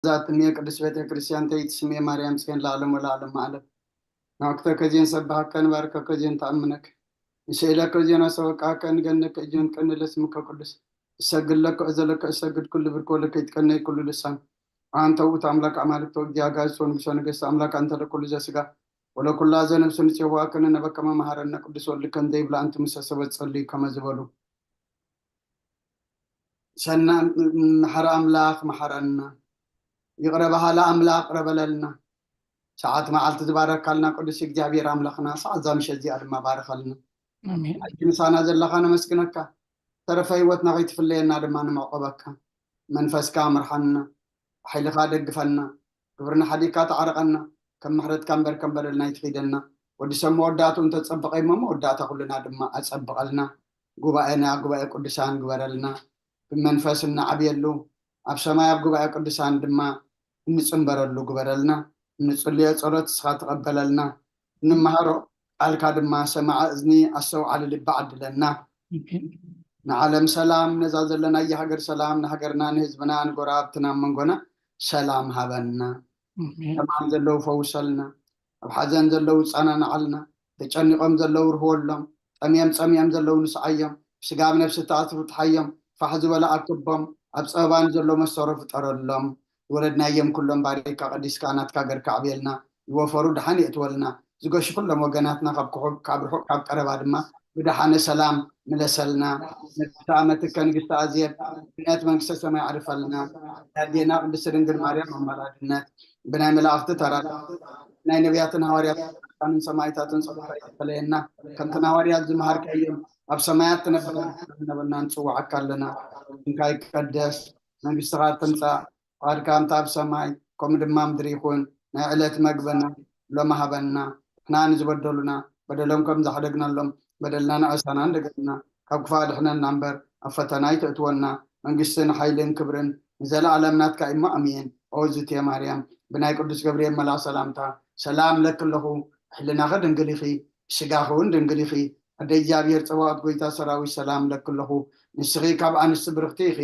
ዛትምየ ቅድስት ቤተ ክርስቲያን ተይትስምየ ማርያም ጽዮን ለዓለም ወለዓለም ዓለም። ናወክተከ ዜን ሰብሃከ ንባርከከ ዜን ተኣምነክ ንስእለከ ዜን ኣሰወቃከ ንገነከ እጆን ቀንለ ስምከ ቅዱስ እሰግድ ለከ እዘለከ እሰግድ ኩሉ ብርክ ወለከ ይትቀነይ ኩሉ ልሳን። አንተ ውእቱ አምላክ አማልክት ወእግዚአ አጋዕዝት ወንጉሰ ነገስት አምላክ አንተ ለኩሉ ዘስጋ ወለኩላ ዘነፍስ ንጽዋ ከነነበከመ መሐረነ ቅዱስ ወልድከ እንዘ ይብላ እንት ምሰ ሰበት ጸልዩ ከመ ዝበሉ ሰና መሐረ አምላክ መሐረና። ይቕረ በሃላ ኣምላኽ ቅረ በለልና። ሰዓት መዓልቲ ዝባረካልና ቅዱስ እግዚኣብሔር ኣምላኽና ሰዓት እዛ ምሸት እዚኣ ድማ ባርኸልና። ኣሜን። ሕጂ ምሳና ዘለኻ ነመስግነካ። ተረፈ ህይወትና ከይትፍለየና ድማ ንምዕቆበካ። መንፈስካ ምርሓና፣ ሓይልኻ ደግፈና፣ ግብርና ሓዲግካ ተዓረቐና። ከም ምሕረትካ እምበር ከም በደልና ይትኺደና። ወዲ ሰብ መወዳእትኡ እንተጸበቐ እሞ መወዳእታ ኩልና ድማ ኣጸብቐልና። ጉባኤና ጉባኤ ቅዱሳን ግበረልና። ብመንፈስ እንዓብየሉ ኣብ ሰማይ ኣብ ጉባኤ ቅዱሳን ድማ እንጽንበረሉ ግበረልና። እንጽልዮ ጸሎት ንስኻ ተቐበለልና። እንመሃሮ ቃልካ ድማ ሰማዐ እዝኒ ኣስተውዓሊ ልቢ ዓድለና። ንዓለም ሰላም፣ ነዛ ዘለናያ ሃገር ሰላም፣ ንሃገርና ንህዝብና ንጎረባብትና ኣብ መንጎና ሰላም ሃበና። ሕማም ዘለዉ ፈውሰልና፣ ኣብ ሓዘን ዘለዉ ጸናናዓልና፣ ተጨኒቖም ዘለዉ ርህወሎም፣ ጠምዮም ጸሚኦም ዘለዉ ንስዓዮም፣ ብስጋ ኣብ ነፍሲ ተኣስሩ ትሓዮም፣ ፋሕ ዝበለ ኣክቦም፣ ኣብ ጸበባ ንዘሎ መሰሮ ፍጠረሎም። ዝወለድናዮም ኩሎም ባሪካ ቀዲስካ ናትካ ገርካ ኣዕብየልና። ዝወፈሩ ደሓን የእትወልና። ዝገሹ ኩሎም ወገናትና ካብ ክሑብ ካብ ርሑቕ ካብ ቀረባ ድማ ብደሓነ ሰላም ምለሰልና። ንግስቲ ኣመትከ ንግስቲ ኣዜብ ብነት መንግስተ ሰማይ ኣዕርፈልና። ኣዴና ቅድስቲ ድንግል ማርያም ኣማላድነት ብናይ መላእኽቲ ተራዳ ናይ ነቢያትን ሃዋርያትን ሰማይታትን ጸሎት ኣይትፈለየና። ከምቲ ንሃዋርያት ዝመሃርካዮም ኣብ ሰማያት ትነብር ነበርና ንጽዋዓካ ኣለና። ስምካ ይቀደስ፣ መንግስትኻ ትምጻእ፣ ፍቓድካ እንተ ኣብ ሰማይ ከምኡ ድማ ምድሪ ይኹን። ናይ ዕለት መግብና ሎሚ ሃበና። ንሕና ንዝበደሉና በደሎም ከም ዝሓደግናሎም በደልና ንኣሳና እንደገና ካብ ክፋእ ድሕነና እምበር ኣብ ፈተና ኣይተእትወና። መንግስትን ሓይልን ክብርን ንዘለኣለም ናትካ እሞ ኣሜን። ኦ ዝትየ ማርያም ብናይ ቅዱስ ገብርኤል መልኣኽ ሰላምታ ሰላም ለኪ ኣለኹ። ሕልናኺ ድንግል ኢኺ፣ ስጋኺ እውን ድንግል ኢኺ። ኣደ እግዚኣብሔር ጸባኦት ጎይታ ሰራዊት ሰላም ለኪ ኣለኹ። ንስኺ ካብ ኣንስቲ ብርኽቲ ኢኺ፣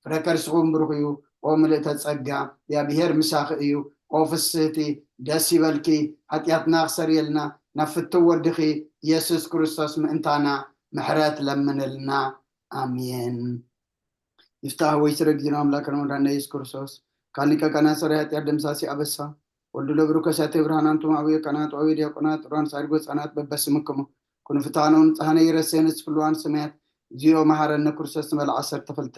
ፍረ ከርስኹም ብሩኽ እዩ። ኦ ምልእተ ጸጋ እግዚኣብሔር ምሳኺ እዩ። ኦ ፍስህቲ ደስ ይበልኪ፣ ሓጢኣትና ክሰርየልና ናብ ፍትው ወድኺ ኢየሱስ ክርስቶስ ምእንታና ምሕረት ለምንልና። ኣሜን። ይፍታህ ወይ ስረ ጊዜና ኣምላክ ረመዳን ኢየሱስ ክርስቶስ ካሊቀ ቀና ሰሪ ኃጢአት ደምሳሲ አበሳ ወልዱ ለብሩ ከሳቴ ብርሃን አንቱም አብየ ቀናት አብየ ዲያቆናት ጥሯን ሳድጎ ህፃናት በበስምክሙ ኩኑ ፍትሃነ ወንጽሃነ ይረሴነ ስፍልዋን ስሜት ዚዮ መሃረነ ክርስቶስ ንበል ዓሰርተ ክልተ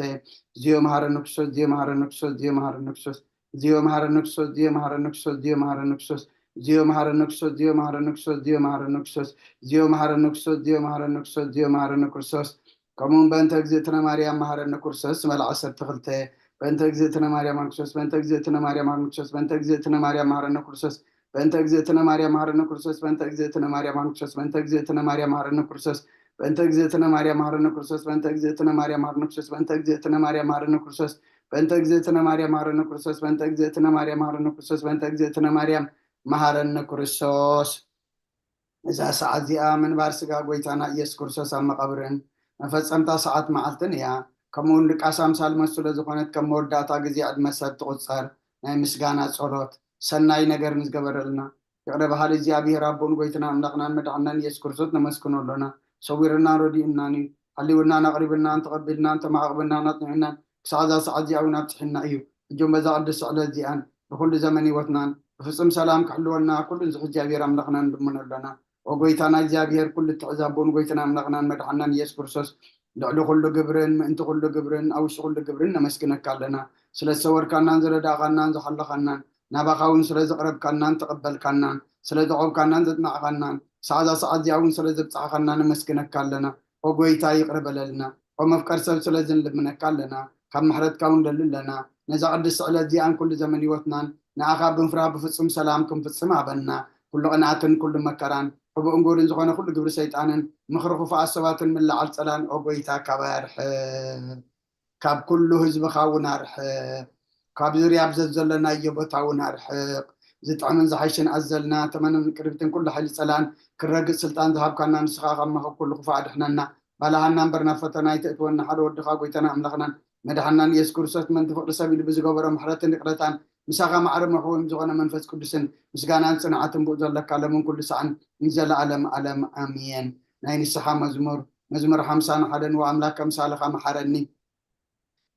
ዚዮ መሃረነ ክርስቶስ ዚዮ መሃረነ ክርስቶስ ዚዮ መሃረነ ክርስቶስ ዚዮ መሃረነ ክርስቶስ ዚዮ መሃረነ ክርስቶስ ዚዮ መሃረነ ክርስቶስ ዚዮ መሃረነ ክርስቶስ ዚዮ መሃረነ ክርስቶስ ዚዮ መሃረነ ክርስቶስ ዚዮ መሃረነ ክርስቶስ ዚዮ መሃረነ ክርስቶስ ዚዮ መሃረነ ክርስቶስ ከምኡ እውን በእንተ እግዝእትነ ማርያም መሃረነ ክርስቶስ መል ዓሰርተ ክልተ በእንተ እግዝእትነ ማርያም መሃረነ ክርስቶስ በእንተ እግዝእትነ ማርያም መሃረነ ክርስቶስ በእንተ እግዝእትነ ማርያም መሃረነ ክርስቶስ በእንተ እግዝእትነ ማርያም መሃረነ ክርስቶስ በእንተ እግዝእትነ ማርያም መሃረነ ክርስቶስ በእንተ እግዝእትነ ማርያም መሃረነ ክርስቶስ በእንተ እግዝእትነ ማርያም መሃረነ ክርስቶስ በእንተ እግዝእትነ ማርያም መሃረነ ክርስቶስ በእንተ እግዝእትነ ማርያም መሃረነ ክርስቶስ በእንተ እግዝእትነ ማርያም መሃረነ ክርስቶስ በእንተ እግዝእትነ ማርያም መሃረነ ክርስቶስ በእንተ እግዝእትነ ማርያም መሃረነ ክርስቶስ እዛ ሰዓት እዚኣ ምንባር ስጋ ጎይታና ኢየሱስ ክርስቶስ ኣብ መቓብርን መፈጸምታ ሰዓት መዓልትን እያ። ከምኡውን ድቃስ ኣምሳል መስ ስለ ዝኾነት ከም መወዳእታ ግዜ ዕድመ ሰብ ትቑጸር ናይ ምስጋና ጸሎት ሰናይ ነገር ንዝገበረልና ይቕረ በሃሊ እግዚኣብሔር ኣቦን ጎይትና ኣምላኽናን መድሓናን ኢየሱስ ክርስቶስ ነመስግኖ ኣሎና። ሰዊርናን ረዲኡናን እዩ። ሓሊውናን ኣቕሪብናን ተቐቢልናን ተማዕቕብናን ኣጽኒዑናን ክሳዕ እዛ ሰዓት እዚኣ እውን ኣብጽሕና እዩ። ሕጆም በዛ ቅድስቲ ዕለት እዚኣን ብኩሉ ዘመን ህይወትናን ብፍጹም ሰላም ክሕልወና ኩሉ ንዝሕ እግዚኣብሔር ኣምላኽና ንልምኖ ኣሎና። ኦ ጎይታና እግዚኣብሔር ኩሉ እትሕዛቦን ጎይትና ኣምላኽናን መድሓናን ኢየሱስ ክርስቶስ ልዕሊ ኩሉ ግብርን ምእንቲ ኩሉ ግብርን ኣብ ውሽጢ ኩሉ ግብርን ነመስግነካ ኣለና። ስለ ዝሰወርካናን ዝረዳእካናን ዝሓለኻናን ናባኻ እውን ስለ ዝቕረብካናን ተቐበልካናን ስለ ዘቖብካናን ዘጽናዕኻናን ክሳዕ እዛ ሰዓት እዚኣ እውን ስለ ዘብጻሕኻና ነመስግነካ ኣለና። ኦ ጎይታ ይቕረ በለልና። ኦ መፍቀር ሰብ ስለዚ ንልምነካ ኣለና። ካብ ምሕረትካ እውን ደሊ ኣለና። ነዛ ቅድስቲ ዕለት እዚኣን ኩሉ ዘመን ህይወትናን ንኣኻ ብምፍራህ ብፍጹም ሰላም ክንፍጽም ሃበና። ኩሉ ቅንኣትን ኩሉ መከራን ሕቡእን ጎልን ዝኾነ ኩሉ ግብሪ ሰይጣንን ምኽሪ ክፉኣት ሰባትን ምልዓል ጸላን ኦ ጎይታ ካባይ ኣርሕቕ። ካብ ኩሉ ህዝብኻ እውን ኣርሕቕ። ካብ ዙርያ ኣብ ዘዘለናዮ ቦታ እውን ኣርሕቕ። ዝጥዕምን ዝሓይሽን ኣዘልና ተመንን ቅርብትን ኩሉ ሓይሊ ጸላን ክረግጽ ስልጣን ዝሃብካና ንስኻ ካብ መኸብ ኩሉ ክፉእ ኣድሕነና። ባልሃና እምበር ናብ ፈተና ኣይተእትወና ሓደ ወድኻ ጎይታና ኣምላኽናን መድሓናን ኢየሱስ ክርስቶስ ምእንቲ ፍቕሪ ሰብ ኢሉ ብዝገበሮ ምሕረትን ይቕረታን ምሳኻ ማዕረ መሕወም ዝኾነ መንፈስ ቅዱስን ምስጋናን ጽንዓትን ብኡ ዘለካ ለምን ኩሉ ሰዓን ንዘለኣለም ኣለም ኣሜን። ናይ ንስሓ መዝሙር። መዝሙር ሓምሳን ሓደን። ወኣምላክ ከምሳልኻ መሓረኒ፣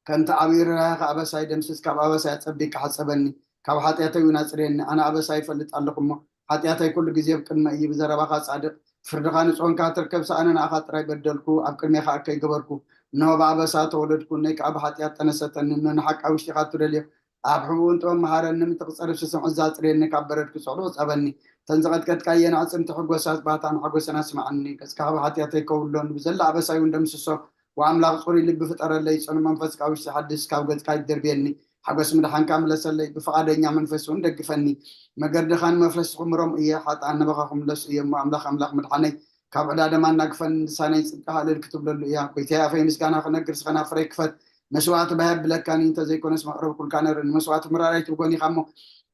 ከምቲ ዓብዪ ርህራሄኻ ኣበሳይ ደምስስ፣ ካብ ኣበሳይ ኣጸቢቅካ ሓጸበኒ፣ ካብ ሓጢኣተይ እውን ኣጽርየኒ። ኣነ ኣበሳይ ይፈልጥ ኣለኹ እሞ፣ ሓጢኣተይ ኩሉ ግዜ ኣብ ቅድመ እዩ። ብዘረባኻ ጻድቕ፣ ፍርድኻ ንጹህ እንካ ትርከብ፣ ሰኣነ ንኣኻ ጥራይ በደልኩ፣ ኣብ ቅድሜኻ እከይ ገበርኩ። እንሆ ብኣበሳ ተወለድኩ፣ እኖይ ከኣ ብሓጢኣት ጠነሰተኒ። እኖ ንሓቂ ኣብ ውሽጢኻ ትደልዮ፣ ኣብ ሕቡእን ጥበብ መሃረኒ፣ ምእንቲ ክጸርፍ ስስምዒ ዘጽርየኒ፣ ካብ በረድ ክጽዕሩ ጸበኒ። እተን ዝቐጥቀጥካየን ኣዕጽምቲ ሕጎሳት ባህታን ሓጎስን ኣስምዓኒ። ገጽካ ካብ ሓጢኣተይ ከውልሎን ብዘላ ኣበሳይ እውን ደምስሶ። ወኣምላኽ ጽሩይ ልቢ ፍጠረለይ፣ ጽኑዕ መንፈስ ካብ ውሽጢ ሓድስ፣ ካብ ገጽካ ኣይትደርብየኒ። ሓጎስ ምድሓንካ ምለሰለይ፣ ብፍቓደኛ መንፈስ እውን ደግፈኒ። መገድኻ ንመፍለስቲ ክምሮም እየ፣ ሓጥኣን ናባኻ ክምለሱ እዮም። ወኣምላኽ ኣምላኽ ምድሓነይ፣ ካብ ዕዳ ደም ኣናግፈኒ፣ ልሳነይ ጽድቅኻ እልል ክትብለሉ እያ። ጎይታየ፣ ኣፈይ ምስጋና ክነግር፣ ስኸና ፍረይ ክፈት። መስዋእቲ ባህ የብለካን እዩ፣ እንተዘይኮነስ መቕረብኩልካ ነይሩ። ንመስዋእቲ ምራር ኣይትብጎን ኢኻ እሞ፣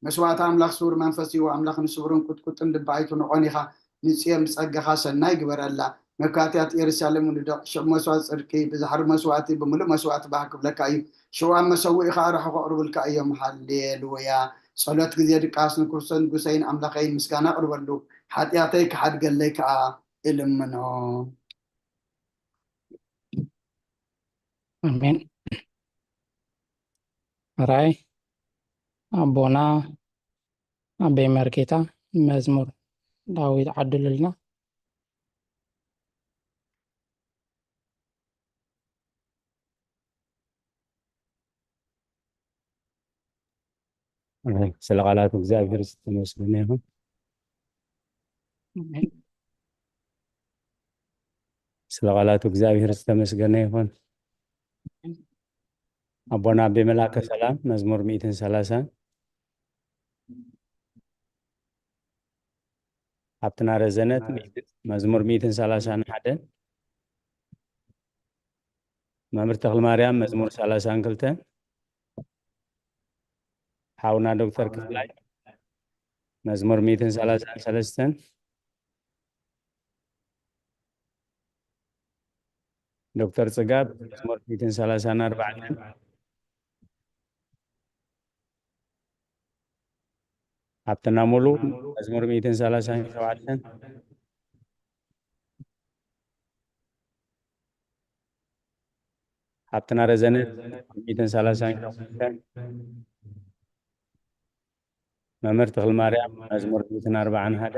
መስዋእቲ ኣምላኽ ስዉር መንፈስ እዩ። ኣምላኽ ንስውርን ቁጥቁጥን ልቢ ኣይትንዖን ኢኻ። ንጽዮን ብጸጋኻ ሰናይ ግበረላ። መካትያት ኢየሩሳሌም ውንድቕ። ሽዑ መስዋእቲ ጽድቂ፣ ብዛሕሪ መስዋእቲ፣ ብምሉእ መስዋእቲ ባህ ክብለካ እዩ። ሽዑ ኣብ መሰውኢኻ ኣርሑ ከቕርቡልካ እዮም። ሃሌሉያ። ጸሎት ግዜ ድቃስ። ንክርስቶስ ንጉሰይን ኣምላኸይን ምስጋና ኣቕርበሉ። ሓጢኣተይ ክሓድገለይ ከኣ እልምኖ። ኣሜን። ራይ ኣቦና ኣበይ መርጌታ መዝሙር ዳዊት ዓድሉልና። ስለ ቃላቱ እግዚኣብሔር ዝተመስገነ ይኹን። ስለ ቃላቱ እግዚኣብሔር ዝተመስገነ ይኹን። ኣቦና ኣቤ መልኣከ ሰላም መዝሙር ሚእትን ሰላሳን፣ ሃብትና ረዘነት መዝሙር ሚእትን ሰላሳን ሓደን፣ መምህር ተኽለ ማርያም መዝሙር ሰላሳን ክልተን፣ ሓውና ዶክተር ክፍላይ መዝሙር ሚእትን ሰላሳን ሰለስተን፣ ዶክተር ጽጋብ መዝሙር ሚእትን ሰላሳን ኣርባዕተን፣ ሃብትና ሙሉ መዝሙር ሚእትን ሰላሳን ሸውዓተን፣ ሃብትና ረዘነ ሚእትን ሰላሳን ሸውዓተን፣ መምህር ተኽለ ማርያም መዝሙር ሚእትን ኣርባዓን ሓደ፣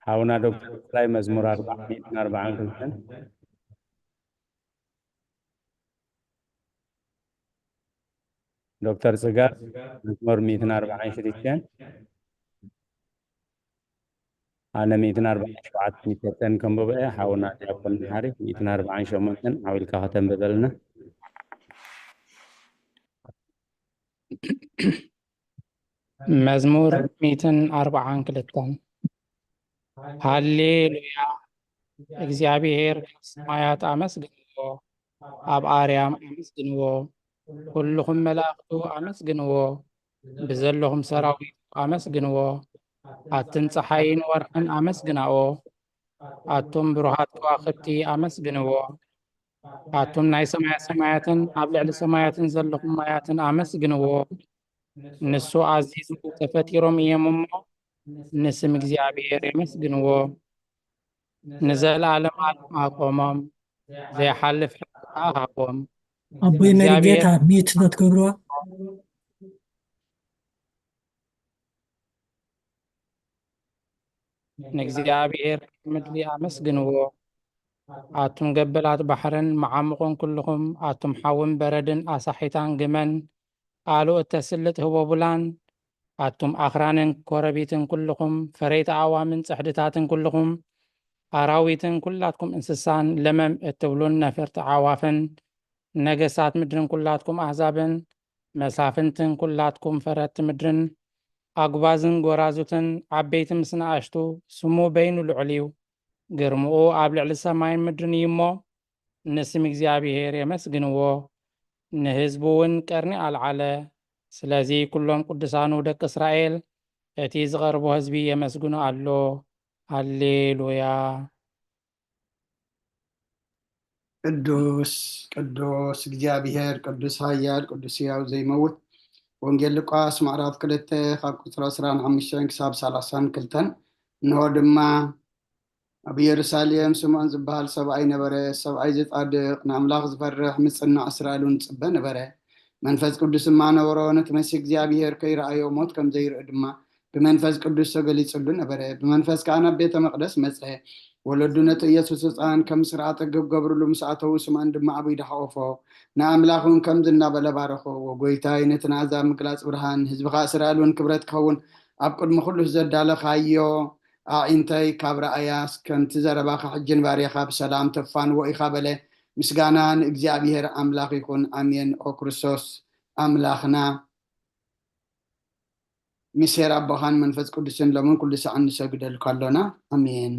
ሓውና ዶክተር ክፍላይ መዝሙር ኣርባዓ ሚእትን ኣርባዓን ክልተን፣ ዶክተር ጽጋብ መዝሙር ሚእትን ኣርባዓን ሽዱሽተን፣ ኣነ ሚእትን ኣርባዓን ሸውዓተን ይፈተን ከንብቦ እየ። ሓውና ዲያቆን መሓሪ ሚእትን ኣርባዓን ሸሞንተን ዓው ኢልካ ከተንብበልና። መዝሙር ሚእትን ኣርባዓን ክልተን። ሃሌሉያ፣ እግዚኣብሔር ኣብ ሰማያት ኣመስግንዎ፣ ኣብ ኣርያም ኣመስግንዎ፣ ኩልኹም መላእኽቱ ኣመስግንዎ፣ ብዘለኹም ሰራዊቱ ኣመስግንዎ። ኣትን ጸሓይን ወርሕን ኣመስግናኦ፣ ኣቱም ብሩሃት ከዋኽብቲ ኣመስግንዎ። ኣቱም ናይ ሰማያት ሰማያትን ኣብ ልዕሊ ሰማያትን ዘለኹም ማያትን ኣመስግንዎ። ንሱ ኣዚዙ፣ ተፈጢሮም እዮም እሞ፣ ንስም እግዚኣብሔር የመስግንዎ። ንዘለኣለም ኣለም ኣቆሞም፣ ዘይሓልፍ ሕጊ ከኣ ሃቦም። ኣቦይ መሪጌታ፣ እግዚኣብሔር ሚዩት ተትገብርዋ። ንእግዚኣብሔር ምድሪ ኣመስግንዎ። ኣቱም ገበላት ባሕርን መዓሙቕን ኩልኹም፣ ኣቱም ሓውን በረድን ኣሳሒታን ግመን፣ ኣሉ እተስልጥ ህቦቡላን፣ ኣቱም ኣኽራንን ኮረቢትን ኩልኹም፣ ፈረይቲ ኣእዋምን ጽሕድታትን ኩልኹም፣ ኣራዊትን ኩላትኩም እንስሳን፣ ለመም እትብሉን ነፈርቲ ኣዕዋፍን፣ ነገሳት ምድርን ኩላትኩም ኣህዛብን፣ መሳፍንትን ኩላትኩም ፈረድቲ ምድርን፣ ኣጉባዝን ጎራዙትን፣ ዓበይቲ ምስ ንኣሽቱ፣ ስሙ በይኑ ልዑል እዩ። ግርምኡ ኣብ ልዕሊ ሰማይን ምድርን እዩ እሞ፣ ንስም እግዚኣብሔር የመስግንዎ። ንህዝቡ እውን ቀርኒ ኣልዓለ። ስለዚ ኩሎም ቅዱሳኑ ደቂ እስራኤል፣ እቲ ዝቐርቦ ህዝቢ የመስግኖ ኣሎ። ሃሌሉያ። ቅዱስ ቅዱስ እግዚኣብሔር ቅዱስ ኃያል ቅዱስ ሕያው ዘይመውት። ወንጌል ሉቃስ ምዕራፍ ክልተ ካብ ቁጽሪ ዕስራን ሓሙሽተን ክሳብ ሰላሳን ክልተን። እንሆ ድማ ኣብ ኢየሩሳሌም ስምዖን ዝበሃል ሰብኣይ ነበረ። ሰብኣይ ዝጻድቕ ንኣምላኽ ዝፈርሕ ምጽናዕ እስራኤል እውን ጽበ ነበረ። መንፈስ ቅዱስ ድማ ነበሮ። ነቲ መሲህ እግዚኣብሔር ከይረኣዮ ሞት ከም ዘይርኢ ድማ ብመንፈስ ቅዱስ ተገሊጹሉ ነበረ። ብመንፈስ ከኣ ናብ ቤተ መቕደስ መጸ። ወለዱ ነቲ ኢየሱስ ህፃን ከም ስርዓተ ክገብሩሉ ምስ ኣተዉ ስምዖን ድማ ኣብ ኢዱ ሓቆፎ። ንኣምላኽ እውን ከምዚ እናበለ ባረኾ። ወጎይታይ ነቲ ንኣሕዛብ ምግላጽ ብርሃን ህዝብኻ እስራኤል እውን ክብረት ክኸውን ኣብ ቅድሚ ኩሉ ዘዳለኻዮ ኣዒንተይ ካብ ረኣያስ ከምቲ ዘረባኻ ሕጂ ንባርያኻ ብሰላም ተፋንዎ ኢኻ በለ። ምስጋና ንእግዚኣብሔር ኣምላኽ ይኹን። ኣሜን። ኦ ክርስቶስ ኣምላኽና ምሴር ኣቦኻን መንፈስ ቅዱስን ሎምን ኩሉ ሰዓን ንሰግደልካ ኣሎና። ኣሜን።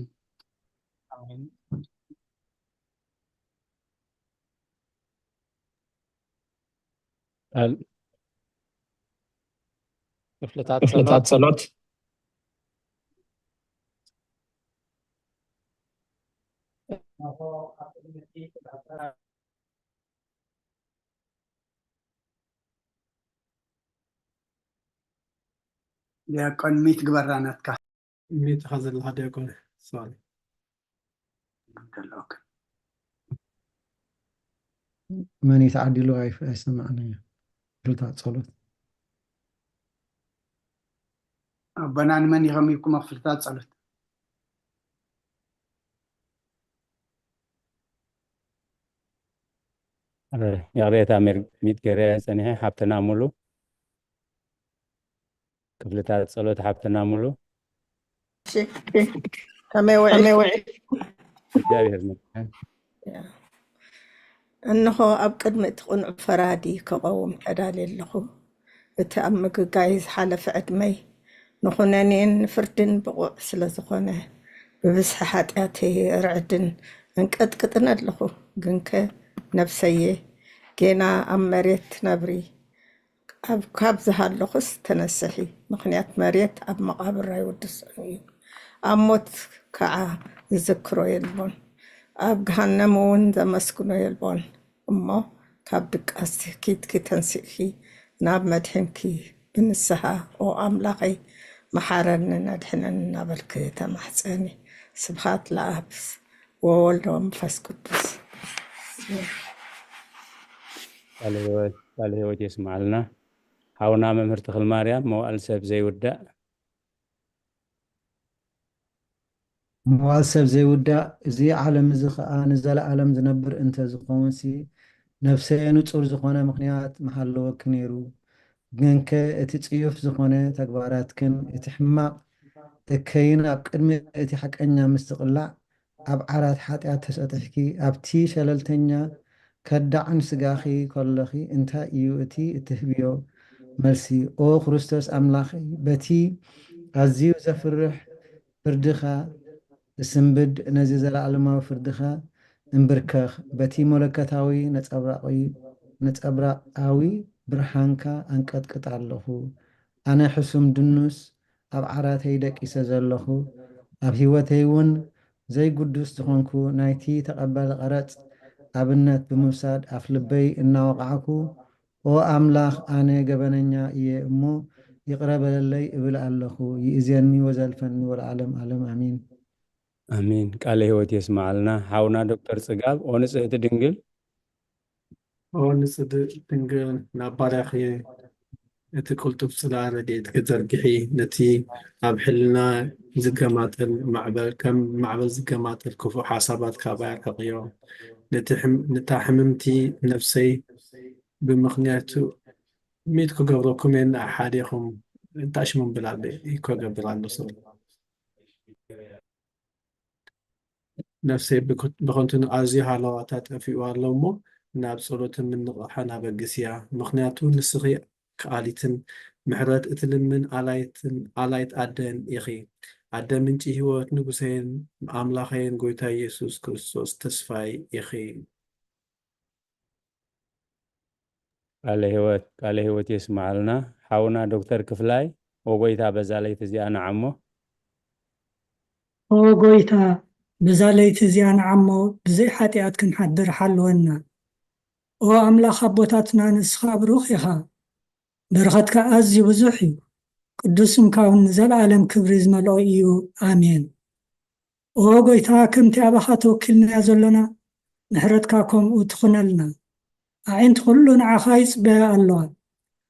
ክፍልታት ጸሎት። ዲያቆን ሚት ግበራ ናትካ። ሚት ኸዘለኻ ዲያቆን ሶሪ። መን እዩ ተዓዲሉ? ኣይፍ- ኣይሰማዕን እዩ። ክፍልታት ጸሎት። ኣቦና ንመን ይኸም ይኩም ክፍልታት ጸሎት። ይቕሬታ፣ ሜር- ሚት ገይረ ጸኒሐ። ሓብትና ሙሉ ክፍልታት ጸሎት ሓብትና ሙሉ። እሺ፣ ከመይ ውዒልኩም? እግዚኣብሔር ይመስገን። እንሆ ኣብ ቅድሚ እቲ ቅኑዕ ፈራዲ ክቐውም ተዳልየ ኣለኹ። እቲ ኣብ ምግጋይ ዝሓለፈ ዕድመይ ንኹነኔን ንፍርድን ብቑዕ ስለ ዝኾነ ብብዝሒ ሓጢኣተይ እርዕድን እንቀጥቅጥን ኣለኹ። ግንከ ነብሰየ ጌና ኣብ መሬት ትነብሪ ኣብ ካብ ዝሃለኹስ ተነስሒ፣ ምኽንያት መሬት ኣብ መቓብር ኣይውድሶን እዩ። ኣብ ሞት ከዓ ዝዝክሮ የልቦን፣ ኣብ ገሃነም እውን ዘመስግኖ የልቦን። እሞ ካብ ድቃስኪ ተንሲእኪ ናብ መድሕንኪ ብንስሃ ኦ ኣምላኸይ መሓረንን ኣድሕነን እናበልክ ተማሕፀኒ። ስብሃት ለኣብ ወወልድ ወመንፈስ ቅዱስ። ቃለ ህይወት ቃለ ህይወት የስምዓልና። ሓውና መምህር ተኽለ ማርያም መዋእል ሰብ ዘይውዳእ። መዋእል ሰብ ዘይውዳእ፣ እዚ ዓለም እዚ ኸኣ ንዘለኣለም ዝነብር እንተ ዝኾንሲ፣ ነፍሰየ ንጹር ዝኾነ ምኽንያት ምሃለወኪ ነይሩ። ግንከ እቲ ጽዩፍ ዝኾነ ተግባራትክን እቲ ሕማቕ እከይን ኣብ ቅድሚ እቲ ሓቀኛ ምስትቕላዕ ኣብ ዓራት ሓጢኣት ተሰጢሕኪ፣ ኣብቲ ሸለልተኛ ከዳዕ ንስጋኺ ከለኺ እንታይ እዩ እቲ እትህብዮ መልሲ? ኦ ክርስቶስ ኣምላኸይ፣ በቲ ኣዝዩ ዘፍርሕ ፍርድኻ እስንብድ፣ ነዚ ዘለኣለማዊ ፍርድኻ እንብርከኽ። በቲ መለኮታዊ ነጸብራቓዊ ብርሃንካ ኣንቀጥቅጥ ኣለኹ። ኣነ ሕሱም ድኑስ ኣብ ዓራተይ ደቂሰ ዘለኹ፣ ኣብ ህይወተይ እውን ዘይግዱስ ዝኾንኩ ናይቲ ተቐባሊ ቀረጽ ኣብነት ብምውሳድ ኣፍልበይ እናወቓዕኩ፣ ኦ ኣምላኽ፣ ኣነ ገበነኛ እየ እሞ ይቕረ በለለይ እብል ኣለኹ። ይእዜኒ ወዘልፈኒ ወለዓለም ዓለም ኣሚን። ኣሚን። ቃለ ህይወት የስምዓልና። ሓውና ዶክተር ጽጋብ፣ ኦ ንጽህቲ ድንግል። ኦ ንጽህቲ ድንግል፣ ናብ ባርያኺ እቲ ቅልጡፍ ጽላል ረድኤትኪ ዘርግሒ፣ ነቲ ኣብ ሕልና ዝገማጠል ማዕበል፣ ከም ማዕበል ዝገማጠል ክፉእ ሓሳባት ካባይ ኣርሕቕዮ። ነቲ ሕም-፣ ነታ ሕምምቲ ነፍሰይ ብምኽንያቱ ሚት ክገብረኩም እየ፣ ንኣ ሓዲኹም እንታይ ሽሞም ብላለ ይኮ ገብር ኣሎ ሰብ። ነፍሰይ ብክ-፣ ብኸንቱ ንኣዝዩ ሃለዋታ ጠፊኡ ኣሎ እሞ፣ ናብ ጸሎትን ምንቕቓሕን ኣበግስያ። ምኽንያቱ ንስኺ ከኣሊትን ምሕረት እትልምን ኣላይትን፣ ኣላይት ኣደን ኢኺ። ኣደ ምንጪ ህይወት፣ ንጉሰይን ኣምላኸይን ጎይታ ኢየሱስ ክርስቶስ ተስፋይ ኢኺ። ቃለ ህይወት፣ ቃለ ህይወት የስምዓልና። ሓውና ዶክተር ክፍላይ፣ ኦ ጎይታ፣ በዛ ለይቲ እዚኣ ንዓሞ። ኦ ጎይታ፣ በዛ ለይቲ እዚኣ ንዓሞ ብዘይ ሓጢኣት ክንሓድር ሓልወና። ኦ ኣምላኽ ኣቦታትና፣ ንስኻ ብሩኽ ኢኻ፣ በረኸትካ ኣዝዩ ብዙሕ እዩ። ቅዱስ ስምካ እውን ንዘለኣለም ክብሪ ዝመልኦ እዩ። ኣሜን። ኦ ጎይታ፣ ከምቲ ኣባኻ ተወኪልናዮ ዘሎና፣ ምሕረትካ ከምኡ ትኹነልና። ኣዒንቲ ኩሉ ንዓኻ ይጽበያ ኣለዋ።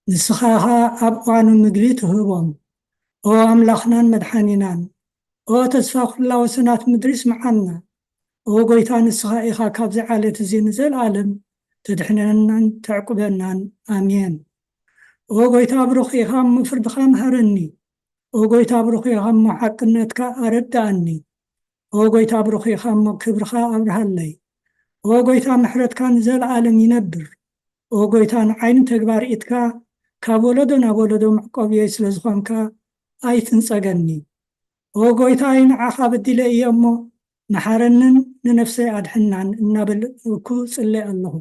ንስኻ ኸኣ ኣብ እዋኑ ምግቢ ትህቦም። ኦ ኣምላኽናን መድሓኒናን፣ ኦ ተስፋ ኩላ ወሰናት ምድሪ፣ ስምዓና። ኦ ጎይታ፣ ንስኻ ኢኻ ካብዚ ዓሌት እዚ ንዘለኣለም ተድሕነናን ተዕቁበናን። ኣሜን። ኦ ጎይታ፣ ብሩኽ ኢኻ እሞ ፍርድኻ ምሃረኒ። ኦ ጎይታ፣ ብሩኽ ኢኻ እሞ ሓቅነትካ ኣረድኣኒ። ኦ ጎይታ፣ ብሩኽ ኢኻ እሞ ክብርኻ ኣብርሃለይ። ኦ ጎይታ፣ ምሕረትካ ንዘለኣለም ይነብር። ኦ ጎይታ፣ ንዓይኒ ተግባር ኢድካ ካብ ወለዶ ናብ ወለዶ መዕቆብየይ ስለ ዝኾንካ ኣይትንጸገኒ። ኦ ጎይታይ፣ ንዓኻ በዲለ እየ እሞ መሓረንን ንነፍሰይ ኣድሕናን እናበልኩ ጽለ ኣለኹ።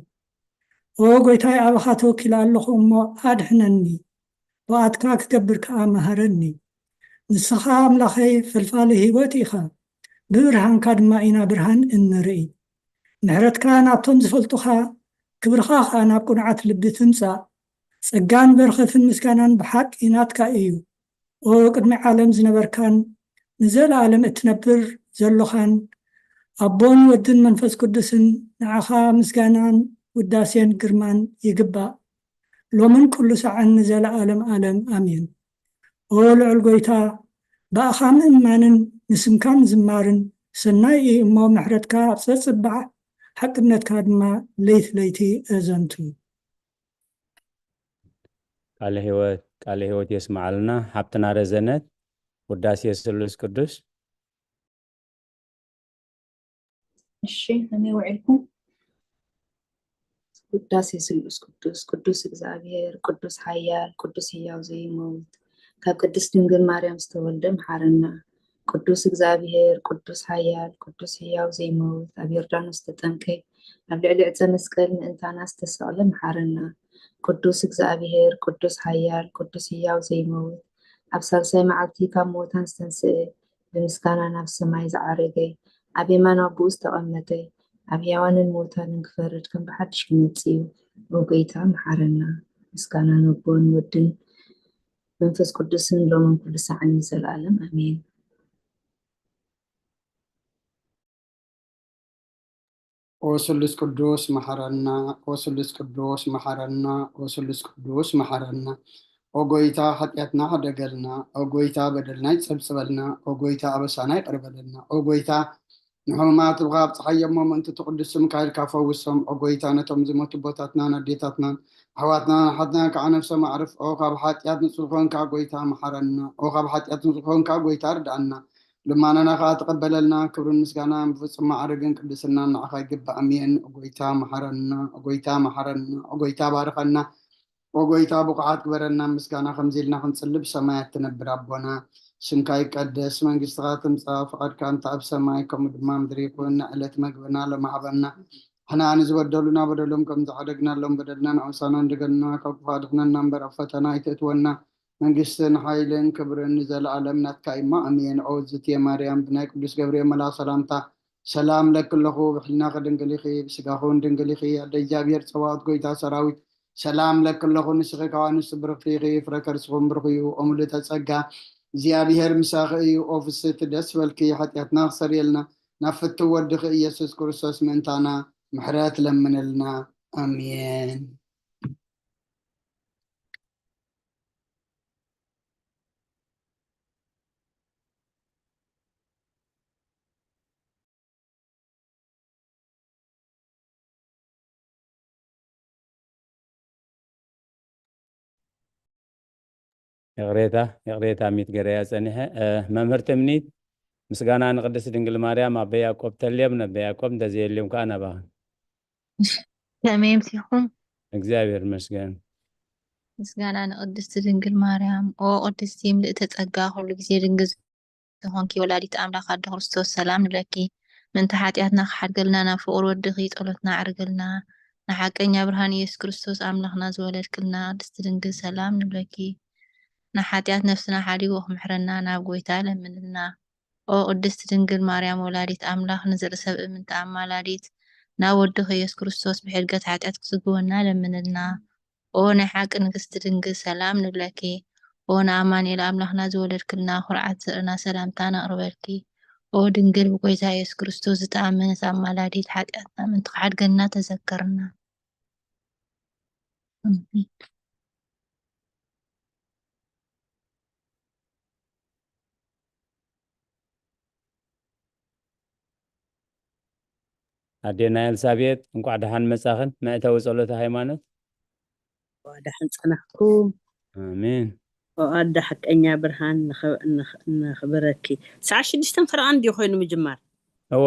ኦ ጎይታይ፣ ኣባኻ ተወኪለ ኣለኹ እሞ ኣድሕነኒ፣ ብኣትካ ክገብር ከኣ መሃረኒ። ንስኻ ኣምላኸይ ፈልፋሊ ህይወት ኢኻ፣ ብብርሃንካ ድማ ኢና ብርሃን እንርኢ። ምሕረትካ ናብቶም ዝፈልጡኻ፣ ክብርኻ ኸኣ ናብ ቅኑዓት ልቢ ትምጻእ። ጸጋን በረኸትን ምስጋናን ብሓቂ ናትካ እዩ። ኦ ቅድሚ ዓለም ዝነበርካን ንዘለኣለም እትነብር ዘሎኻን ኣቦን ወድን መንፈስ ቅዱስን፣ ንዓኻ ምስጋናን ውዳሴን ግርማን ይግባእ፣ ሎምን ኩሉ ሳዕን ንዘለኣለም ኣለም። ኣሜን። ኦ ልዑል ጎይታ፣ ብኣኻ ምእማንን ንስምካ ምዝማርን ሰናይ እዩ እሞ፣ ምሕረትካ ኣብ ጸጽባዕ፣ ሓቅነትካ ድማ ለይቲ ለይቲ ኣዘንቱ። ቃለ ህይወት፣ ቃለ ህይወት የስምዓልና። ሓብትና ረዘነት፣ ውዳሴ ስሉስ ቅዱስ። እሺ፣ ከመይ ውዒልኩም? ውዳሴ ስሉስ ቅዱስ። ቅዱስ እግዚኣብሔር፣ ቅዱስ ሓያል፣ ቅዱስ ህያው ዘይመውት፣ ካብ ቅድስት ድንግል ማርያም ዝተወልደ መሓረና። ቅዱስ እግዚኣብሔር፣ ቅዱስ ሓያል፣ ቅዱስ ህያው ዘይመውት፣ ኣብ ዮርዳኖስ ዝተጠምቀ፣ ኣብ ልዕሊ ዕፀ መስቀል ምእንታና ዝተሰቕለ መሓረና። ቅዱስ እግዚኣብሔር፣ ቅዱስ ሓያል፣ ቅዱስ ህያው ዘይመውት፣ ኣብ ሳልሳይ መዓልቲ ካብ ምዉታን ዝተንስአ፣ ብምስጋና ናብ ሰማይ ዝዓረገ፣ ኣብ የማን ኣቦኡ ዝተቐመጠ፣ ኣብ ሕያዋንን ምዉታንን ክፈርድ ከም ብሓድሽ ክመጽእ እዩ። ኦ ጎይታ፣ መሓረና። ምስጋና ንኣቦን ወድን መንፈስ ቅዱስን ሎምን ኩሉ ሳዕን ንዘለኣለም ኣሜን። ኦ ስሉስ ቅዱስ መሓረና፣ ኦ ስሉስ ቅዱስ መሓረና፣ ኦ ስሉስ ቅዱስ መሓረና። ኦ ጎይታ፣ ሓጢኣትና ሕደገልና። ኦ ጎይታ፣ በደልና ይጸብጽበልና። ኦ ጎይታ፣ ኣበሳና ይቕር በለልና። ኦ ጎይታ፣ ንሕሙማት ብኻ ኣብጽሓዮም እሞ፣ ምእንቲ እቲ ቅዱስ ስምካ ኢልካ ፈውሶም። ኦ ጎይታ፣ ነቶም ዝሞቱ ኣቦታትናን ኣዴታትናን ኣሕዋትናን ኣሓትናን ከዓ ነፍሶም ኣዕርፍ። ኦ ካብ ሓጢኣት ንጹህ ዝኾንካ ጎይታ፣ መሓረና። ኦ ካብ ሓጢኣት ንጹህ ዝኾንካ ጎይታ፣ ርድኣና። ልማናና ከዓ ተቐበለልና። ክብርን ምስጋናን ብፍጹም ማዕርግን ቅድስናን ንዓኻ ይግባእ። ኣሜን። ኦ ጎይታ፣ መሓረና። ኦ ጎይታ፣ መሓረና። ኦ ጎይታ፣ ባርኸና። ኦ ጎይታ፣ ብቑዓት ግበረና። ምስጋና ከምዚ ኢልና ክንጽሊ፣ ብሰማያት ትነብር ኣቦና፣ ስምካ ይቀደስ፣ መንግስትኻ ትምጻእ፣ ፍቓድካ እንተ ኣብ ሰማይ ከምኡ ድማ ምድሪ ይኹን። ንዕለት መግብና ሎሚ ሃበና። ንሕና ንዝበደሉና በደሎም ከም ዝዓደግናሎም በደልና ንኣውሳና፣ እንደገና ካብ ክፉእ ኣድሕነና እምበር፣ ኣብ ፈተና ኣይተእትወና። መንግስትን ሓይልን ክብርን ንዘለኣለም ናትካ እዩ እሞ፣ ኣሜን። ኦ እግዝእትየ ማርያም፣ ብናይ ቅዱስ ገብርኤል መልኣኽ ሰላምታ ሰላም እለኪ ኣለኹ፣ ብሕሊናኺ ድንግል ኢኺ፣ ብስጋኺ እውን ድንግል ኢኺ። ኣደ እግዚኣብሔር ጸባኦት፣ ጎይታ ሰራዊት፣ ሰላም እለኪ ኣለኹ። ንስኺ ካብ ኣንስቲ ብርኽቲ ኢኺ፣ ፍረ ከርስኺ እውን ብሩኽ እዩ። ኦ ምልእተ ጸጋ፣ እግዚኣብሔር ምሳኺ እዩ። ኦ ፍስሕቲ፣ ደስ ይበልኪ፣ ሓጢኣትና ክሰርየልና፣ ናብ ፍትው ወድኺ ኢየሱስ ክርስቶስ ምእንታና ምሕረት ለምንልና። ኣሜን። ይቕሬታ፣ ይቕሬታ፣ ሚት ገረያ ጸኒሐ። እ፣ መምህር ትምኒት፣ ምስጋና ንቅድስት ድንግል ማርያም፣ ኣበ ያዕቆብ ተልዮም፣ ነበ ያዕቆብ እንተዘየልዮም ከኣ ናባኽን። ከመይ ኣምሲኹም? እግዚኣብሔር ይመስገን። ምስጋና ንቅድስት ድንግል ማርያም። ኦ ቅድስቲ ምልእተ ጸጋ፣ ኩሉ ግዜ ድንግል ዝኾንኪ ወላዲት ኣምላኽ ኣደ ክርስቶስ፣ ሰላም ንብለኪ። ምእንቲ ሓጢኣትና ክሓድገልና ናብ ፍቑር ወድኺ ጸሎትና ኣዕርግልና። ንሓቀኛ ብርሃን ኢየሱስ ክርስቶስ ኣምላኽና ዝወለድክልና ቅድስቲ ድንግል፣ ሰላም ንብለኪ። ንሓጢኣት ነፍስና ሓዲጉ ክምሕረና ናብ ጎይታ ለምንልና። ኦ ቅድስቲ ድንግል ማርያም ወላዲት ኣምላኽ፣ ንዘርኢ ሰብ እምንቲ ኣማላዲት፣ ናብ ወድኺ ኢየሱስ ክርስቶስ ብሕድገት ሓጢኣት ክስግወና ለምንልና። ኦ ናይ ሓቂ ንግስቲ ድንግል፣ ሰላም ንብለኪ። ኦ ንኣማኑኤል ኣምላኽና ዝወለድክልና፣ ኩርዓት ዘርእና ሰላምታ ነቕርበልኪ። ኦ ድንግል ብጎይታ ኢየሱስ ክርስቶስ ዝተኣመነት ኣማላዲት፣ ሓጢኣትና ምእንቲ ክሓድገና ተዘከርና። ኣሜን። ኣዴና ኤልሳቤጥ፣ እንቋዕ ደሓን መጻኽን። መእተዊ ጸሎተ ሃይማኖት። ደሓን ጸናሕኩም። ኣሜን። ኦ ኣደ ሓቀኛ ብርሃን፣ ንኸ- ንኽ- ነኽብረኪ። ሰዓት ሽዱሽተን ፈረቓን ድዩ ኮይኑ ምጅማር? እወ።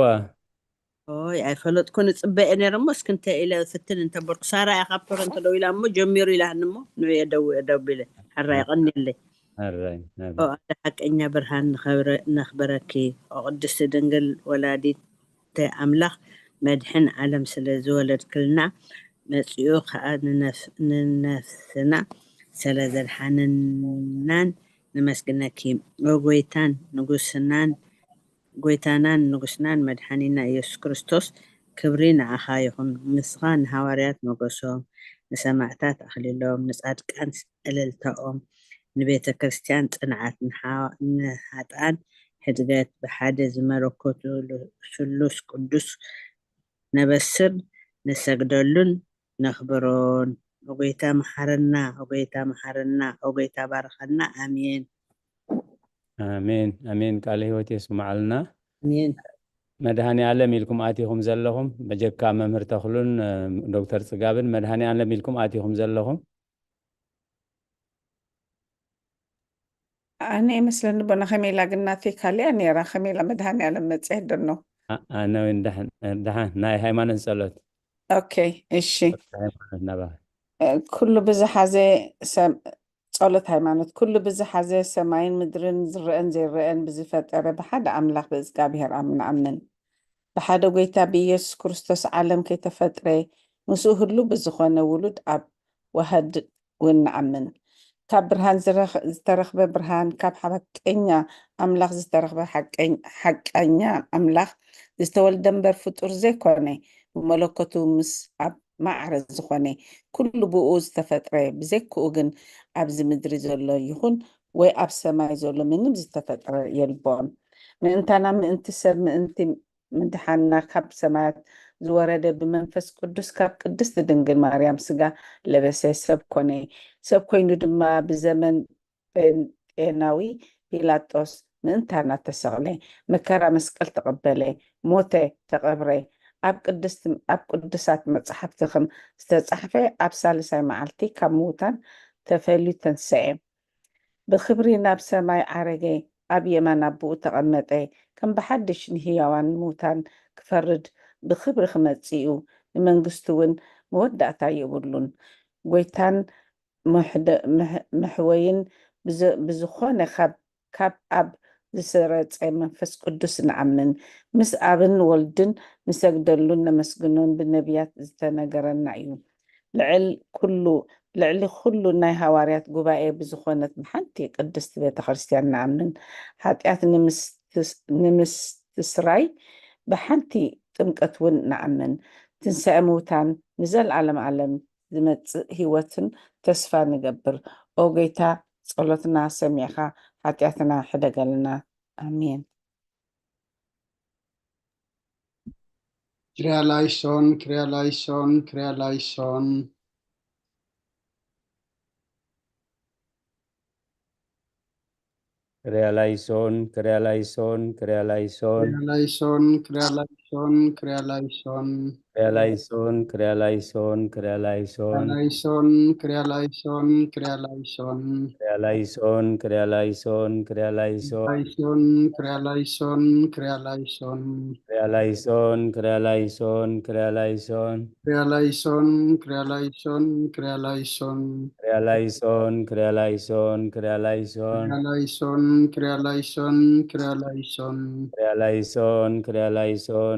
ኦይ ኣይፈለጥኩን፣ እጽበየ ነይረ እሞ እስኪ እንተ ኢለ ፍትን እንተበልኩ። ሳራ እያ ካብ ቶሮንቶ ደው ኢላ እሞ ጀሚሩ ኢላህኒ እሞ ንዑ እየ ደው ደው ኢለ። ሕራይ ቀንየለይ። ኣራይ ኣራይ። ኦ ኣደ ሓቀኛ ብርሃን፣ ንኸብረ- ነኽብረኪ። ኦ ቅድስቲ ድንግል ወላዲት ኣምላኽ፣ መድሕን ዓለም ስለ ዝወለድክልና፣ መጺኡ ኸኣ ንነፍ- ንነፍስና ስለ ዘድሓነናን ነመስግነኪ። ኦ ጎይታን ንጉስናን ጎይታናን ንጉስናን መድሓኒና ኢየሱስ ክርስቶስ፣ ክብሪ ንዓኻ ይኹን። ንስኻ ንሃዋርያት ሞገሶም፣ ንሰማዕታት ኣኽሊሎም፣ ንጻድቃን እልልታኦም፣ ንቤተ ክርስቲያን ጽንዓት፣ ንሓ- ንሓጥኣን ሕድገት፣ ብሓደ ዝመለኮቱ ስሉስ ቅዱስ ነበስር፣ ንሰግደሉን ነኽብሮን። ኦጎይታ መሓረና፣ ኦጎይታ መሓረና፣ ኦጎይታ ባርኸና። ኣሜን። ኣሜን ኣሜን። ቃለ ህይወት የስምዓልና። ኣሜን። መድሃኒ ዓለም ኢልኩም ኣቲኹም ዘለኹም፣ በጀካ መምህር ተኽሉን እ፣ ዶክተር ጽጋብን መድሃኒ ዓለም ኢልኩም ኣቲኹም ዘለኹም። ኣነ ይመስለኒ ቦና ከመይ ኢላ ግን ናተይ ካሊኣ ነይራ፣ ከመይ ኢላ መድሃኒ ዓለም መጽሔት ደኖ። ኣ- ኣነ እውን ደሓን ደሓን ናይ ሃይማኖት ጸሎት ኦኬ እሺ። ሃይማኖት ናባኻ። እ፣ ኩሉ ብዝሓዘ ሰም- ጸሎት ሃይማኖት። ኩሉ ብዝሓዘ ሰማይን ምድርን ዝረአን ዘይረአን ብዝፈጠረ ብሓደ ኣምላኽ ብእዝጋብሄር ኣም- ንኣምን። ብሓደ ጎይታ ብኢየሱስ ክርስቶስ ዓለም ከይተፈጥረ ምስኡ ህሉ ብዝኾነ ውሉድ ኣብ ዋህድ እውን ንኣምን። ካብ ብርሃን ዝረኽ- ዝተረኽበ ብርሃን፣ ካብ ሓቀኛ ኣምላኽ ዝተረኽበ ሓቀኝ- ሓቀኛ ኣምላኽ ዝተወልደ እምበር ፍጡር ዘይኮነ፣ ብመለኮቱ ምስ ኣብ ማዕረ ዝኾነ ኩሉ ብኡ ዝተፈጥረ፣ ብዘይክኡ ግን ኣብዚ ምድሪ ዘሎ ይኹን ወይ ኣብ ሰማይ ዘሎ ምንም ዝተፈጥረ የልቦን። ምእንታና ምእንቲ ሰብ ምእንቲ ምድሓንና ካብ ሰማያት ዝወረደ ብመንፈስ ቅዱስ ካብ ቅድስቲ ድንግል ማርያም ስጋ ለበሰ፣ ሰብ ኮነ። ሰብ ኮይኑ ድማ ብዘመን ጴንጤናዊ ፒላጦስ ምእንታና ተሰቕለ፣ መከራ መስቀል ተቐበለ፣ ሞተ፣ ተቐብረ። ኣብ ቅድስት ኣብ ቅዱሳት መጻሕፍቲ ከም ዝተጻሕፈ ኣብ ሳልሳይ መዓልቲ ካብ ምዉታን ተፈልዩ ተንሰኤ። ብኽብሪ ናብ ሰማይ ዓረገ፣ ኣብ የማን ኣቦኡ ተቐመጠ። ከም ብሓድሽ ንህያዋን ምዉታን ክፈርድ ብኽብሪ ክመጽእ እዩ። ንመንግስቱ እውን መወዳእታ የብሉን። ጎይታን መሕደ- መሕ- መሕወይን ብዘ- ብዝኾነ ካብ ካብ ኣብ ዝሰረጸ መንፈስ ቅዱስ ንኣምን። ምስ ኣብን ወልድን ንሰግደሉን ነመስግኖን ብነቢያት ዝተነገረና እዩ። ልዕል ኩሉ ልዕሊ ኩሉ ናይ ሃዋርያት ጉባኤ ብዝኾነት ብሓንቲ ቅድስቲ ቤተ ክርስቲያን ንኣምን። ሓጢኣት ንምስትስ- ንምስትስራይ ብሓንቲ ጥምቀት እውን ንኣምን። ትንሳኤ ምውታን ንዘለዓለም ዓለም ዝመጽእ ህይወትን ተስፋ ንገብር። ኦ ጎይታ ጸሎትና ሰሚዕኻ ሓጢኣትና ሕደገልና። ኣሜን። ክሪያ ላይሶን፣ ክሪያ ላይሶን፣ ክሪያ ላይሶን። ክሪያ ላይሶን፣ ክሪያ ላይሶን፣ ክሪያ ላይሶን። ክሪያ ላይሶን፣ ክሪያ ላይሶን፣ ክሪያ ላይሶን። ክሪያ ላይሶን፣ ክሪያ ላይሶን፣ ክሪያ ላይሶን። ላይሶን፣ ክሪያ ላይሶን፣ ክሪያ ላይሶን። ክሪያ ላይሶን፣ ክሪያ ላይሶን፣ ክሪያ ላይሶን። ላይሶን፣ ክሪያ ላይሶን፣ ክሪያ ላይሶን። ክሪያ ላይሶን፣ ክሪያ ላይሶን፣ ክሪያ ላይሶን። ክሪያ ላይሶን፣ ክሪያ ላይሶን፣ ክሪያ ላይሶን። ክሪያ ላይሶን፣ ክሪያ ላይሶን፣ ክሪያ ላይሶን። ክሪያ ላይሶን፣ ክሪያ ላይሶን፣ ክሪያ ላይሶን። ክሪያ ላይሶን፣ ክሪያ ላይሶን፣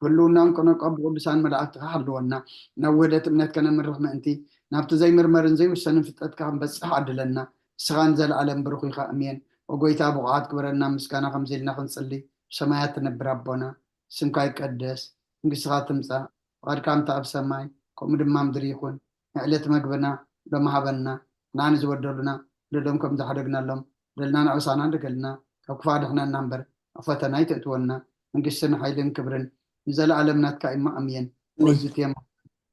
ብህልውናን ቅኑዕ ቀቡ ቅዱሳን መላእክትኻ ሓልወና። ናብ ውህደት እምነት ከነምርሕ ምእንቲ፣ ናብቲ ዘይምርመርን ዘይውሰንን ፍልጠትካ ክንበጽሕ ዓድለና። ንስኻ ንዘለኣለም ብሩኽ ኢኻ፣ እሜን። ኦ ጎይታ፣ ብቑዓት ግበረና፣ ምስጋና ከምዚ ኢልና ክንጽሊ። ብሰማያት ትነብር ኣቦና፣ ስምካ ይቀደስ፣ መንግስትኻ ትምጻእ፣ ፍቓድካ ከምቲ ኣብ ሰማይ፣ ከምኡ ድማ ኣብ ምድሪ ይኹን። ንዕለት መግብና ሎሚ ሃበና፣ ንዓና ንዝበደሉና፣ በደሎም ከም ዝሓደግናሎም፣ በደልና ንዕሳና ንገልና፣ ካብ ክፉእ ኣድሕነና እምበር፣ ኣብ ፈተና ኣይተእትወና፣ መንግስትን ሓይልን ክብርን ንዘለኣለም ናትካ እሞ፣ ኣሜን። ኣሜን። ወዝት የማ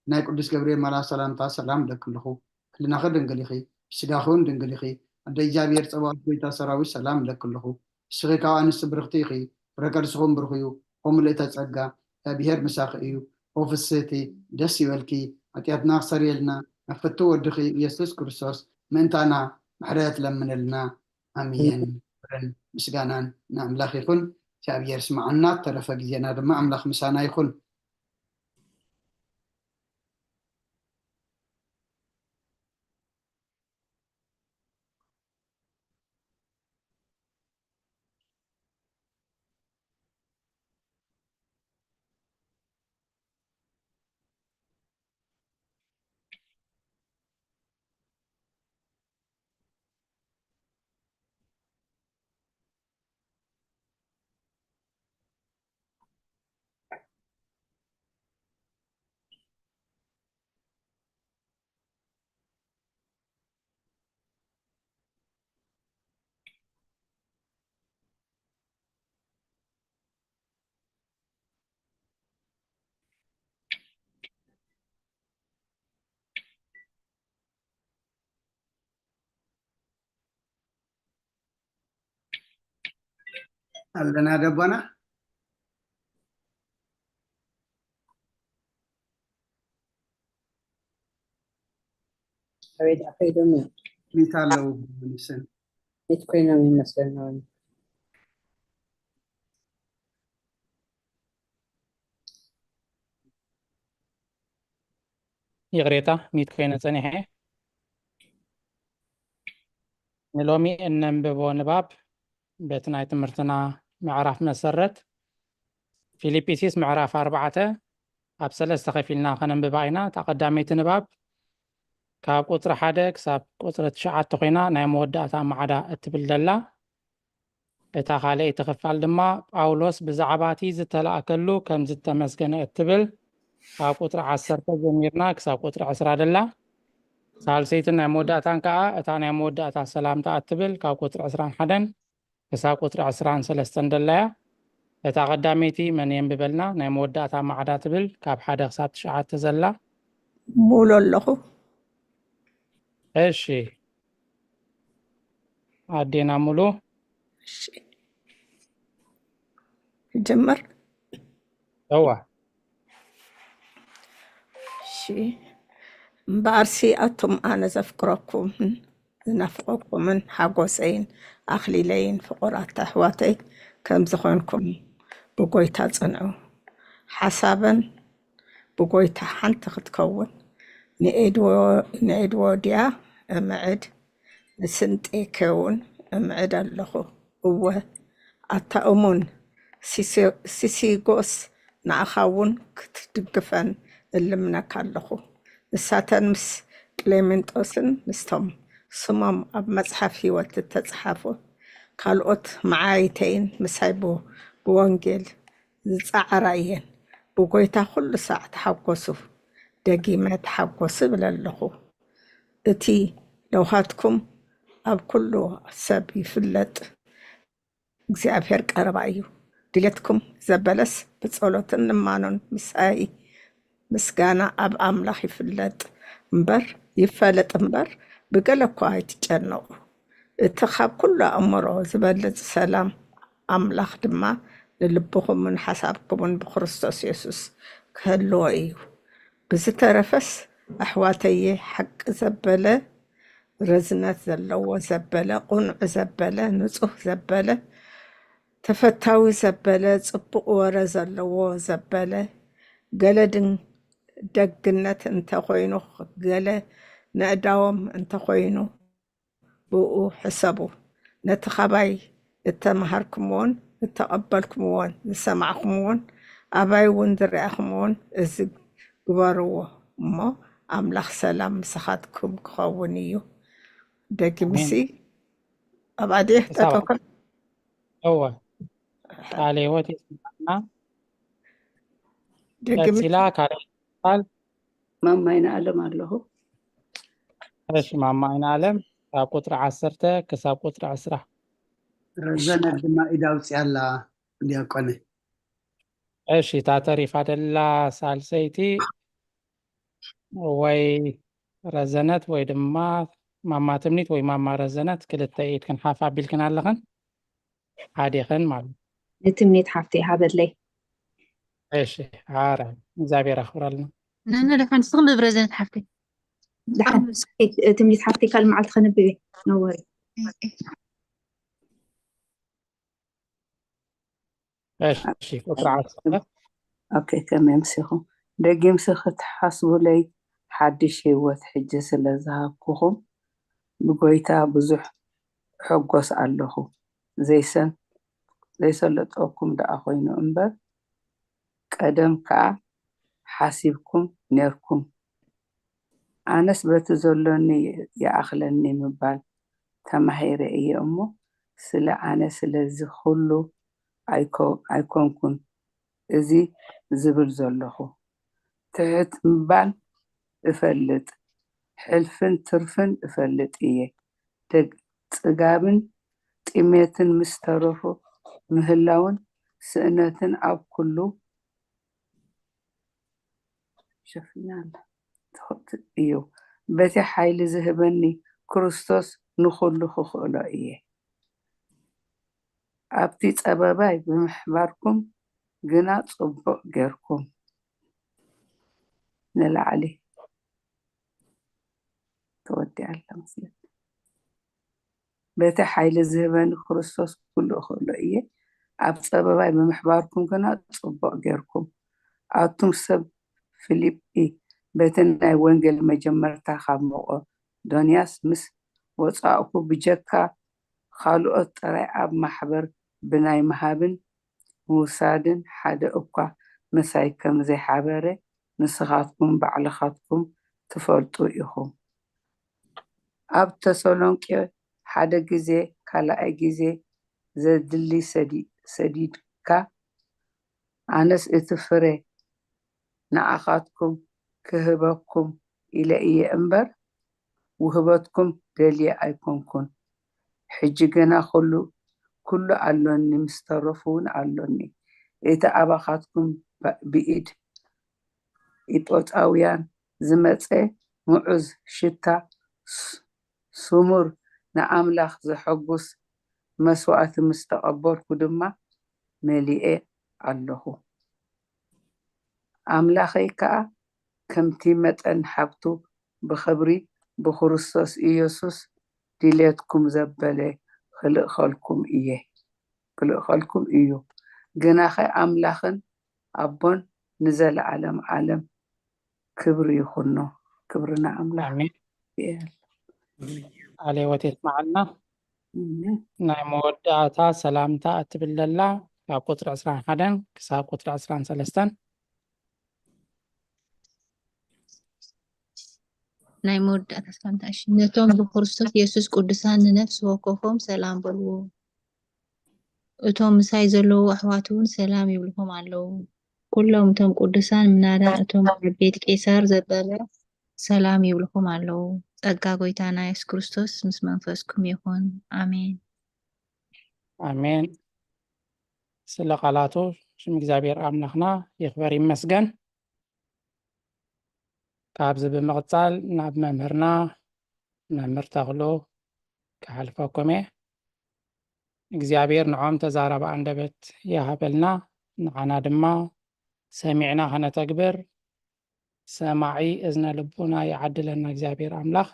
ናይ ቅዱስ ገብርኤል መልኣክ ሰላምታ ሰላም እለኪ ኣለኹ። ሕልናኺ ድንግል ኢኺ፣ ብስጋኺ እውን ድንግል ኢኺ። ኣደ እግዚኣብሔር ጸባኦት ጎይታ ሰራዊት ሰላም እለኪ ኣለኹ። ንስኺ ካብ ኣንስቲ ብርኽቲ ኢኺ፣ ፍረ ከርስኺ እውን ብሩኽ እዩ። ኦ ምልእተ ጸጋ፣ እግዚኣብሔር ምሳኺ እዩ። ኦ ፍስህቲ፣ ደስ ይበልኪ። ሓጢኣትና ክሰርየልና፣ ናብ ፍትው ወድኺ ኢየሱስ ክርስቶስ ምእንታና ምሕረት ለምንልና። ኣሜን። ክብርን ምስጋናን ንኣምላኽ ይኹን። እግዚኣብሔር ስምዓና፣ ተረፈ ግዜና ድማ ኣምላኽ ምሳና ይኹን። ኣለና ደቦና። ኣቤት ኣፈይዶም እዮም። ሚት ኣለዉ። ንስን ቤት ኮይኖም ይመስለና። ይቕሬታ፣ ሚት ኮይነ ጸኒሐ። ንሎሚ እነንብቦ ንባብ በቲ ናይ ትምህርትና ምዕራፍ መሰረት ፊልጵስዩስ ምዕራፍ ኣርባዕተ ኣብ ሰለስተ ከፊልና ከነንብባ ኢና። እታ ቀዳመይቲ ንባብ ካብ ቁጽሪ ሓደ ክሳብ ቁጽሪ ትሽዓተ ኮይና ናይ መወዳእታ ማዕዳ እትብል ዘላ። እታ ካልኣይቲ ክፋል ድማ ጳውሎስ ብዛዕባ እቲ ዝተላእከሉ ከም ዝተመስገነ እትብል ካብ ቁጽሪ ዓሰርተ ጀሚርና ክሳብ ቁጽሪ ዕስራ ዘላ። ሳልሰይትን ናይ መወዳእታን ከኣ እታ ናይ መወዳእታ ሰላምታ እትብል ካብ ቁጽሪ ዕስራን ሓደን ክሳብ ቁጽሪ ዕስራን ሰለስተን ዘላ እያ። እታ ቀዳመይቲ መን የንብበልና? ናይ መወዳእታ ማዕዳ ትብል ካብ ሓደ ክሳብ ትሽዓተ ዘላ። ሙሉ ኣለኹ። እሺ፣ ኣዴና ሙሉ። እሺ፣ ክጅምር? እዋ። እሺ፣ እምበኣርሲ ኣቱም ኣነ ዘፍቅረኩምን ዝናፍቐኩምን ሓጎሰይን ኣኽሊለይን ፍቑራት ኣሕዋተይ ከም ዝኾንኩም ብጎይታ ጽንዑ። ሓሳበን ብጎይታ ሓንቲ ክትከውን ንኤድዎ-፣ ንኤድዎድያ እምዕድ፣ ንስንጤኬ እውን እምዕድ ኣለኹ። እወ፣ ኣታ እሙን ሲሲ-፣ ሲሲጎስ፣ ንኣኻ እውን ክትድግፈን እልምነካ ኣለኹ። ንሳተን ምስ ቅሌሜንጦስን ምስቶም ስሞም ኣብ መጽሓፍ ህይወት እተጸሓፉ ካልኦት መዓይተይን ምሳይ ብ-፣ ብወንጌል ዝጸዓራ እየን። ብጎይታ ኩሉ ሳዕ ተሓጎሱ። ደጊመ ተሓጎሱ እብል ኣለኹ። እቲ ለውሃትኩም ኣብ ኩሉ ሰብ ይፍለጥ። እግዚኣብሔር ቀረባ እዩ። ድሌትኩም ዘበለስ ብጸሎትን ልማኖን ምሳይ ምስጋና ኣብ ኣምላኽ ይፍለጥ እምበር፣ ይፈለጥ እምበር፣ ብገለ እኳ ኣይትጨነቑ። እቲ ካብ ኩሉ ኣእምሮ ዝበልጽ ሰላም ኣምላኽ ድማ ንልብኹምን ሓሳብኩምን ብክርስቶስ የሱስ ክህልዎ እዩ። ብዝተረፈስ ኣሕዋተየ፣ ሓቂ ዘበለ፣ ርዝነት ዘለዎ ዘበለ፣ ቁኑዕ ዘበለ፣ ንጹህ ዘበለ፣ ተፈታዊ ዘበለ፣ ጽቡቕ ወረ ዘለዎ ዘበለ፣ ገለ ድን-፣ ደግነት እንተኾይኑ፣ ገለ ነእዳዎም እንተኾይኑ፣ ብኡ ሕሰቡ። ነቲ ኻባይ እተመሃርኩምዎን እተቐበልኩምዎን ዝሰማዕኩምዎን ኣባይ እውን ዝረኣኹም እውን እዚ ግበርዎ እሞ ኣምላኽ ሰላም ምሳኻትኩም ክኸውን እዩ። ደጊምሲ ኣሜን። ኣብ ኣዴ ክሳብ ጠጠውካ እወ ቃለ ህይወት የስምዓና። ደጊምሲ ቀጺላ ካልእ ቃል ማማይ ንዓለም ኣለኹ። እሺ ማማ ኣይንኣለም ካብ ቁጽሪ ዓሰርተ ክሳብ ቁጽሪ ዕስራ። ረዘነት ድማ ኢዳ ኣውፅኣላ ዲያቆነ። እሺ እታ ተሪፋ ደላ ሳልሰይቲ ወይ ረዘነት ወይ ድማ ማማ ትምኒት ወይ ማማ ረዘነት ክልተ ኢድክን ሓፍ ኣቢልክን ኣለኽን ሓዲኽን ማለት እዩ። ንትምኒት ሓፍተይ ሃበለይ። እሺ ሓረ እግዚኣብሔር ኣኽብረልና። ነነ ደሓን ስኽን ብብረዘነት ሓፍተይ ደሓን ትምኒት ሓፍተይ ካልእ መዓልቲ ከነብብ እየ። No worry። እሺ ቁፅሪ ዓሰርተ ኦኬ ከመይ ምሲኹም ደጊምሲ ክትሓስቡለይ ሓድሽ ህይወት ሕጂ ስለ ዝሃብኩኹም ብጎይታ ብዙሕ እሕጎስ ኣለኹ። ዘይሰን ዘይሰለጠኩም ደኣ ኮይኑ እምበር ቀደም ከኣ ሓሲብኩም ኔርኩም። ኣነስ በቲ ዘሎኒ ይኣኽለኒ ምባል ተማሂረ እየ እሞ ስለ ኣነ ስለዚ ኩሉ ኣይኮንኩን እዚ ዝብል ዘለኹ። ትሕት ምባል እፈልጥ፣ ሕልፍን ትርፍን እፈልጥ እየ። ጽጋብን ጥሜትን ምስ ተረፉ ምህላውን ስእነትን ኣብ ኩሉ ይሸፍነና እዩ። በቲ ሓይሊ ዝህበኒ ክርስቶስ ንኹሉ ክኽእሎ እየ። ኣብቲ ጸበባይ ብምሕባርኩም ግና ጽቡቕ ጌርኩም ንላዕሊ ተወዲኣ ኣላ መስለኒ። በቲ ሓይሊ ዝህበኒ ክርስቶስ ኩሉ እኽእሎ እየ። ኣብ ጸበባይ ብምሕባርኩም ግና ጽቡቕ ጌርኩም። ኣቱም ሰብ ፊልጲ፣ በቲ ናይ ወንጌል መጀመርታ ካብ መቄዶንያስ ምስ ወጻእኩ፣ ብጀካ ካልኦት ጥራይ ኣብ ማሕበር ብናይ ምሃብን ምውሳድን ሓደ እኳ ምሳይ ከም ዘይሓበረ ንስኻትኩም ባዕልኻትኩም ትፈልጡ ኢኹም። ኣብ ተሰሎንቄ ሓደ ግዜ፣ ካልኣይ ግዜ ዘድሊ ሰዲድካ፣ ኣነስ እቲ ፍረ ንኣኻትኩም ክህበኩም ኢለ እየ እምበር፣ ውህበትኩም ደልየ ኣይኮንኩን። ሕጂ ግና ኩሉ፣ ኩሉ ኣሎኒ፣ ምስ ተረፉ እውን ኣሎኒ። እቲ ኣባኻትኩም ብኢድ ኢጦጣውያን ዝመጸ ምዑዝ ሽታ ስሙር ንኣምላኽ ዘሐጉስ መስዋእቲ ምስ ተቐበልኩ ድማ መሊኤ ኣለኹ። ኣምላኸይ ከኣ ከምቲ መጠን ሃብቱ ብኽብሪ ብክርስቶስ ኢየሱስ ድሌትኩም ዘበለ ክልእኸልኩም እየ ክልእኸልኩም እዩ። ግናኸ ኣምላኽን ኣቦን ንዘለዓለም ዓለም ክብሪ ይኹኖ። ክብሪ ንኣምላኽ። ኣሜን። ይበል። ቃለ ህይወት የስማዓልና። ኣሜን። ናይ መወዳእታ ሰላምታ እትብል ዘላ ካብ ቁፅሪ ዕስራን ሓደን ክሳብ ቁፅሪ ዕስራን ሰለስተን። ናይ መወዳእታ ሰላምታ እሺ። ነቶም ብክርስቶስ የሱስ ቅዱሳን ንነፍሲ ወከፎም ሰላም በልዎ። እቶም ምሳይ ዘለዉ ኣሕዋት እውን ሰላም ይብልኹም ኣለዉ። ኩሎም እቶም ቅዱሳን ምናዳ እቶም ኣብ ቤት ቄሳር ዘበለ ሰላም ይብልኹም ኣለዉ። ጸጋ ጎይታና የሱስ ክርስቶስ ምስ መንፈስኩም ይኹን። ኣሜን። ኣሜን። ስለ ቃላቱ ሽም እግዚኣብሔር ኣምላኽና ይኽበር ይመስገን። ካብዚ ብምቕጻል ናብ መምህርና መምህር ተኽሉ ክሓልፈኩም እየ። እግዚኣብሔር ንዖም ተዛራቢ ኣንደበት ይሃበልና፣ ንዓና ድማ ሰሚዕና ከነተግብር ሰማዒ እዝነ ልቡና ይዓድለና እግዚኣብሔር ኣምላኽ።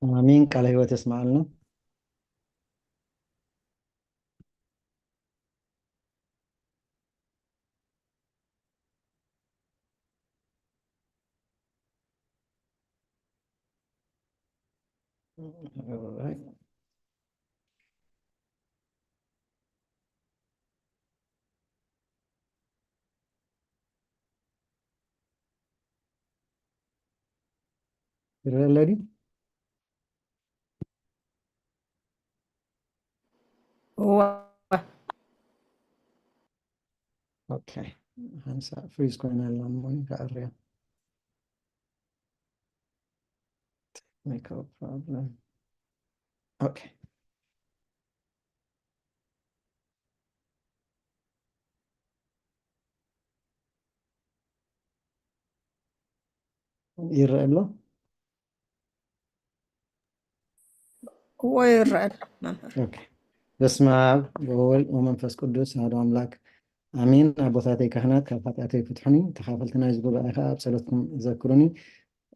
ኣሚን። ቃለ ህይወት የስምዓልና። All right. ይረአ ኣሎ ድዩ? እዋ ኦኬ። ሓንሳእ ፍሪዝ ኮይና ኣላ እሞ ከዕርያ። Technical problem. ኦኬ። ይረአ ኣሎ? እዎ ይረአ ኣሎ መምህር። ኦኬ። በስመ አብ ወወልድ ወመንፈስ ቅዱስ አሐዱ አምላክ አሜን። ኣቦታተይ ካህናት ካብ ሓጢኣተይ ፍትሑኒ፣ ተኻፈልቲ ናይዚ ጉባኤ ከዓ ኣብ ጸሎትኩም ዘክሩኒ።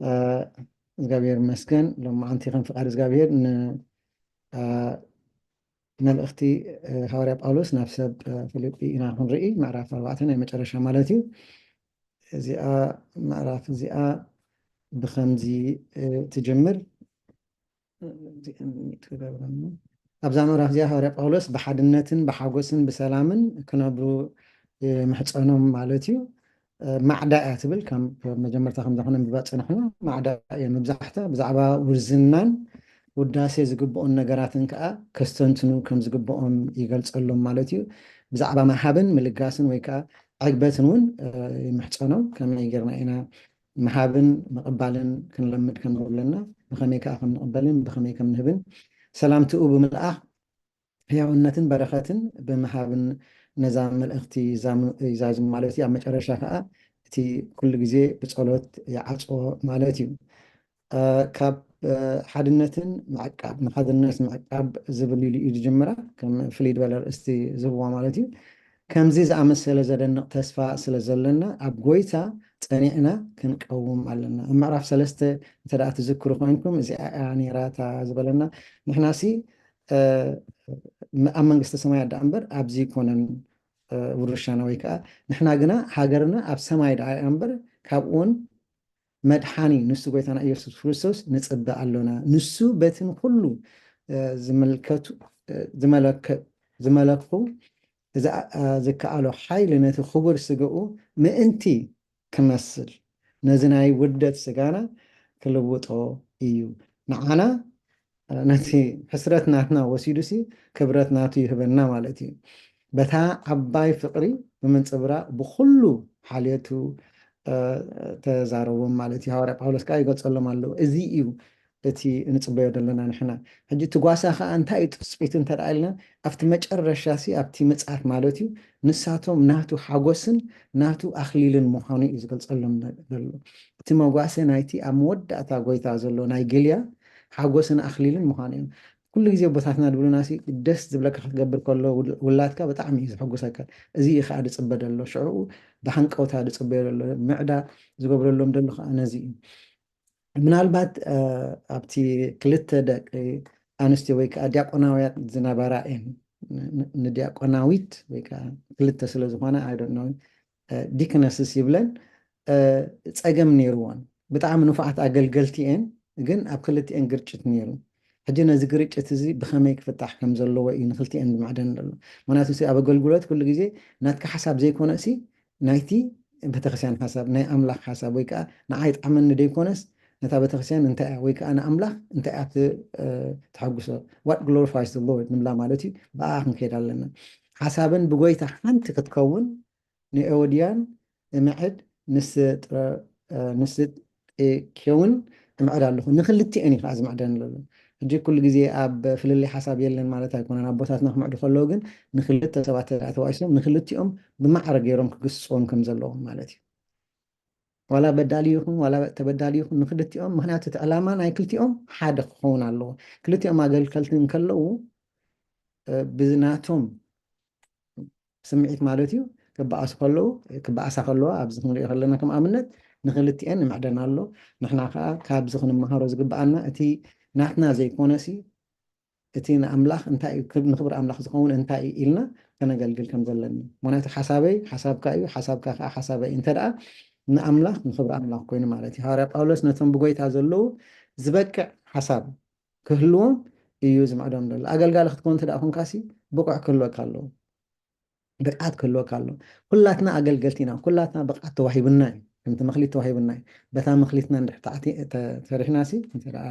እ፣ እግዚኣብሔር ይመስገን። ሎማዓንቲ ከም ፍቃድ እግዚኣብሔር ን-፣ እ፣ መልእኽቲ፣ እ፣ ሃዋርያ ጳውሎስ ናብ ሰብ፣ እ፣ ፊልጲ ኢና ክንርኢ፣ ምዕራፍ ኣርባዕተ ናይ መጨረሻ ማለት እዩ። እዚኣ ምዕራፍ እዚኣ ብኸምዚ፣ እ፣ ትጅምር። እዚኣ ሚዩት ክገብረኒ። ኣብዛ ምዕራፍ እዚኣ ሃዋርያ ጳውሎስ ብሓድነትን ብሓጎስን ብሰላምን ክነብሩ ይምሕጸኖም ማለት እዩ። እ፣ ማዕዳ እያ ትብል፣ ከም መጀመርታ ከም ዝኾነ ምባል ጸናሕና፣ ማዕዳ እያ መብዛሕታ ብዛዕባ ውርዝናን ውዳሴ ዝግብኦን ነገራትን ከኣ ከስተንትኑ ከም ዝግብኦም ይገልጸሎም ማለት እዩ። ብዛዕባ ምሃብን ምልጋስን ወይ ከኣ ዕግበትን እውን፣ እ፣ ይምሕጸኖም። ከመይ ጌርና ኢና ምሃብን ምቕባልን ክንለምድ ከም ዘለና፣ ብኸመይ ከኣ ከም ንቕበልን ብኸመይ ከም ንህብን፣ ሰላምትኡ ብምልኣኽ ህያውነትን በረኸትን ብምሃብን ነዛ መልእኽቲ ይዛም-፣ ይዛዝም ማለት እዩ። ኣብ መጨረሻ ከኣ እቲ ኩሉ ግዜ ብጸሎት ይዓጽዎ ማለት እዩ። እ፣ ካብ፣ እ፣ ሓድነትን ምዕቃብ፣ ንሓድነት ምዕቃብ ዝብል ኢሉ እዩ ዝጅምራ፣ ከም ፍልይ ዝበለ ኣርእስቲ ዝህብዋ ማለት እዩ። ከምዚ ዝኣመሰለ ዘደንቕ ተስፋ ስለ ዘለና፣ ኣብ ጐይታ ጸኒዕና ክንቀውም ኣለና። ኣብ ምዕራፍ ሰለስተ እንተ ደኣ ትዝክሩ ኮይንኩም፣ እዚኣ እያ ነይራ እታ ዝበለና። ንሕናሲ፣ እ፣ ም-፣ ኣብ መንግስተ ሰማያት ደኣ እምበር፣ ኣብዚ ኣይኮነን፣ እ፣ ውርሻና፣ ወይ ከኣ ንሕና ግና ሃገርና ኣብ ሰማይ ደኣ እያ እምበር፣ ካብኡውን መድሓኒ ንሱ ጐይታና ኢየሱስ ክርስቶስ ንጽበ ኣሎና። ንሱ በቲ ንኹሉ፣ እ፣ ዝምልከቱ፣ እ፣ ዝመለከ-፣ ዝመለኩ ዝኣ-፣ እ፣ ዝከኣሎ ሓይሊ ነቲ ክቡር ስጋኡ ምእንቲ ክመስል ነዚ ናይ ውርደት ስጋና ክልውጦ እዩ። ንዓና፣ እ፣ ነቲ ሕስረት ናትና ወሲዱሲ ክብረት ናቱ ይህበና ማለት እዩ። በታ ዓባይ ፍቕሪ ብምንጽብራቕ ብኹሉ ሓልዮቱ፣ እ፣ ተዛረቦም ማለት እዩ። ሃዋርያ ጳውሎስ ከኣ ይገልጸሎም ኣለዉ። እዚ እዩ እቲ እንጽበዮ ዘለና ንሕና። ሕጂ እቲ ጓሳ ከኣ እንታይ እዩ ትጽቢቱ እንተ ደኣ ኢልና፣ ኣብቲ መጨረሻሲ፣ ኣብቲ ምጽኣት ማለት እዩ፣ ንሳቶም ናቱ ሓጎስን ናቱ ኣኽሊልን ምዃኑ እዩ ዝገልጸሎም ነ-፣ ዘሎ። እቲ መጓሰ ናይቲ ኣብ መወዳእታ ጐይታ ዘሎ ናይ ግልያ ሓጎስን ኣኽሊልን ምዃኑ እዩ። ኩሉ ግዜ ኣቦታትና ዝብሉናሲ፣ ደስ ዝብለካ ክትገብር ከሎ ውል-፣ ውላድካ ብጣዕሚ እዩ ዘሐጉሰካ። እዚ እዩ ከኣ ዝጽበ ዘሎ። ሽዑ ብሃንቀውታ ዝጽበዮ ዘሎ፣ ምዕዳ ዝገብረሎም ዘሎ ከኣ ነዚ እዩ። ምናልባት፣ እ፣ ኣብቲ ክልተ ደቂ ኣንስትዮ ወይ ከኣ ዲያቆናውያት ዝነበራ እየን። ን-፣ ን-፣ ንዲያቆናዊት ወይ ከኣ ክልተ ስለ ዝኾና፣ I don't know፣ እ፣ ዲክነስስ ይብለን፣ እ፣ ጸገም ነይርወን። ብጣዕሚ ንፉዓት ኣገልገልቲ እየን፣ ግን ኣብ ክልቲኤን ግርጭት ነይሩ። ሕጂ ነዚ ግርጭት እዚ ብኸመይ ክፍታሕ ከም ዘለዎ እዩ ንክልቲኤን ዝምዕደን ዘሎ። ምኽንያቱ ሲ ኣብ ኣገልግሎት ኩሉ ግዜ ናትካ ሓሳብ ዘይኮነ ሲ ናይቲ ቤተክርስትያን ሓሳብ፣ ናይ ኣምላኽ ሓሳብ፣ ወይ ከኣ ንዓይ ይጥዓመኒ ደይኮነስ ነታ ቤተክርስትያን እንታይ እያ፣ ወይ ከኣ ንኣምላኽ እንታይ እያ ት-፣ እ፣ ተሐጉሶ? What glorifies the Lord ንብላ ማለት እዩ። ብኣ ክንከይድ ኣለና። ሓሳበን ብጎይታ ሓንቲ ክትከውን ንኤዎድያን እምዕድ፣ ንስ ጥረ-፣ እ፣ ንስ ጤኬውን እምዕድ ኣለኹ። ንክልቲኤን እዩ ከዓ ዝምዕደን ዘሎ። ሕጂ ኩሉ ግዜ ኣብ ፍልልይ ሓሳብ የለን ማለት ኣይኮነን። ኣቦታትና ክምዕዱ ከለዉ ግን ንክልተ ሰባት ተባኢሶም ንክልቲኦም ብማዕረ ገይሮም ክግስጽዎም ከም ዘለዎም ማለት እዩ። ዋላ በዳሊ ይኹን ዋላ ተበዳሊ ይኹን ንክልቲኦም፣ ምኽንያቱ እቲ ዕላማ ናይ ክልቲኦም ሓደ ክኸውን ኣለዎ። ክልቲኦም ኣገልገልቲ እንከለዉ፣ እ፣ ብናቶም ስምዒት ማለት እዩ፣ ክበኣሱ ከለዉ፣ ክበኣሳ ከለዋ፣ ኣብዚ ክንሪኦ ከለና ከም ኣብነት ንክልቲኤን ንምዕደን ኣሎ። ንሕና ከኣ ካብዚ ክንመሃሮ ዝግበኣና እቲ ናትና ዘይኮነሲ፣ እቲ ንኣምላኽ እንታይ እዩ፣ ክብ-፣ ንኽብሪ ኣምላኽ ዝኸውን እንታይ እዩ ኢልና ከነገልግል ከም ዘለኒ። ምኽንያቱ ሓሳበይ ሓሳብካ እዩ፣ ሓሳብካ ከኣ ሓሳበይ እንተ ደኣ ንኣምላኽ፣ ንኽብሪ ኣምላኽ ኮይኑ ማለት እዩ። ሃዋርያ ጳውሎስ ነቶም ብጎይታ ዘለዉ ዝበቅዕ ሓሳብ ክህልዎም እዩ ዝምዕዶም ዘሎ። ኣገልጋሊ ክትኮን እንተ ደኣ ኮንካሲ ብቑዕ ክህልወካ ኣለዎ፣ ብቕዓት ክህልወካ ኣለዎ። ኩላትና ኣገልገልቲ ኢና፣ ኩላትና ብቕዓት ተዋሂቡና እዩ። ከምቲ መኽሊት ተዋሂቡና እዩ። በታ መኽሊትና እንድሕር ታዕቲ ተ- ተሪሕናሲ እንተ ደኣ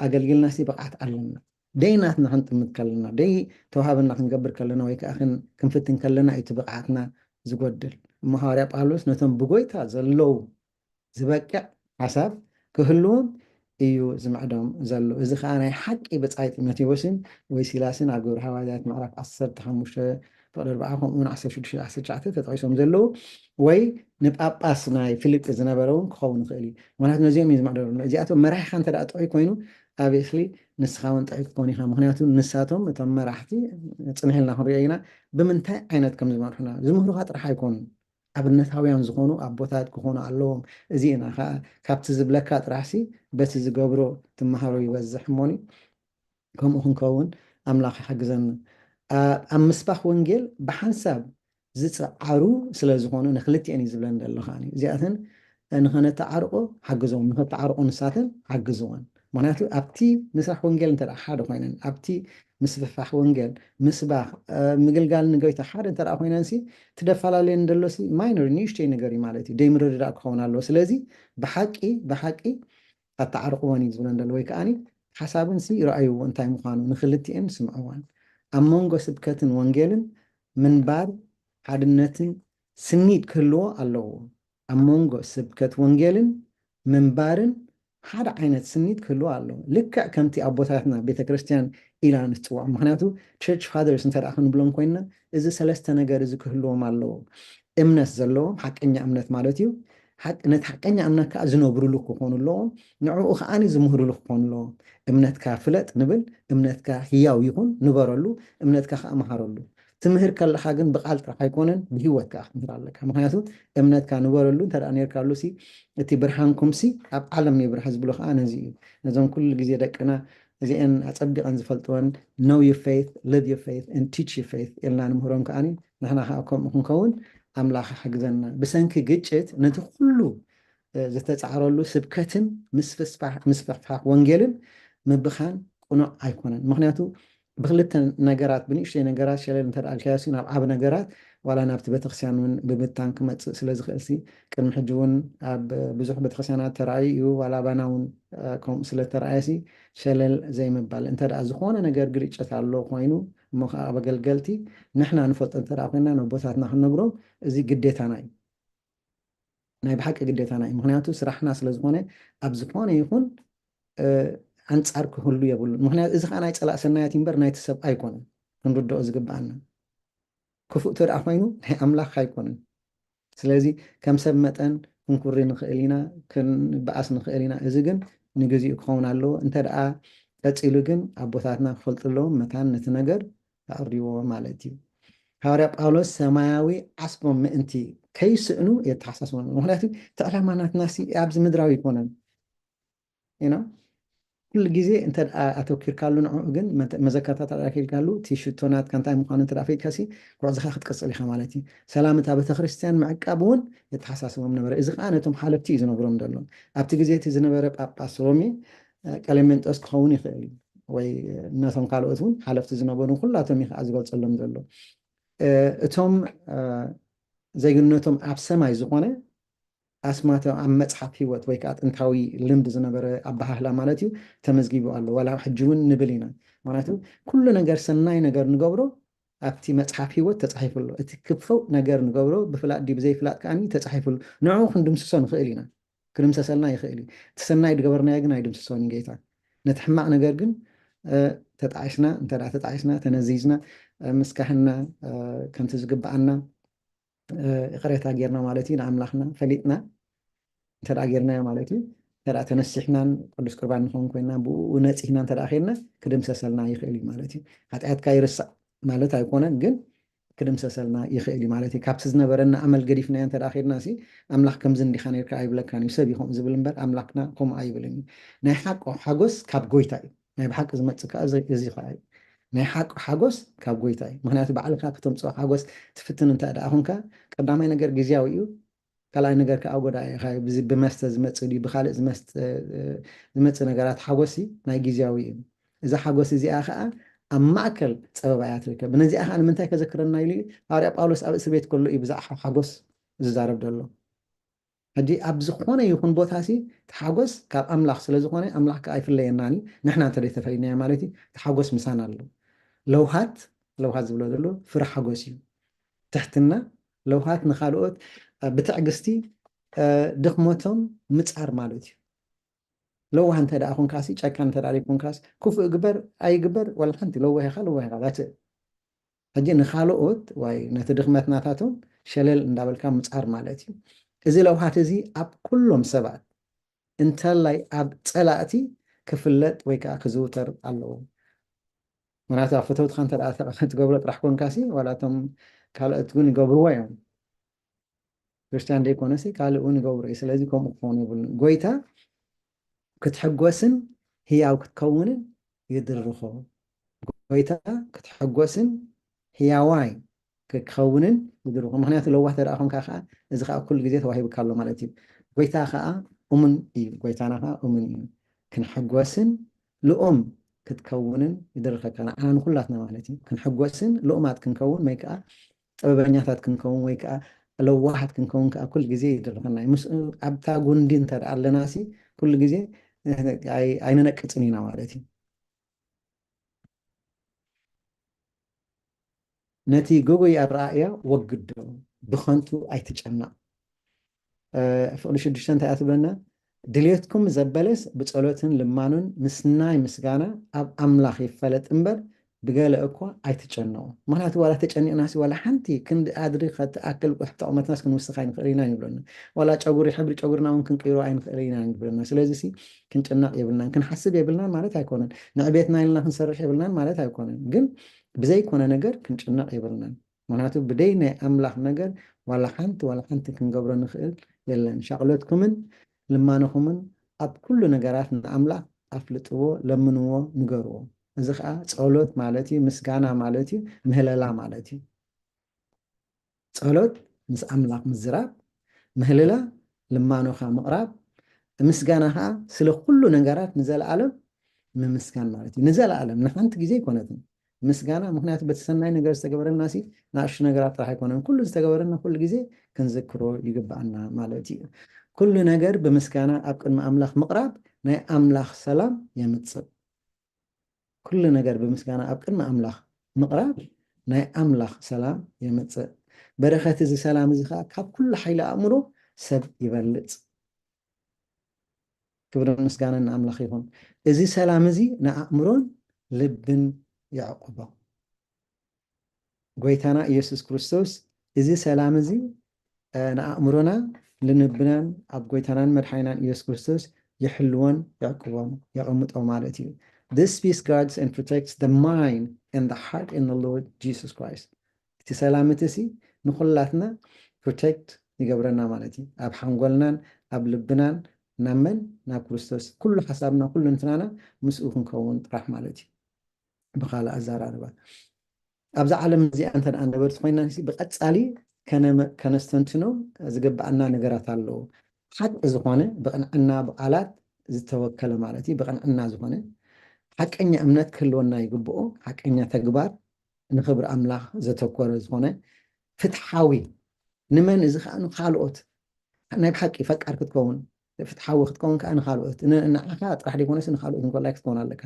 ኣገልጊልናሲ ብቕዓት ኣለና። ደይ ናትና ክንጥምት ከለና፣ ደይ ተዋሃበና ክንገብር ከለና ወይ ከዓ ክን- ክንፍትን ከለና እዩ እቲ ብቕዓትና ዝጎድል። እሞ ሃዋርያ ጳውሎስ ነቶም ብጎይታ ዘለዉ ዝበቅዕ ሓሳብ ክህልዎም እዩ ዝምዕዶም ዘሎ። እዚ ከዓ ናይ ሓቂ ብጻይ ጢሞቴዎስን ወይ ሲላስን ኣብ ግብረ ሃዋርያት ምዕራፍ ዓሰርተ ሓሙሽተ ፍቕዲ ኣርባዓ ከምኡ እውን ዓሰርተ ሽዱሽተ ዓሰርተ ትሽዓተ ተጠቒሶም ዘለዉ ወይ ንጳጳስ ናይ ፊልጲ ዝነበረ እውን ክኸውን ይኽእል እዩ። ምክንያቱ ነዚኦም እዩ ዝምዕደሉ። እዚኣቶም መራሒኻ እንተ ደኣ ጥዑይ ኮይኑ obviously ንስኻ እውን ጥዑይ ክትኮን ኢኻ። ምክንያቱ ንሳቶም እቶም መራሕቲ ጽንሕ ኢልና ክንሪኦ ኢና ብምንታይ ዓይነት ከም ዝመርሑና ዝምህሩኻ ጥራሕ ኣይኮኑን። ኣብነታውያን ዝኾኑ ኣቦታት ክኾኑ ኣለዎም። እዚ ኢና ከዓ ካብቲ ዝብለካ ጥራሕሲ በቲ ዝገብሮ ትመሃሮ ይበዝሕ እሞኒ ከምኡ ክንከውን ኣምላኽ ይሓግዘና። ኣብ ምስባኽ ወንጌል ብሓንሳብ ዝፀዓሩ ስለ ዝኾኑ ንክልቲኤን እዩ ዝብለን ዘሎ። ከዓኒ እዚኣተን ንኸነተዓርቆ ሓግዞም፣ ንኸተዓርቆ ንሳተን ሓግዝወን። ምክንያቱ ኣብቲ ምስራሕ ወንጌል እንተ ሓደ ኮይነን ኣብቲ ምስፍሕፋሕ ወንጌል ምስባኽ ምግልጋል ንጎይታ ሓደ እንተ ኮይነን ሲ ትደፈላለየን ደሎ ሲ ማይኖር ንእሽተይ ነገር እዩ ማለት እዩ። ደይ ምርድዳእ ክኸውን ኣለዎ። ስለዚ ብሓቂ ብሓቂ ኣተዓርቅወን እዩ ዝብለን ዘሎ ወይ ከዓኒ ሓሳብን ሲ ይረኣይዎ እንታይ ምዃኑ ንክልቲኤን ስምዕወን። ኣብ መንጎ ስብከትን ወንጌልን ምንባር ሓድነትን ስኒድ ክህልዎ ኣለዎ። ኣብ መንጎ ስብከት ወንጌልን ምንባርን ሓደ ዓይነት ስኒት ክህልዎ ኣለዎ። ልክዕ ከምቲ ኣቦታትና ቤተ ክርስቲያን ኢላ ንትፅውዖ። ምክንያቱ ቸርች ፋደርስ እንተ ደኣ ክንብሎም ኮይንና እዚ ሰለስተ ነገር እዚ ክህልዎም ኣለዎ። እምነት ዘለዎም ሓቀኛ እምነት ማለት እዩ። ሓቅ- ነቲ ሓቀኛ እምነት ከዓ ዝነብሩሉ ክኾኑ ኣለዎም። ንዕኡ ከዓኒ ዝምህሩሉ ክኾኑ ኣለዎም። እምነትካ ፍለጥ ንብል፣ እምነትካ ህያው ይኹን ንበረሉ፣ እምነትካ ከዓ መሃረሉ። ትምህር ከለኻ ግን ብቃል ጥራሕ ኣይኮነን ብህይወትካ ክትምህር ኣለካ። ምክንያቱ እምነትካ ንበረሉ እንተ ነርካሉ ሲ እቲ ብርሃንኩም ሲ ኣብ ዓለም ይብርሃ ዝብሎ ከዓ ነዚ እዩ። ነዞም ኩሉ ግዜ ደቅና እዚአን ኣጸቢቐን ዝፈልጥወን know your faith, live your faith and teach your faith ኢልና ንምህሮም ከዓኒ ንሕና ከዓ ከምኡ ክንከውን ኣምላኽ ይሓግዘና። ብሰንኪ ግጭት ነቲ ኩሉ ዝተጻዕረሉ ስብከትን ምስፍሕፋሕ ወንጌልን ምብኻን ቅኑዕ ኣይኮነን። ምክንያቱ ብክልተ ነገራት ብንእሽተይ ነገራት ሸለል እንተ ኣልካዮሲ ናብ ዓብ ነገራት ዋላ ናብቲ ቤተክርስቲያን እውን ብምታን ክመፅእ ስለ ዝኽእል ሲ ቅድሚ ሕጂ እውን ኣብ ብዙሕ ቤተክርስቲያናት ተራእዩ እዩ። ዋላ ኣባና እውን ከምኡ ስለ ተራእየ ሲ ሸለል ዘይምባል እንተ ደኣ ዝኾነ ነገር ግርጨት ኣሎ ኮይኑ እሞ ከዓ ኣብ ኣገልገልቲ ንሕና ንፈልጦ እንተ ደኣ ኮይና ነቦታትና ክንነግሮም እዚ ግዴታና እዩ። ናይ ብሓቂ ግዴታና እዩ። ምክንያቱ ስራሕና ስለ ዝኾነ ኣብ ዝኾነ ይኹን ኣንጻር ክህሉ የብሉን። ምክንያቱ እዚ ከዓ ናይ ፀላእ ሰናያት እምበር ናይቲ ሰብ ኣይኮነን። ክንርድኦ ዝግብኣና ክፉእ ተደኣ ኮይኑ ናይ ኣምላኽ ኣይኮነን። ስለዚ ከም ሰብ መጠን ክንኩሪ ንኽእል ኢና፣ ክንበኣስ ንኽእል ኢና። እዚ ግን ንግዚኡ ክኸውን ኣለዎ። እንተ ደኣ ቀፂሉ ግን ኣቦታትና ክፈልጡ ኣለዎም መታን ነቲ ነገር ተዕርይዎ ማለት እዩ። ሃዋርያ ጳውሎስ ሰማያዊ ዓስቦም ምእንቲ ከይስእኑ የተሓሳስቦም። ምክንያቱ እቲ ዕላማ ናትና ሲ ኣብዚ ምድራዊ ኣይኮነን። You know? ኩሉ ግዜ እንተ ኣተኪርካሉ ንዕኡ ግን መዘከርታታት ኣኪልካሉ እቲ ሽቶ ናትካ እንታይ ምዃኑ እንተ ፈይጥካ ሲ ጉዕዝኻ ክትቅፅል ኢኻ ማለት እዩ። ሰላም እታ ቤተክርስትያን ምዕቃብ እውን የተሓሳስቦም ነበረ። እዚ ከዓ ነቶም ሓለፍቲ እዩ ዝነግሮም ዘሎ። ኣብቲ ግዜ እቲ ዝነበረ ጳጳስ ሮሜ ቀሌሜንጦስ ክኸውን ይኽእል እዩ ወይ ነቶም ካልኦት እውን ሓለፍቲ ዝነበሩ ኩላቶም እዩ ከዓ ዝገልፀሎም ዘሎ። እቶም ዜግነቶም ኣብ ሰማይ ዝኾነ ኣስማቶም ኣብ መፅሓፍ ህይወት ወይ ከዓ ጥንታዊ ልምድ ዝነበረ ኣበሃህላ ማለት እዩ ተመዝጊቡ ኣሎ። ዋላ ሕጂ እውን ንብል ኢና። ምክንያቱ ኩሉ ነገር ሰናይ ነገር ንገብሮ ኣብቲ መፅሓፍ ህይወት ተፃሒፉ ኣሎ። እቲ ክፉእ ነገር ንገብሮ ብፍላጥ ድዩ ብዘይፍላጥ ከዓኒ ተፃሒፉ ኣሎ። ንዕኡ ክንድምስሶ ንኽእል ኢና። ክድምሰሰልና ይኽእል እዩ። እቲ ሰናይ ዝገበርናዮ ግን ኣይድምስሶን እዩ ጌታ። ነቲ ሕማቕ ነገር ግን ተጣዒስና እንተ ተጣዒስና ተነዚዝና ምስ ካህንና ከምቲ ዝግብኣና ይቕሬታ ጌርና ማለት እዩ ንኣምላኽና ፈሊጥና እንተ ጌርናዮ ማለት እዩ። እንተ ተነሲሕናን ቅዱስ ቁርባን ንኸውን ኮይና ብኡ ነፂህና እንተ ከድና ክድምሰሰልና ይኽእል እዩ ማለት እዩ። ሓጢኣትካ ይርሳዕ ማለት ኣይኮነን ግን ክድምሰሰልና ይኽእል እዩ ማለት እዩ። ካብቲ ዝነበረና ኣመል ገዲፍናዮ እንተ ኬድና ሲ ኣምላኽ ከምዚ እንዲኻ ነርካ ኣይብለካን እዩ። ሰብ እዩ ከምኡ ዝብል እምበር ኣምላኽና ከምኡ ኣይብልን እዩ። ናይ ሓቂ ሓጎስ ካብ ጎይታ እዩ። ናይ ብሓቂ ዝመጽእ ከኣ እዚ ከኣ እዩ። ናይ ሓቂ ሓጎስ ካብ ጎይታ እዩ። ምክንያቱ ባዕልካ ከተምጽኦ ሓጎስ ትፍትን እንተ ደኣ ኮንካ ቀዳማይ ነገር ግዝያዊ እዩ። ካልኣይ ነገር ከኣ ጎዳኢ እዩ። ብመስተ ዝመጽእ ድዩ ብካልእ ዝመጽእ ነገራት ሓጎስ ናይ ግዝያዊ እዩ። እዛ ሓጎስ እዚኣ ከዓ ኣብ ማእከል ጸበባ እያ ትርከብ። ነዚኣ ከዓ ንምንታይ ከዘክረና ኢሉ እዩ? ሃዋርያ ጳውሎስ ኣብ እስር ቤት ከሎ እዩ ብዛዕባ ሓጎስ ዝዛረብ ዘሎ። ሕጂ ኣብ ዝኾነ ይኹን ቦታ ሲ እቲ ሓጎስ ካብ ኣምላኽ ስለ ዝኾነ ኣምላኽ ከዓ ኣይፍለየናን እዩ። ንሕና እንተ ተፈሊናዮ ማለት እዩ፣ እቲ ሓጎስ ምሳና ኣሎ። ለውሃት፣ ለውሃት ዝብሎ ዘሎ ፍረ ሓጎስ እዩ። ትሕትና፣ ለውሃት ንኻልኦት እ፣ ብትዕግስቲ እ፣ ድኽመቶም ምጻር ማለት እዩ። ለዋህ እንተ ደኣ ኾንካሲ፣ ጨካን እንተ ደኣ ዘይኮንካስ፣ ክፉእ ግበር ኣይግበር ዋላ ሓንቲ ለዋህ ኢኻ፣ ለዋህ ኢኻ። That's it። ሕጂ ንኻልኦት ወይ ነቲ ድኽመት ናታቶም ሸለል እንዳበልካ ምጻር ማለት እዩ። እዚ ለውሃት እዚ ኣብ ኩሎም ሰባት እንተላይ ኣብ ጸላእቲ ክፍለጥ ወይ ከዓ ክዝውተር ኣለዎ። ምክንያቱ ኣብ ፈተውትኻ እንተ ደኣ ትገብሮ ጥራሕ ኮንካሲ ዋላ እቶም ካልኦት እውን ይገብርዎ እዮም። ክርስቲያን ዘይኮነሲ ካልእ እውን ይገብሮ እዩ። ስለዚ ከምኡ ክኸውን የብሉን። ጎይታ ክትሕጎስን ህያው ክትከውንን ይድርኾ። ጎይታ ክትሕጎስን ህያዋይ ክኸውንን ይድርኾ። ምክንያቱ ለዋህ ተደኣ ኮንካ ከዓ እዚ ከዓ ኩሉ ግዜ ተዋሂብካ ኣሎ ማለት እዩ። ጎይታ ከዓ እሙን እዩ። ጎይታና ከዓ እሙን እዩ። ክንሕጎስን ልኡም ክትከውንን ይድርኸካ። ንዓና ንኩላትና ማለት እዩ። ክንሕጎስን ልኡማት ክንከውን ወይ ከዓ ጥበበኛታት ክንከውን ወይ ከዓ ለዋሃት ክንከውን ከዓ ኩሉ ግዜ ይድርኸና እዩ። ምስ ኣብታ ጉንዲ እንተ ደኣ ኣለና ሲ ኩሉ ግዜ ኣይ- ኣይንነቅጽን ኢና ማለት እዩ። ነቲ ግጉይ ኣረኣእያ ወግዶ፣ ብኸንቱ ኣይትጨነቕ። እ፣ ፍቕዲ ሽዱሽተ እንታይ እያ ትብለና? ድልየትኩም ዘበለስ ብጸሎትን ልማኑን ምስ ናይ ምስጋና ኣብ ኣምላኽ ይፈለጥ እምበር ብገለ እኳ ኣይትጨነቑ። ምኽንያቱ ዋላ ተጨኒቕናሲ ዋላ ሓንቲ ክንዲ ኣድሪ ከትኣክል ጥቕመትናስ ክንውስኽ ኣይንኽእል ኢና ይብለና። ዋላ ጨጉሪ፣ ሕብሪ ጨጉርና እውን ክንቅይሮ ኣይንኽእል ኢና ይብለና። ስለዚ ሲ ክንጭነቕ የብልናን፣ ክንሓስብ የብልናን ማለት ኣይኮነን። ንዕቤትና ኢልና ክንሰርሕ የብልናን ማለት ኣይኮነን። ግን ብዘይኮነ ነገር ክንጭነቕ የብልናን። ምክንያቱ ብደይ ናይ ኣምላኽ ነገር ዋላ ሓንቲ ዋላ ሓንቲ ክንገብሮ ንኽእል የለን። ሻቕሎትኩምን ልማንኹምን ኣብ ኩሉ ነገራት ንኣምላኽ ኣፍልጥዎ፣ ለምንዎ፣ ንገርዎ። እዚ ኸዓ ጸሎት ማለት እዩ፣ ምስጋና ማለት እዩ፣ ምህለላ ማለት እዩ። ጸሎት ምስ ኣምላኽ ምዝራብ፣ ምህልላ ልማኖኻ ምቕራብ፣ ምስጋና ኸዓ ስለ ኩሉ ነገራት ንዘለኣለም ምምስጋን ማለት እዩ። ንዘለኣለም፣ ንሓንቲ ግዜ ኣይኮነትን ምስጋና፣ ምኽንያቱ በቲ ሰናይ ነገር ዝተገበረልና ሲ ንኣሽቱ ነገራት ጥራሕ ኣይኮነን፣ ኩሉ ዝተገበረልና ኩሉ ግዜ ክንዝክሮ ይግብኣና ማለት እዩ። ኩሉ ነገር ብምስጋና ኣብ ቅድሚ ኣምላኽ ምቕራብ ናይ ኣምላኽ ሰላም የምጽእ። ኩሉ ነገር ብምስጋና ኣብ ቅድሚ ኣምላኽ ምቕራብ ናይ ኣምላኽ ሰላም የምጽእ። በረኸት እዚ ሰላም እዚ ኸዓ ካብ ኩሉ ሓይሊ ኣእምሮ ሰብ ይበልጽ። ክብርን ምስጋናን ንኣምላኽ ይኹን። እዚ ሰላም እዚ ንኣእምሮን ልብን የዕቁቦ። ጎይታና ኢየሱስ ክርስቶስ እዚ ሰላም እዚ እ፣ ንኣእምሮና ልንብናን ኣብ ጎይታናን መድሓኒናን ኢየሱስ ክርስቶስ ይሕልዎን የዕቅቦን የቐምጦ ማለት እዩ። This peace guards and protects the mind and the heart in the Lord Jesus Christ። እቲ ሰላም እቲ ሲ ንኹላትና ፕሮቴክት ይገብረና ማለት እዩ። ኣብ ሓንጎልናን ኣብ ልብናን ናብ መን? ናብ ክርስቶስ። ኩሉ ሓሳብና ኩሉ እንትናና ምስኡ ክንከውን ጥራሕ ማለት እዩ። ብኻልእ ኣዘራርባ ኣብዛ ዓለም እዚኣ እንተ ደኣ ነበርቲ ኮይና ንሲ ብቐጻሊ ከነ- ከነስተንትኖ ዝግብኣና ነገራት ኣለዉ። ሓቂ ዝኾነ ብቕንዕና ብቓላት ዝተወከለ ማለት እዩ። ብቕንዕና ዝኾነ ሓቀኛ እምነት ክህልወና ይግብኦ። ሓቀኛ ተግባር ንኽብሪ ኣምላኽ ዘተኮረ ዝኾነ ፍትሓዊ ንመን እዚ ከዓ ንካልኦት ናይ ብሓቂ ፈቃር ክትከውን ፍትሓዊ ክትከውን ከዓ ንካልኦት ንዓኻ ጥራሕ ዘይኮነስ ንካልኦት እንኮላይ ክትከውን ኣለካ።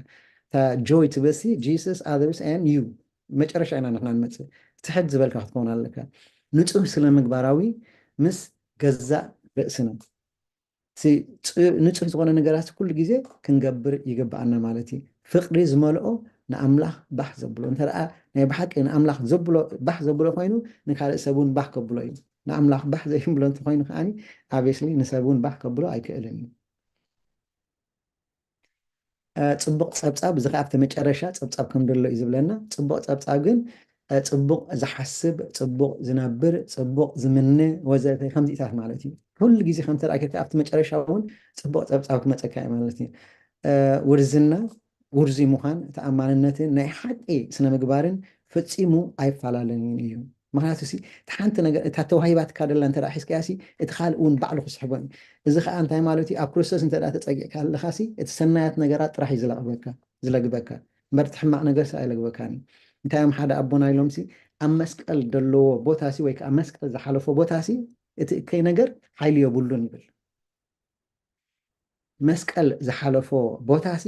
እታ ጆይ ትበሲ Jesus others and you መጨረሻ ኢና ንሕና ንመፅእ ትሕት ዝበልካ ክትከውን ኣለካ። ንፁህ ስለ ምግባራዊ ምስ ገዛእ ርእስና ንፁህ ዝኾነ ነገራት ኩሉ ግዜ ክንገብር ይግብኣና ማለት እዩ። ፍቅሪ ዝመልኦ ንኣምላኽ ባህ ዘብሎ እንተ ደኣ ናይ ብሓቂ ንኣምላኽ ዘብሎ ባህ ዘብሎ ኮይኑ ንካልእ ሰብ እውን ባህ ከብሎ እዩ። ንኣምላኽ ባህ ዘይብሎ እንተኮይኑ ከዓኒ ኣቤስሊ ንሰብ እውን ባህ ከብሎ ኣይክእልን እዩ። ጽቡቕ ጸብጻብ እዚ ከኣ ኣብቲ መጨረሻ ጸብጻብ ከም ደሎ እዩ ዝብለና። ጽቡቕ ጸብጻብ ግን ጽቡቕ ዝሓስብ፣ ጽቡቕ ዝነብር፣ ጽቡቕ ዝምነ ወዘተ ከምዚታት ማለት እዩ። ኩሉ ግዜ ከምቲ ደኣ ጌርካ ኣብቲ መጨረሻ እውን ጽቡቕ ጸብጻብ ክመጸካ እዩ ማለት እዩ። ውርዝና፣ ውርዙይ ምዃን፣ ተኣማንነትን ናይ ሓቂ ስነ ምግባርን ፈጺሙ ኣይፈላለን እዩ። ምክንያቱ ሲ እቲ ሓንቲ ነገር እታ ተዋሂባትካ ደላ እንተ ሒዝካያ ሲ እቲ ካልእ እውን ባዕሉ ክስሕቦ እዩ። እዚ ከዓ እንታይ ማለት እዩ? ኣብ ክርስቶስ እንተ ተጸጊዕካ ኣለኻ ሲ እቲ ሰናያት ነገራት ጥራሕ እዩ ዝለቕበካ። ዝለግበካ እምበር እቲ ሕማቕ ነገር ሲ ኣይለግበካን እዩ። እንታይ እዮም ሓደ ኣቦና ኢሎም ሲ ኣብ መስቀል ዘለዎ ቦታ ሲ ወይ ከዓ መስቀል ዝሓለፎ ቦታ ሲ እቲ እከይ ነገር ሓይሊ የብሉን ይብል። መስቀል ዝሓለፎ ቦታ ሲ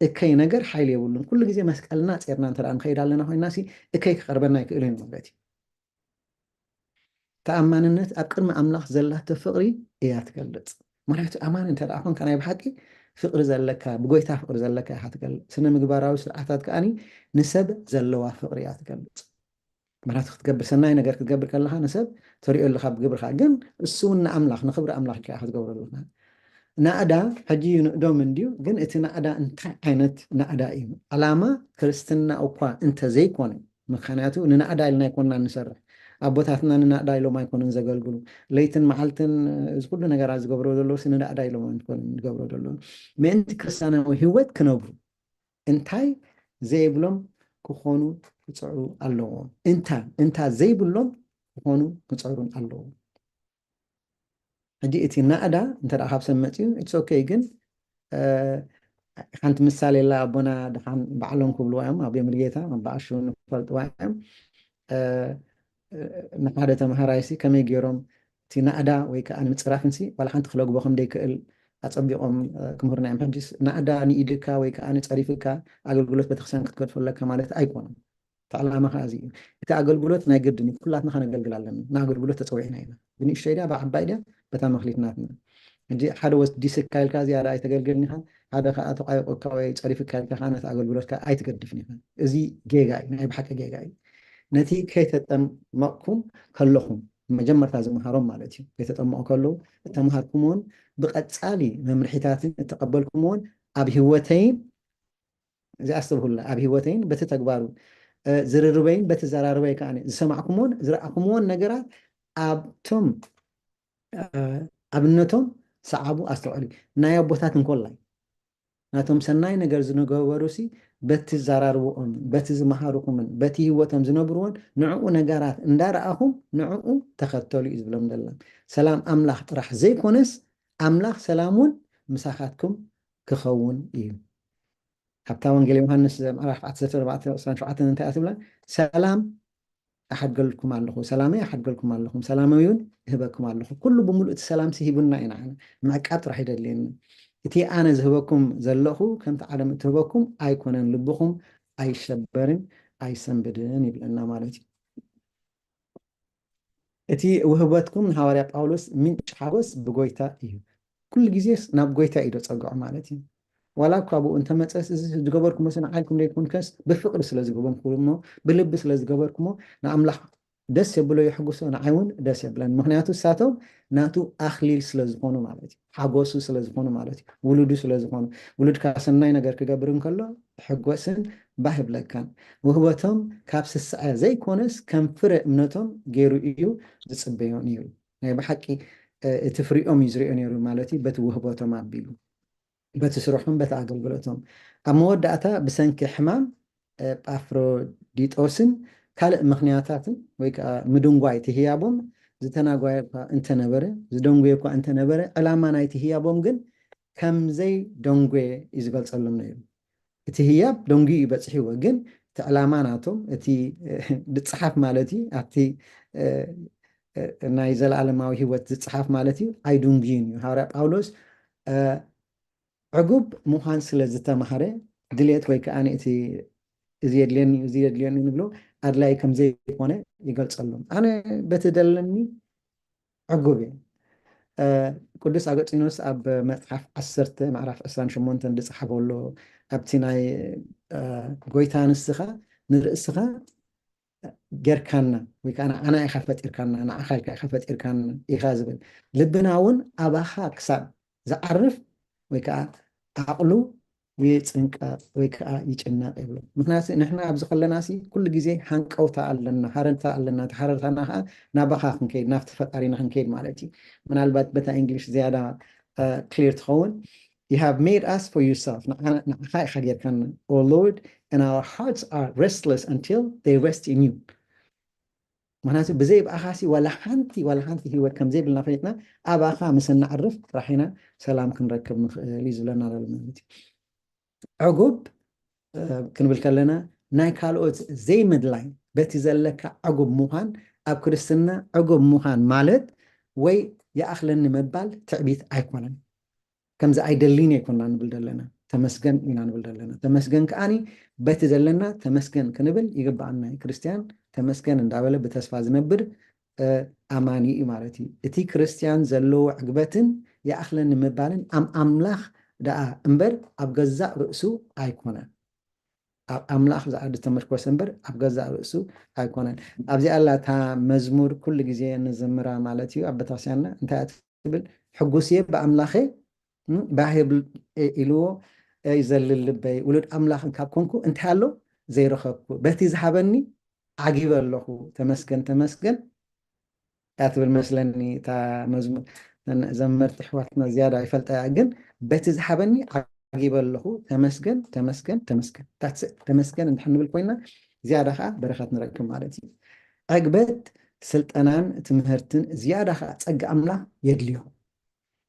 እከይ ነገር ሓይሊ የብሉን። ኩሉ ግዜ መስቀልና ጼርና እንተ ንኸይድ ኣለና ኮይና ሲ እከይ ክቐርበና ኣይክእልን ማለት እዩ። ተኣማንነት ኣብ ቅድሚ ኣምላኽ ዘላቶ ፍቕሪ እያ ትገልጽ። ምክንያቱ ኣማን እንተ ደኣ ኮንካ ናይ ብሓቂ ፍቕሪ ዘለካ ብጎይታ ፍቕሪ ዘለካ ኢኻ ትገልጽ። ስነ ምግባራዊ ስርዓታት ከኣኒ ንሰብ ዘለዋ ፍቕሪ እያ ትገልጽ። ምክንያቱ ክትገብር ሰናይ ነገር ክትገብር ከለኻ ንሰብ ተሪኦ ኣለኻ ብግብርካ፣ ግን እሱ እውን ንኣምላኽ ንክብሪ ኣምላኽ ኢልካ ክትገብሮ ኣለካ። ናእዳ ሕጂ ንእዶም እንድዩ፣ ግን እቲ ናእዳ እንታይ ዓይነት ናእዳ እዩ? ዓላማ ክርስትና እኳ እንተዘይኮነ፣ ምክንያቱ ንናእዳ ኢልና ኣይኮንና ንሰርሕ። ኣቦታትና ንናእዳ ኢሎም ኣይኮኑን ዘገልግሉ። ለይትን መዓልትን እዚ ኩሉ ነገራት ዝገብሮ ዘለዉ ንናእዳ ኢሎም ኣይኮኑን ዝገብሮ ዘለዉ። ምእንቲ ክርስትያናዊ ህይወት ክነብሩ እንታይ ዘይብሎም ክኾኑ ክፅዕሩ ኣለዎም። እንታ እንታ ዘይብሎም ክኾኑ ክፅዕሩን ኣለዎም። ሕጂ እቲ ናእዳ እንተ ደኣ ካብ ሰብ መፅዩ it's okay፣ ግን ሓንቲ ምሳሌ ላ ኣቦና ድሓን ባዕሎም ክብልዋ እዮም ኣብ የምር ጌታ መባኣሹ ንፈልጥዋ እዮም። ንሓደ ተምሃራይ ሲ ከመይ ገይሮም እቲ ናእዳ ወይ ከዓ ንምፅራፍን ሲ ዋላ ሓንቲ ክለግቦ ከም ደይክእል ኣፀቢቖም ክምህሩና እዮም። ሕጂስ ናእዳ ንኢድካ ወይ ከዓ ንፀሪፍካ ኣገልግሎት ቤተክርስትያን ክትገድፎ ኣለካ ማለት ኣይኮነን። እቲ ዕላማ ከዓ እዚ እዩ። እቲ ኣገልግሎት ናይ ግድን እዩ። ኩላትና ከነገልግል ኣለና። ንኣገልግሎት ተፀዊዕና ኢና። ብንእሽተይ ድያ ብዓባይ ድያ በታ መክሊት ናትና። ሕጂ ሓደ ወስ ዲስካ ኢልካ ዝያዳ ኣይተገልግልን ኢኻ። ሓደ ከዓ ተቋይቆካ ወይ ፀሪፍካ ኢልካ ከዓ ነቲ ኣገልግሎትካ ኣይትገድፍን ኢኻ። እዚ ጌጋ እዩ፣ ናይ ብሓቂ ጌጋ እዩ። ነቲ ከይተጠመቕኩም ከለኹም መጀመርታ ዝመሃሮም ማለት እዩ። ከይተጠመቑ ከለዉ እተምሃርኩምዎን ብቐጻሊ መምርሒታትን እተቐበልኩምዎን ኣብ ህይወተይን እዚ ኣስተብህሉላ ኣብ ህይወተይን በቲ ተግባሩ ዝርርበይን በቲ ዘራርበይ ከዓ ዝሰማዕኩምዎን ዝረኣኩምዎን ነገራት ኣብቶም ኣብነቶም ሰዓቡ ኣስተውዕሉ። ናይ ኣቦታት እንኮላይ ናቶም ሰናይ ነገር ዝንገበሩ ሲ በቲ ዘራርብኦም በቲ ዝመሃርኩምን በቲ ህይወቶም ዝነብርዎን ንዕኡ ነገራት እንዳረኣኹም ንዕኡ ተኸተሉ እዩ ዝብሎም ዘላ። ሰላም ኣምላኽ ጥራሕ ዘይኮነስ ኣምላኽ ሰላም እውን ምሳኻትኩም ክኸውን እዩ። ካብታ ወንጌል ዮሃንስ ምዕራፍ ዓሰርተ ኣርባዕተ ዕስራን ሸውዓተን እንታይ እያ ትብላ? ሰላም ኣሓድገልኩም ኣለኹ፣ ሰላመይ ኣሓድገልኩም ኣለኹም፣ ሰላመይ እውን እህበኩም ኣለኹ። ኩሉ ብምሉእ እቲ ሰላም ሲ ሂቡና ኢና። ንዓና ምዕቃብ ጥራሕ ይደልየኒ። እቲ ኣነ ዝህበኩም ዘለኹ ከምቲ ዓለም እትህበኩም ኣይኮነን፣ ልብኹም ኣይሸበርን ኣይሰንብድን ይብለና ማለት እዩ። እቲ ውህበትኩም ንሃዋርያ ጳውሎስ ምንጭ ሓጎስ ብጎይታ እዩ። ኩሉ ግዜስ ናብ ጎይታ እዩ ዶ ጸግዖ ማለት እዩ። ዋላ እኳ ብኡ እንተመጸስ እዚ ዝገበርኩሞ ንዓይኩም ዘይኮንከስ ብፍቅሪ ስለ ዝገበርኩሞ ብልቢ ስለ ዝገበርኩሞ ንኣምላኽ ደስ የብሎ የሕጉሶ፣ ንዓይ እውን ደስ የብለን። ምክንያቱ እሳቶም ናቱ ኣክሊል ስለ ዝኾኑ ማለት እዩ። ሓጎሱ ስለ ዝኾኑ ማለት እዩ። ውሉዱ ስለ ዝኾኑ ውሉድካ ሰናይ ነገር ክገብር እንከሎ ሕጎስን ባህ ይብለካን። ውህበቶም ካብ ስስዐ ዘይኮነስ ከም ፍረ እምነቶም ገይሩ እዩ ዝጽበዮ ነይሩ። ናይ ብሓቂ እቲ ፍሪኦም እዩ ዝሪኦ ነይሩ ማለት እዩ። በቲ ውህበቶም ኣቢሉ በቲ ስርሖም በቲ ኣገልግሎቶም ኣብ መወዳእታ ብሰንኪ ሕማም ጳፍሮዲጦስን ካልእ ምኽንያታትን ወይ ከዓ ምድንጓይ እቲ ህያቦም ዝተናጓየ እኳ እንተነበረ ዝደንጉየ እኳ እንተነበረ ዕላማ ናይቲ ህያቦም ግን ከምዘይ ደንጎየ እዩ ዝገልጸሎም ነይሩ። እቲ ህያብ ደንጉዩ እዩ በፂሕዎ፣ ግን እቲ ዕላማ ናቶም እቲ ዝፀሓፍ ማለት እዩ ኣብቲ ናይ ዘለኣለማዊ ህይወት ዝፀሓፍ ማለት እዩ ኣይድንጉዩን እዩ። ሃዋርያ ጳውሎስ ዕጉብ ምዃን ስለ ዝተማህረ ድሌት ወይ ከዓ እቲ እዚ የድልየኒ እዚ የድልየኒ ንብሎ ኣድላይ ከም ዘይኮነ ይገልጸሎም። ኣነ በቲ ደለኒ ዕጉብ እየ። ቅዱስ ኣገጢኖስ ኣብ መጽሓፍ ዓሰርተ ምዕራፍ ዕስራን ሸሞንተን ዝጸሓፈ ኣሎ ኣብቲ ናይ ጎይታ ንስኻ ንርእስኻ ጌርካና ወይ ከዓ ንዓና ኢኻ ፈጢርካና ንዓኻ ኢልካ ኢኻ ፈጢርካና ኢኻ ዝብል ልብና እውን ኣባኻ ክሳብ ዝዓርፍ ወይ ከዓ ዓቕሉ ይፅንቀቕ ወይ ከዓ ይጭነቕ ይብሎ። ምክንያቱ ንሕና ኣብዚ ከለና ሲ ኩሉ ግዜ ሃንቀውታ ኣለና፣ ሃረርታ ኣለና። እቲ ሃረርታና ከዓ ናባኻ ክንከይድ ናብቲ ፈጣሪና ክንከይድ ማለት እዩ። ምናልባት በታ እንግሊሽ ዝያዳ ክሊር ትኸውን። You have made us for yourself. ንዓኻ ኢኻ ጌርካና። Oh Lord, and our hearts are restless until they rest in you. ምክንያቱ ብዘይ ብኣኻ ሲ ዋላ ሓንቲ ዋላ ሓንቲ ህይወት ከም ዘይብልና ፈሊጥና ኣባኻ ምስ እናዕርፍ ጥራሕ ኢና ሰላም ክንረክብ ንኽእል እዩ ዝብለና ዘሎ ማለት እዩ። ዕጉብ ክንብል ከለና ናይ ካልኦት ዘይምድላይ፣ በቲ ዘለካ ዕጉብ ምዃን፣ ኣብ ክርስትና ዕጉብ ምዃን ማለት ወይ ይኣኽለኒ ምባል ትዕቢት ኣይኮነን። ከምዚ ኣይደልን ኣይኮና ንብል ዘለና፣ ተመስገን ኢና ንብል ዘለና። ተመስገን ከዓኒ በቲ ዘለና ተመስገን ክንብል ይግባኣና እዩ። ክርስትያን ተመስገን እንዳበለ ብተስፋ ዝነብር ኣማኒ እዩ ማለት እዩ። እቲ ክርስትያን ዘለዎ ዕግበትን ይኣኽለኒ ምባልን ኣብ ኣምላኽ ደኣ እምበር ኣብ ገዛእ ርእሱ ኣይኮነን። ኣብ ኣምላኽ ዝኣዲ ተመርኮሰ እምበር ኣብ ገዛእ ርእሱ ኣይኮነን። ኣብዚኣ ኣላ እታ መዝሙር ኩሉ ግዜ ንዝምራ ማለት እዩ ኣብ ቤተክርስትያንና። እንታይ እያ ትብል? ሕጉስ እየ ብኣምላኸ፣ እም፣ ባህ የብል-፣ ኢልዎ ይዘልል ልበይ። ውሉድ ኣምላኽ ካብ ኮንኩ እንታይ ኣሎ ዘይረኸብኩ? በቲ ዝሃበኒ ዓጊበ ኣለኹ። ተመስገን፣ ተመስገን እያ ትብል መስለኒ እታ መዝሙር። ዘመርቲ ኣሕዋትና ዝያዳ ይፈልጣ እያ፣ ግን በቲ ዝሃበኒ ዓጊበ ኣለኹ። ተመስገን፣ ተመስገን፣ ተመስገን። That's it። ተመስገን እንድሕር ንብል ኮይና ዝያዳ ከዓ በረኸት ንረክብ ማለት እዩ። ዕግበት ስልጠናን ትምህርትን ዝያዳ ከዓ ጸጋ ኣምላኽ የድልዮ።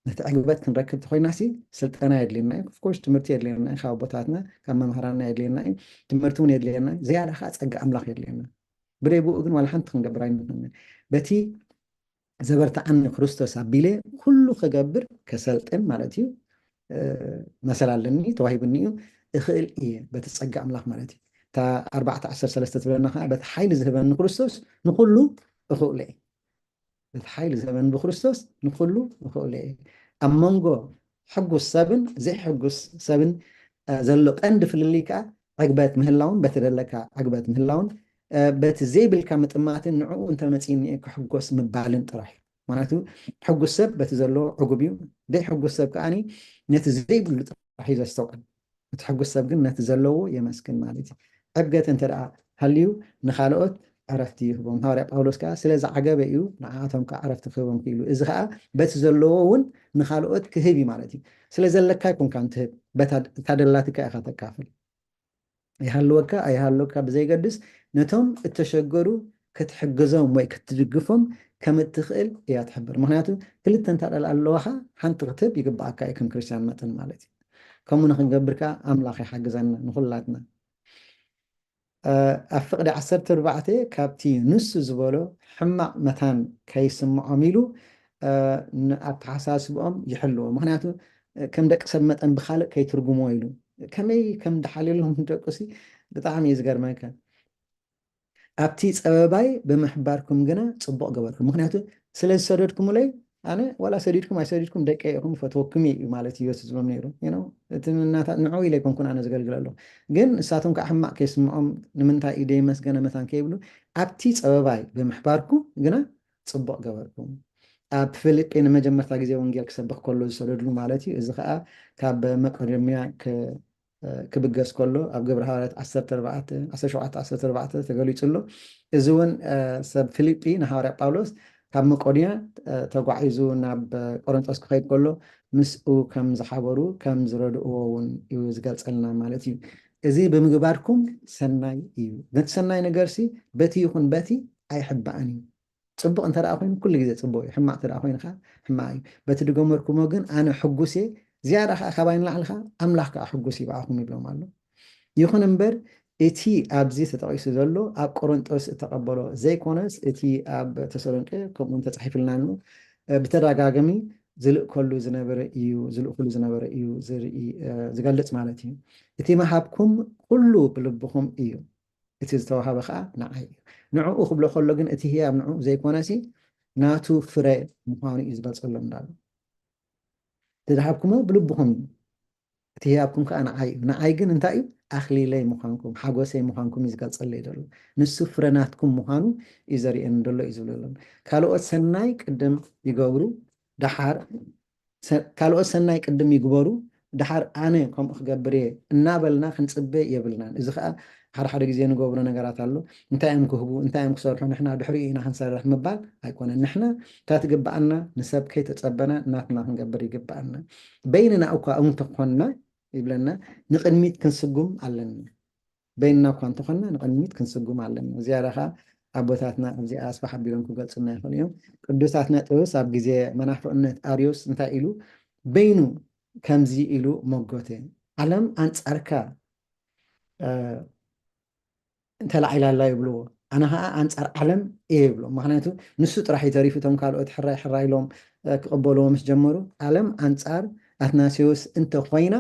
ነቲ ዕግበት ክንረክብ ተኮይናሲ ስልጠና የድልየና እዩ። Of course ትምህርቲ የድልየና እዩ፣ ካብ ኣቦታትና ካብ መምህራንና የድልየና እዩ። ትምህርቲ እውን የድልየና እዩ። ዝያዳ ከዓ ጸጋ ኣምላኽ የድልየና። ብደይ ብኡ ግን ዋላ ሓንቲ ክንገብር ኣይንኽእልን። በቲ ዘበርትዓኒ ክርስቶስ ኣቢለ ኩሉ ክገብር ከሰልጥን ማለት እዩ። መሰል ኣለኒ፣ ተዋሂብኒ እዩ፣ እኽእል እየ በቲ ጸጋ ኣምላኽ ማለት እዩ። እታ ኣርባዕተ ዓሰርተ ሰለስተ ትብለና ከዓ በቲ ሓይሊ ዝህበኒ ክርስቶስ ንኩሉ እኽእሎ እየ። በቲ ሓይሊ ዝህበኒ ብክርስቶስ ንኩሉ እኽእሎ እየ። ኣብ መንጎ ሕጉስ ሰብን ዘይሕጉስ ሰብን ዘሎ ቀንዲ ፍልልይ ከዓ ዕግበት ምህላውን በቲ ዘለካ ዕግበት ምህላውን በቲ ዘይብልካ ምጥማትን ንዕኡ እንተመፂኒ ክሕጎስ ምባልን ጥራሕ እዩ። ምክንያቱ ሕጉስ ሰብ በቲ ዘለዎ ዕጉብ እዩ። ዘይሕጉስ ሰብ ከዓ ነቲ ዘይብሉ ጥራሕ እዩ ዘስተውዕል። እቲ ሕጉስ ሰብ ግን ነቲ ዘለዎ የመስግን ማለት እዩ። ዕግበት እንተ ደኣ ሃልዩ ንኻልኦት ዕረፍቲ ይህቦም። ሃዋርያ ጳውሎስ ከዓ ስለ ዝዓገበ እዩ ንዓኣቶም ከዓ ዕረፍቲ ክህቦም ክኢሉ። እዚ ከዓ በቲ ዘለዎ እውን ንኻልኦት ክህብ እዩ ማለት እዩ። ስለ ዘለካ ኣይኮንካን ትህብ፣ በታ እታ ደላትካ ኢኻ ተካፍል። ይሃልወካ ኣይሃልወካ ብዘይገድስ ነቶም እተሸገሩ ክትሕግዞም ወይ ክትድግፎም ከም እትኽእል እያ ትሕብር። ምክንያቱ ክልተ እንተ ደኣ ኣለዋኻ ሓንቲ ክትህብ ይግባኣካ እዩ ከም ክርስትያን መጠን ማለት እዩ። ከምኡ ንክንገብር ከዓ ኣምላኽ ይሓግዘና ንኹላትና። ኣብ ፍቕዲ ዓሰርተ ኣርባዕተ ካብቲ ንሱ ዝበሎ ሕማቕ መታን ከይስምዖም ኢሉ ኣተሓሳስብኦም ይሕልዎ። ምክንያቱ ከም ደቂ ሰብ መጠን ብካልእ ከይትርጉሞ ኢሉ ከመይ ከም ድሓልየሎም ደቁሲ ብጣዕሚ እዩ ዝገርመካ። ኣብቲ ጸበባይ ብምሕባርኩም ግና ጽቡቕ ገበርኩም። ምክንያቱ ስለ ዝሰደድኩምለይ ኣነ ዋላ ሰዲድኩም ኣይሰዲድኩም ደቀይ ኢኹም፣ ፈትወኩም እዩ ማለት እዩ ዝብሎም ነይሩ። You know፣ እቲ ናታ ንዕኡ ኢለ ኣይኮንኩን ኣነ ዘገልግለሉ። ግን ንሳቶም ከዓ ሕማቕ ከይስምዖም ንምንታይ እዩ ደይመስገነ መታን ከይብሉ ኣብቲ ጸበባይ ብምሕባርኩም ግና ጽቡቕ ገበርኩም። ኣብ ፊልጲ ንመጀመርታ ግዜ ወንጌል ክሰብኽ ከሎ ዝሰደድሉ ማለት እዩ። እዚ ከዓ ካብ መቄዶንያ ክብገስ ከሎ ኣብ ግብረ ሃዋርያት ዓሰርተ ኣርባዕተ ዓሰርተ ሸውዓተ ዓሰርተ ኣርባዕተ ተገሊጹ ኣሎ። እዚ እውን ሰብ ፊልጲ ንሃዋርያ ጳውሎስ ካብ መቄዶንያ ተጓዒዙ ናብ ቆሮንጦስ ክኸይድ ከሎ ምስኡ ከም ዝሓበሩ ከም ዝረድእዎ እውን እዩ ዝገልጸልና ማለት እዩ። እዚ ብምግባርኩም ሰናይ እዩ። ነቲ ሰናይ ነገርሲ በቲ ይኹን በቲ ኣይሕባእን እዩ። ጽቡቕ እንተ ደኣ ኮይኑ ኩሉ ግዜ ጽቡቕ እዩ፣ ሕማቕ እንተ ደኣ ኮይኑ ከኣ ሕማቕ እዩ። በቲ ድገመርኩሞ ግን ኣነ ሕጉስ እየ፣ ዝያዳ ከኣ ካባይ ንላዕሊ ከኣ ኣምላኽ ከኣ ሕጉስ እዩ ብኣኹም ይብሎም ኣሎ። ይኹን እምበር እቲ ኣብዚ ተጠቒሱ ዘሎ ኣብ ቆሮንጦስ እተቐበሎ ዘይኮነስ እቲ ኣብ ተሰሎንቄ ከምኡ እውን ተጻሒፍልና ኣሎ። ብተደጋጋሚ ዝልእከሉ ዝነበረ እዩ፣ ዝልእክሉ ዝነበረ እዩ ዝርኢ ዝገልጽ ማለት እዩ። እቲ ምሃብኩም ኩሉ ብልብኹም እዩ። እቲ ዝተዋህበ ከዓ ንዓይ እዩ። ንዕኡ ክብሎ ከሎ ግን እቲ ህያብ ንዕኡ ዘይኮነሲ ናቱ ፍረ ምዃኑ እዩ ዝገልጸሎም እንዳሉ። እቲ ዝሃብኩሞ ብልብኹም እዩ። እቲ ህያብኩም ከዓ ንዓይ እዩ። ንዓይ ግን እንታይ እዩ? ኣኽሊለይ ምዃንኩም፣ ሓጎሰይ ምዃንኩም እዩ ዝገልጸለይ ዘሎ። ንሱ ፍረ ናትኩም ምዃኑ እዩ ዘርእየኒ ዘሎ እዩ ዝብለሎም። ካልኦት ሰናይ ቅድም ይገብሩ፣ ደሓር ካልኦት ሰናይ ቅድም ይግበሩ፣ ደሓር ኣነ ከምኡ ክገብር እየ እናበልና ክንጽበ የብልናን። እዚ ከኣ ሓደ ሓደ ግዜ ንገብሮ ነገራት ኣሎ። እንታይ እዮም ክህቡ፣ እንታይ እዮም ክሰርሑ፣ ንሕና ድሕሪኡ ኢና ክንሰርሕ ምባል ኣይኮነን። ንሕና እታ ትግብኣና ንሰብ ከይተጸበና ናትና ክንገብር ይግብኣና። በይንና እኳ እንተኾንና ይብለና፣ ንቕድሚት ክንስጉም ኣለና። በይንና እኳ እንተኾንና ንቕድሚት ክንስጉም ኣለና። ዝያዳ ከኣ ኣቦታትና ኣብዚኣ ኣስፋሕ ኣቢሎም ክገልጹልና ይኽእሉ እዮም። ቅዱስ ኣትናቴዎስ ኣብ ግዜ መናፍቕነት ኣርዮስ እንታይ ኢሉ በይኑ ከምዚ ኢሉ መጎተ፣ ዓለም ኣንጻርካ ተላዒላ ኣላ ይብልዎ። ኣነ ከዓ ኣንፃር ዓለም እየ ይብሎ። ምክንያቱ ንሱ ጥራሕ እዩ ተሪፉ፣ እቶም ካልኦት ሕራይ ሕራይ ኢሎም ክቕበልዎ ምስ ጀመሩ፣ ዓለም ኣንፃር ኣትናቴዎስ እንተኮይና፣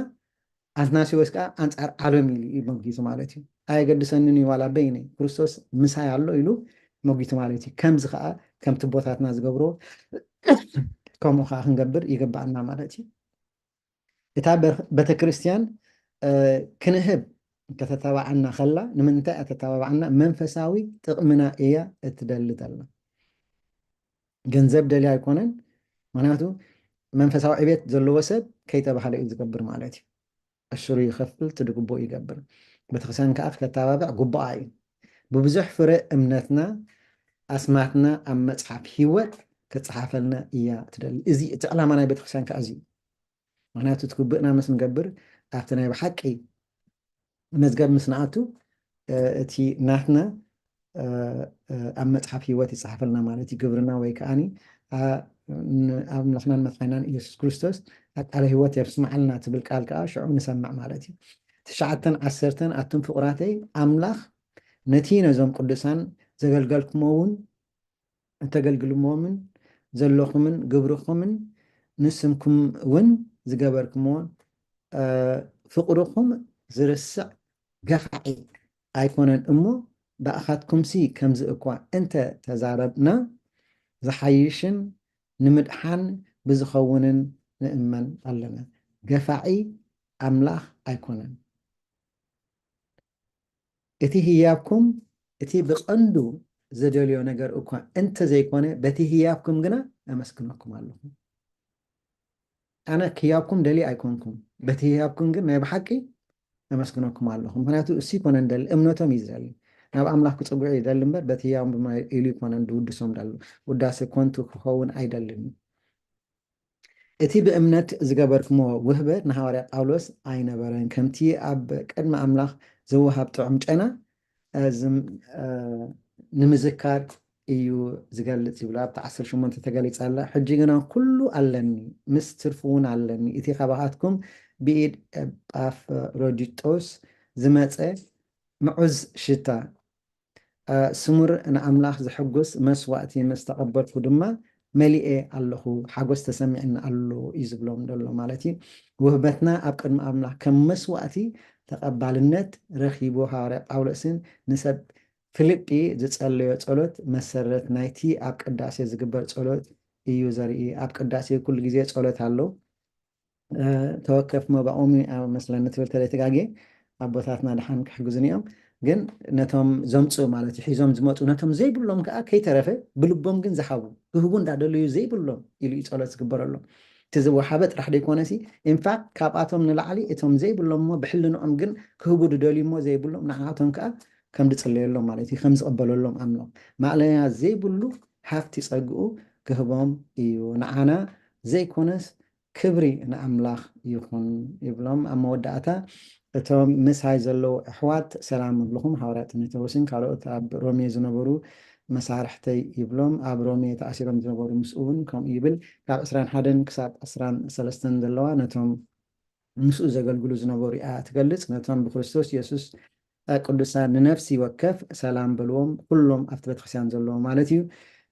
ኣትናቴዎስ ከዓ ኣንፃር ዓለም ኢሉ እዩ መጊቱ ማለት እዩ። ኣየገድሰንን እዩ ዋላ በይነይ፣ ክርስቶስ ምሳይ ኣሎ ኢሉ መጊቱ ማለት እዩ። ከምዚ ከዓ ከምቲ ኣቦታትና ዝገብሮ ከምኡ ከዓ ክንገብር ይግባኣና ማለት እዩ። እታ ቤተክርስትያን ክንህብ ከተተባብዓና ከላ፣ ንምንታይ እያ ተተባብዓና? መንፈሳዊ ጥቕምና እያ እትደሊ ዘላ። ገንዘብ ደልያ ኣይኮነን። ምክንያቱ መንፈሳዊ ዕቤት ዘለዎ ሰብ ከይተባህለ እዩ ዝገብር ማለት እዩ። ዕሽሩ ይኸፍል፣ እቲ ዝግብኦ ይገብር። ቤተክርስትያን ከዓ ከተባብዕ ግቡኣ እዩ። ብብዙሕ ፍረ እምነትና፣ ኣስማትና ኣብ መፅሓፍ ህይወት ክፀሓፈልና እያ ትደሊ። እዚ እቲ ዕላማ ናይ ቤተክርስትያን ከዓ እዚ እዩ። ምክንያቱ እቲ ግቡእና ምስ ንገብር ኣብቲ ናይ ብሓቂ መዝገብ ምስ ንኣቱ እቲ ናትና ኣብ መፅሓፍ ህይወት ይፅሓፈልና ማለት እዩ። ግብርና ወይ ከዓኒ ኣምላኽናን መድሓኒናን ኢየሱስ ክርስቶስ ኣብ ቃለ ህይወት የስምዓልና ትብል ቃል ከዓ ሽዑ ንሰምዕ ማለት እዩ። ትሽዓተን ዓሰርተን ኣቱም ፍቑራተይ ኣምላኽ ነቲ ነዞም ቅዱሳን ዘገልገልኩሞ እውን እተገልግልዎምን ዘለኹምን ግብርኹምን ንስምኩም እውን ዝገበርኩምዎን ፍቕርኹም ዝርስዕ ገፋዒ ኣይኮነን እሞ ብኣኻትኩምሲ ከምዚ እኳ እንተ ተዛረብና ዝሓይሽን ንምድሓን ብዝኸውንን ንእመን ኣለና። ገፋዒ ኣምላኽ ኣይኮነን። እቲ ህያብኩም እቲ ብቐንዱ ዘደልዮ ነገር እኳ እንተዘይኮነ በቲ ህያብኩም ግና ኣመስግነኩም ኣለኹ። ኣነ ክህያብኩም ደልየ ኣይኮንኩን፣ በቲ ህያብኩም ግን ናይ ብሓቂ ኣመስግነኩም ኣለኹ። ምክንያቱ እሱ ይኮነን ደሊ፣ እምነቶም እዩ ዝደሊ። ናብ ኣምላኽ ክፅግዑ ይደሊ እምበር በቲ ህያቦም ኢሉ ይኮነን ዝውድሶም ደሉ። ውዳሴ ኮንቱ ክኸውን ኣይደልን። እቲ ብእምነት ዝገበርኩሞ ውህበት ንሃዋርያ ጳውሎስ ኣይነበረን፣ ከምቲ ኣብ ቅድሚ ኣምላኽ ዝወሃብ ጥዑም ጨና ንምዝካር እዩ ዝገልጽ ይብሉ። ኣብቲ ዓሰርተ ሸሞንተ ተገሊጻ ኣላ። ሕጂ ግና ኩሉ ኣለኒ፣ ምስ ትርፉ እውን ኣለኒ። እቲ ካባኻትኩም ብኢድ ኤጳፍሮዲጦስ ዝመጸ ምዑዝ ሽታ ስሙር ንኣምላኽ ዘሐጉስ መስዋእቲ ምስ ተቐበልኩ ድማ መሊኤ ኣለኹ፣ ሓጎስ ተሰሚዕኒ ኣሎ እዩ ዝብሎም ዘሎ ማለት እዩ። ውህበትና ኣብ ቅድሚ ኣምላኽ ከም መስዋእቲ ተቐባልነት ረኺቡ ሃዋርያ ጳውሎስን ንሰብ ፊልጲ ዝጸለዮ ጸሎት መሰረት ናይቲ ኣብ ቅዳሴ ዝግበር ጸሎት እዩ ዘርኢ። ኣብ ቅዳሴ ኩሉ ግዜ ጸሎት ኣሎ። ተወከፍ መባኦሙ መስለኒ ትብል ተለይተጋጌ ኣቦታትና ድሓን ክሕግዙን እዮም። ግን ነቶም ዘምፅኡ ማለት እዩ ሒዞም ዝመፁ ነቶም ዘይብሎም ከዓ ከይተረፈ ብልቦም ግን ዝሃቡ ክህቡ እንዳደለዩ ዘይብሎም ኢሉ እዩ ፀሎት ዝግበረሎም። እቲ ዝወሓበ ጥራሕ ዘይኮነሲ ኢንፋክት ካብኣቶም ንላዕሊ እቶም ዘይብሎም እሞ ብሕልንኦም ግን ክህቡ ዝደልዩ እሞ ዘይብሎም ንዓቶም ከዓ ከም ዝፅለየሎም ማለት እዩ ከም ዝቕበለሎም ኣምኖም ማእለያ ዘይብሉ ሃፍቲ ፀግኡ ክህቦም እዩ ንዓና ዘይኮነስ ክብሪ ንኣምላኽ ይኹን ይብሎም። ኣብ መወዳእታ እቶም ምሳይ ዘለዉ ኣሕዋት ሰላም እብልኹም፣ ሃዋርያ ጢሞቴዎስን ካልኦት ኣብ ሮሜ ዝነበሩ መሳርሕተይ ይብሎም። ኣብ ሮሜ ተኣሲሮም ዝነበሩ ምስኡ እውን ከምኡ ይብል። ካብ ዕስራን ሓደን ክሳብ ዕስራን ሰለስተን ዘለዋ ነቶም ምስኡ ዘገልግሉ ዝነበሩ እያ ትገልጽ። ነቶም ብክርስቶስ የሱስ ቅዱሳን ንነፍሲ ወከፍ ሰላም በልዎም፣ ኩሎም ኣብቲ ቤተክርስትያን ዘለዉ ማለት እዩ።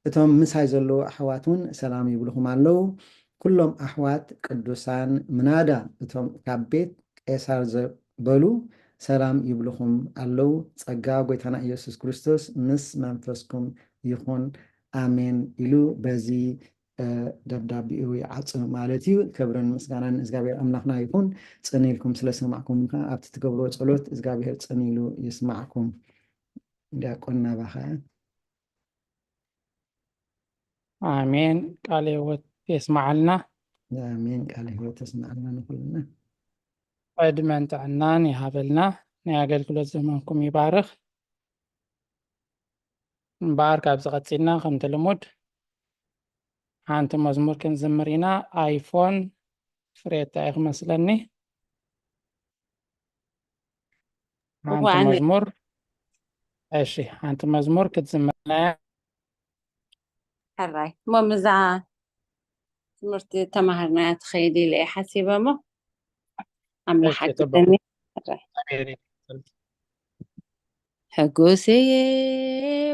እቶም ምሳይ ዘለዉ ኣሕዋት እውን ሰላም ይብልኹም ኣለዉ። ኩሎም ኣሕዋት ቅዱሳን ምናዳ እቶም ካብ ቤት ቄሳር ዘበሉ ሰላም ይብልኹም ኣለዉ። ጸጋ ጎይታና ኢየሱስ ክርስቶስ ምስ መንፈስኩም ይኹን። ኣሜን ኢሉ በዚ ደብዳቤኡ ይዓጽም ማለት እዩ። ክብርን ምስጋናን ንእግዚኣብሔር ኣምላኽና ይኹን። ጽን ኢልኩም ስለ ሰማዕኩም ከዓ ኣብቲ ትገብርዎ ጸሎት እግዚኣብሔር ጽን ኢሉ ይስማዕኩም። ዲያቆን ናባኻ። ኣሜን። ቃለ ህይወት የስማዓልና። ኣሜን። ቃለ ህይወት የስማዓልና ንኩልና። ዕድመን ጥዕናን ይሃበልና። ናይ ኣገልግሎት ዘመንኩም ይባርኽ። እምበኣር ካብዚ ቀጺልና ከምቲ ልሙድ ሓንቲ መዝሙር ክንዝምር ኢና። ኣይፎን ፍሬታ እዩ ክመስለኒ። ሓንቲ መዝሙር እሺ፣ ሓንቲ መዝሙር ክትዝምርና እያ። ሕራይ እሞ ምዛ ትምህርቲ ተማሃርናያ ትኸይድ ኢለ እየ ሓሲበ እሞ ኣምላኽ ሓግዘኒ። ሕራይ። ሕጉስ እየ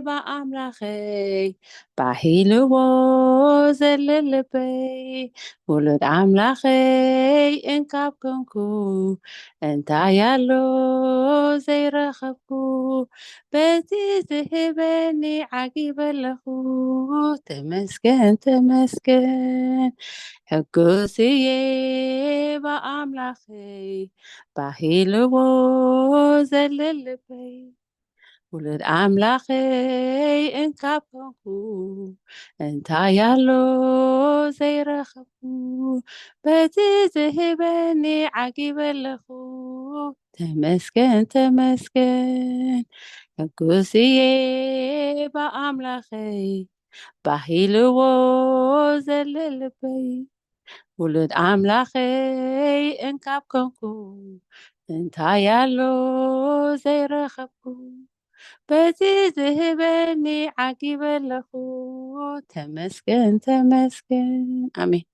ብኣምላኸይ፣ ባሂልዎ ዘለ ልበይ። ውሉድ ኣምላኸይ እንካብ ኮንኩ፣ እንታይ ኣሎ ዘይረኸብኩ? በቲ ዝህበኒ ዓጊበ ኣለኹ። ተመስገን፣ ተመስገን። ሕጉስ እየ ብኣምላኸይ፣ ባሂልዎ ዘለ ልበይ። ውሉድ ኣምላኸይ እንካብ ኮንኩ፣ እንታይ ኣሎ ዘይረኸብኩ? በቲ ዝህበኒ ዓጊበ ኣለኹ። ተመስገን፣ ተመስገን። ሕጉስ እየ ብኣምላኸይ፣ ባሂልዎ ዘለ ልበይ። ውሉድ ኣምላኸይ እንካብ ኮንኩ፣ እንታይ ኣሎ ዘይረኸብኩ? በቲ ዝህበኒ ዓጊበ ኣለኹ። ተመስገን፣ ተመስገን። ኣሜን።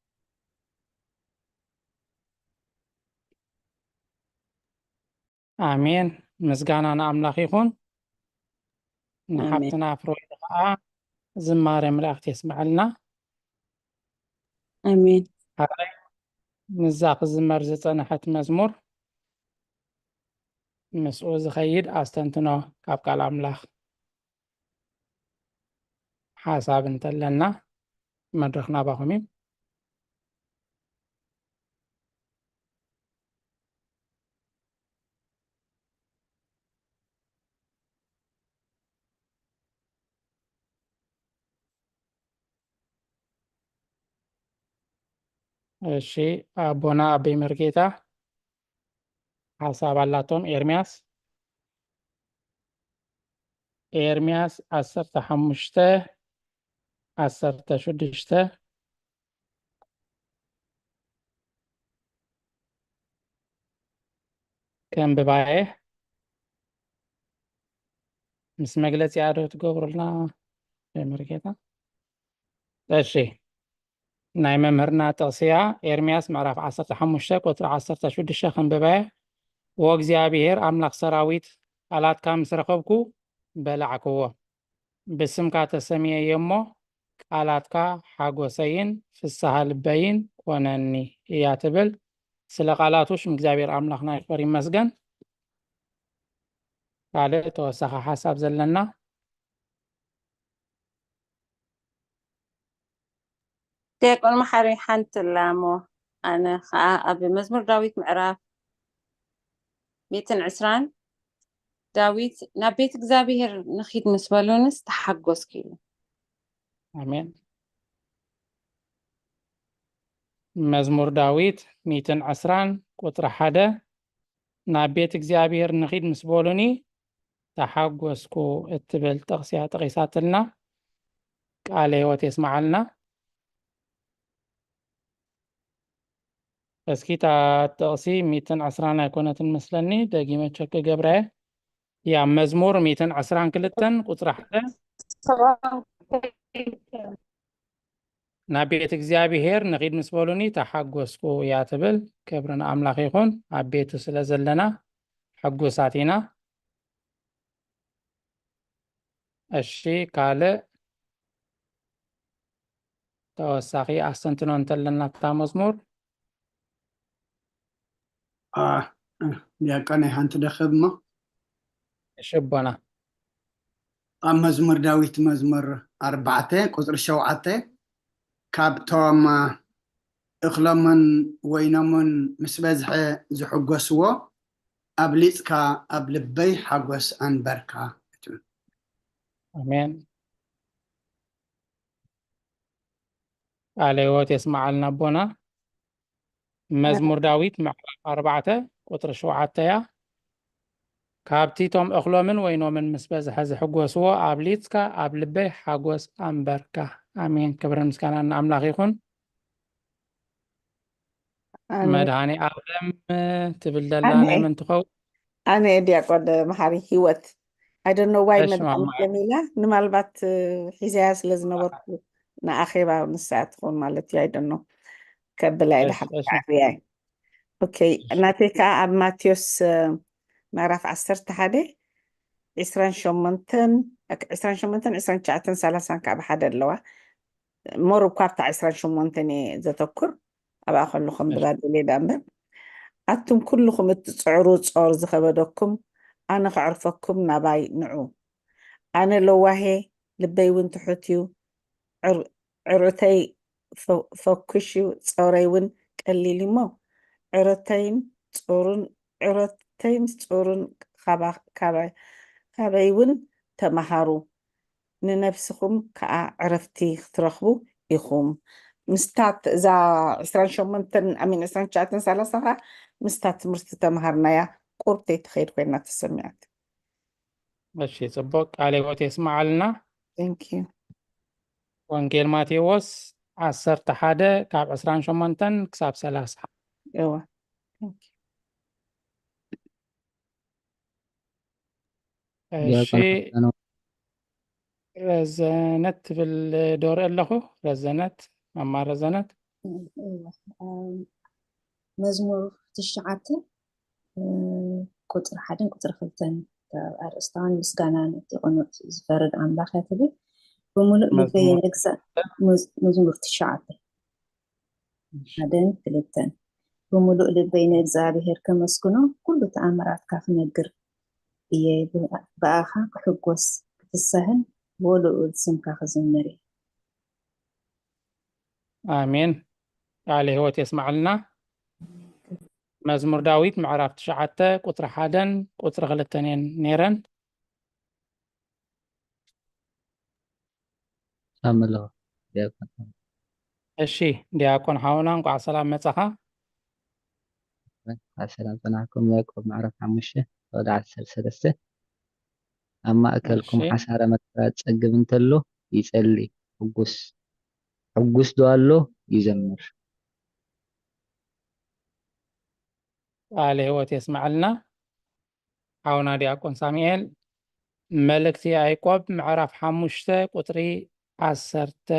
ኣሜን። ምስጋና ንኣምላኽ ይኹን። ኣሜን። ንሓብትና ፍሮይድ ኸዓ ዝማሬ መላእክት የስምዐልና። ኣሜን። ሓራይ ምስዛ ክዝመር ዝጸንሐት መዝሙር፣ ምስኡ ዝኸይድ ኣስተንትኖ ካብ ቃል ኣምላኽ ሓሳብ እንተለና፣ መድረኽ ናባኹም እዩ። እሺ፣ ኣቦና ኣበይ መርጌታ ሓሳብ ኣላቶም። ኤርምያስ፣ ኤርምያስ ዓሰርተ ሓሙሽተ፣ ዓሰርተ ሽዱሽተ። ከንብባየ። ምስ መግለጺኣ ዶ ትገብሩልና? መርጌታ። እሺ። ናይ መምህርና ጥቕሲ እያ። ኤርምያስ ምዕራፍ ዓሰርተ ሓሙሽተ ቁጽሪ ዓሰርተ ሽዱሽተ ከንብባየ። "ዎ እግዚኣብሔር ኣምላኽ ሰራዊት፣ ቃላትካ ምስ ረኸብኩ በላዕክዎ። ብስምካ ተሰምየ እየ እሞ፣ ቃላትካ ሓጎሰይን ፍስሃ ልበይን ኮነኒ" እያ ትብል። ስለ ቃላቱ ሽም እግዚኣብሔር ኣምላኽና ይኽበር ይመስገን። ካልእ ተወሳኺ ሓሳብ ዘለና? ዲያቆን መሓሪ፣ ሓንቲ ኣላ እሞ፣ ኣነ ኸዓ ኣብ መዝሙር ዳዊት ምዕራፍ ሚእትን ዕስራን፣ ዳዊት "ናብ ቤት እግዚኣብሔር ንኺድ ምስ በሉንስ ተሓጎስኩ" ኢሉ። ኣሜን። መዝሙር ዳዊት ሚእትን ዕስራን ቁጽሪ ሓደ፣ "ናብ ቤት እግዚኣብሔር ንኺድ ምስ በሉኒ ተሓጎስኩ" እትብል ጥቕሲ እያ ጠቒሳትልና። ቃለ ህይወት የስምዓልና። እስኪ እታ ጥቕሲ ሚእትን ዕስራን ኣይኮነትን መስለኒ፣ ደጊመ ቸክ ገብረ። ያ፣ መዝሙር ሚእትን ዕስራን ክልተን ቁጽሪ ሓደ፣ "ናብ ቤት እግዚኣብሔር ንኺድ ምስ በሉኒ ተሓጎስኩ" እያ ትብል። ክብሪ ንኣምላኽ ይኹን፣ ኣብ ቤቱ ስለ ዘለና ሕጉሳት ኢና። እሺ፣ ካልእ ተወሳኺ ኣስተንትኖ እንተለና እታ መዝሙር? ኣ፣ ዲያቆነይ፣ ሓንቲ ደኸብ እሞ። እሺ ኣቦና። ኣብ መዝሙር ዳዊት መዝሙር ኣርባዕተ ቁጽሪ ሸውዓተ፣ "ካብቶም እኽሎምን ወይኖምን ምስ በዝሐ ዝሕጎስዎ፣ ኣብሊጽካ ኣብ ልበይ ሓጎስ ኣንበርካ" ትብል። ኣሜን። ቃለ ህይወት የስምዓልና ኣቦና። መዝሙር ዳዊት ምዕራፍ ኣርባዕተ ቁጽሪ ሸውዓተ እያ። "ካብቲ እቶም እኽሎምን ወይኖምን ምስ በዝሐ ዝሕጎስዎ ኣብሊጽካ ኣብ ልበይ ሓጎስ ኣንበርካ።" ኣሜን። ክብርን ምስጋናን ንኣምላኽ ይኹን። ኣነ መድሃኔ ዓለም ትብል ዘላ ኣነ ናይ መን ትኸውን? ኣነ ዲያቆን መሓሪ ህይወት። I don't know why እሺ፣ መድሃኔ ማማ። ዓለም ኢላ፣ ንማልባት፣ እ፣ ሒዘያ ስለ ዝነበርኩ ንኣኼባ ንሳ ትኸውን ማለት እዩ። I don't know። ከብላ እየ እሺ፣ ድሓር እሺ። ዓብያ እየ። ኦኬ፣ እሺ። ናተይ ከኣ ኣብ ማቴዎስ፣ እ፣ ምዕራፍ ዓሰርተ ሓደ፣ ዒስራን ሸሞንተን፣ ኦኬ፣ ዒስራን ሸሞንተን፣ ዒስራን ትሽዓተን፣ ሰላሳን ካብ ሓደ ኣለዋ። ሞር እኳ ኣብታ ዒስራን ሸሞንተን እየ ዘተኩር፣ ኣብኣ ከለኹም እሺ። ብጋዴለ እየ ደኣ እምበር። ኣቱም ኩልኹም እትጽዕሩ ጾር ዝኸበደኩም፣ ኣነ ከዕርፈኩም ናባይ ንዑ። ኣነ ለዋሄ፣ ልበይ እውን ትሑት እዩ። ዕር-፣ ዕርዕተይ ፈ-፣ ፈኩሽ እዩ፣ ጾረይ እውን ቀሊል እዩ እሞ፣ ዕረተይን ጾሩን፣ ዕረተይን ጾሩን ካባ-፣ ካባ-፣ ካበይ እውን ተመሃሩ፣ ንነብስኹም ከኣ ዕረፍቲ ክትረኽቡ ኢኹም። ምስታት እዛ ዒስራን ሸሞንተን፣ ኣሚን፣ ዒስራን ትሽዓተን፣ ሰላሳ ከኣ ምስታ ትምህርቲ ተመሃርናያ ቁርብ ተይትኸይድ ኮይና ተሰሚዓት። እሺ፣ ጽቡቅ። ቃለ ህይወት የስምዓልና። Thank you። ወንጌል ማቴዎስ ዓሰርተ ሓደ ካብ ዕስራን ሸሞንተን ክሳብ ሰላሳ። እወ። Thank you። እሺ፣ ዲያቆን ሓፍትና ነው። ረዘነት ትብል ዶ ርኢ ኣለኹ? ረዘነት፣ ማማ ረዘነት። እወ፣ እም፣ መዝሙር ትሽዓተ፣ እ፣ ቁጽሪ ሓደን ቁጽሪ ክልተን፣ ካብ ኣርእስታን ምስጋና ነቲ ቅኑዕ ዝፈርድ ኣምላኽ እያ ትብል። ብምሉእ ልበይ መዝሙር ንእግዛ-፣ መዝ-፣ መዝሙር ትሽዓተ፣ እሺ። ሓደን ክልተን። ብምሉእ ልበይ ንእግዚኣብሔር ከመስግኖ፣ ኩሉ ተኣምራትካ ክነግር እየ። ብ-፣ ብኣኻ ክሕጎስ፣ ክፍሰህን፣ ወልዑል ስምካ ክዝምር እየ። ኣሜን። ቃለ ህይወት የስምዓልና። መዝሙር ዳዊት ምዕራፍ ትሽዓተ ቁጽሪ ሓደን ቁጽሪ ክልተን እየን ነይረን። ሰላም ኣለኹ ዲያቆን። እሺ፣ ዲያቆን ሓውና፣ እንቋዕ ሰላም መጻኻ። እንኳዕ ሰላም ጸናሕኩም። ያዕቆብ ምዕራፍ ሓሙሽተ ወደ ዓሰርተ ሰለስተ። ኣብ ማእከልኩም እሺ። ሓሳረ መከራ ጸግብ እንተሎ ይጸሊ፣ ሕጉስ፣ ሕጉስ ዶ ኣሎ ይዘምር። ቃለ ህይወት የስምዓልና። ሓውና ዲያቆን ሳሙኤል፣ መልእክቲ ያዕቆብ ምዕራፍ ሓሙሽተ ቁጽሪ ዓሰርተ፣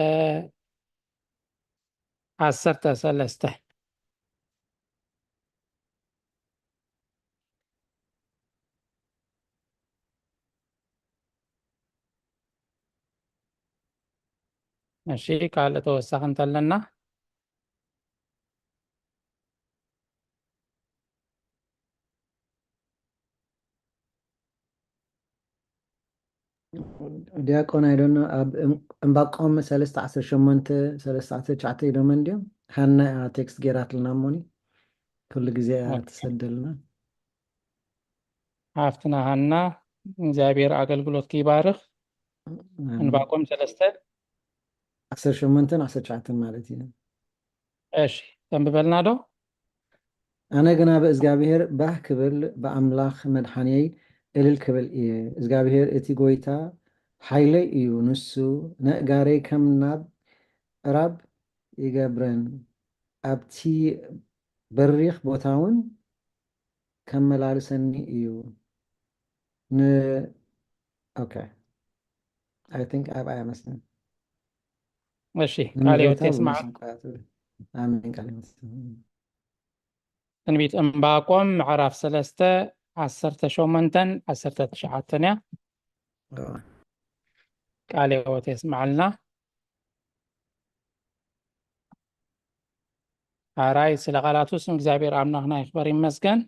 ዓሰርተ ሰለስተ። እሺ፣ ካልእ ተወሳኺ እንተለና? ዲያቆን፣ I don't know፣ ኣብ እም-፣ ዕንባቆም ሰለስተ ዓሰርተ ሸሞንተ፣ ሰለስተ ዓሰርተ ትሽዓተ ኢሎመን ድዮም? ሃና እያ ቴክስት ጌራትልና እሞኒ፣ ኩሉ ግዜ እያ ኦኬ። ትሰደልና። ሓፍትና ሃና፣ እግዚኣብሔር ኣገልግሎትኪ ይባርኽ። ኣሜን። ዕንባቆም ሰለስተ። ዓሰርተ ሸሞንተን ዓሰርተ ትሽዓተን ማለት እዩ። እሺ፣ ተንብበልና ዶ? ኣነ ግና ብእግዚኣብሔር ባህ ክብል፣ ብኣምላኽ መድሓንየይ እልል ክብል እየ። እግዚኣብሔር እቲ ጐይታ ሓይለይ እዩ፣ ንሱ ነእጋረይ ከም ናብ ዕራብ ይገብረን፣ ኣብቲ በሪኽ ቦታ እውን ከመላልሰኒ እዩ። ን-፣ ኦኬ። I think ኣብኣ እያ መስለኒ። እሺ፣ ቃለ ህይወት ንመሬታ የስምዓልና። ብመሰንቆያ ትብል። ኣሜን፣ ቃለ ህይወት። ትንቢት ዕንባቆም ምዕራፍ ሰለስተ ዓሰርተ ሸሞንተን ዓሰርተ ትሽዓተን እያ። እዋ። ቃለ ህይወት የስምዓልና። ሓራይ ስለ ቃላቱ ስም እግዚኣብሔር ኣምላኽና ይኽበር ይመስገን።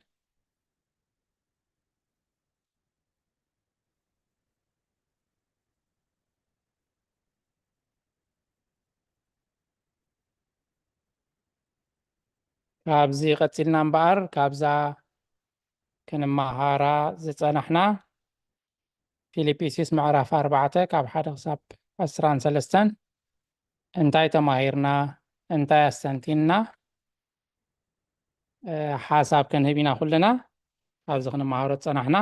ካብዚ ቀጺልና እምበኣር፣ ካብዛ ክንመሃራ ዝጸናሕና ፊልጵስዩስ ምዕራፍ ኣርባዕተ ካብ ሓደ ክሳብ ዕስራን ሰለስተን እንታይ ተማሂርና? እንታይ ኣስተንቲንና? እ፣ ሓሳብ ክንህብ ኢና ኩልና ኣብዚ ክንመሃሮ ዝጸናሕና።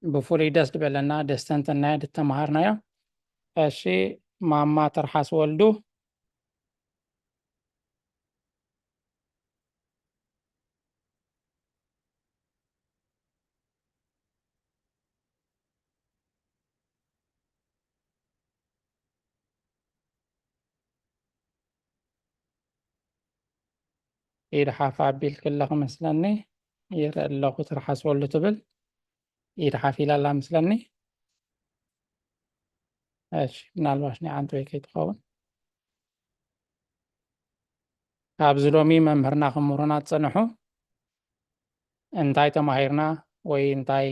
ብፍሉይ ደስ ዝበለና፣ ደስተንተናዮ፣ ድተመሃርናዮ። እሺ፣ ማማ ትርሓስ ወልዱ። ኢድ ሓፍ ኣቢልኪ ኣለኺ መስለኒ። ይርኢ ኣለኹ ትርሓስ ወልዱ ትብል። ኢድ ሓፍ ኢላ ኣላ ምስለኒ። እሺ፣ ምናልባሽ ናይ ዓንተወይ ከይትኸውን። ኣብዚ ሎሚ መምህርና ክምህሩና ዝጸንሑ እንታይ ተማሂርና ወይ እንታይ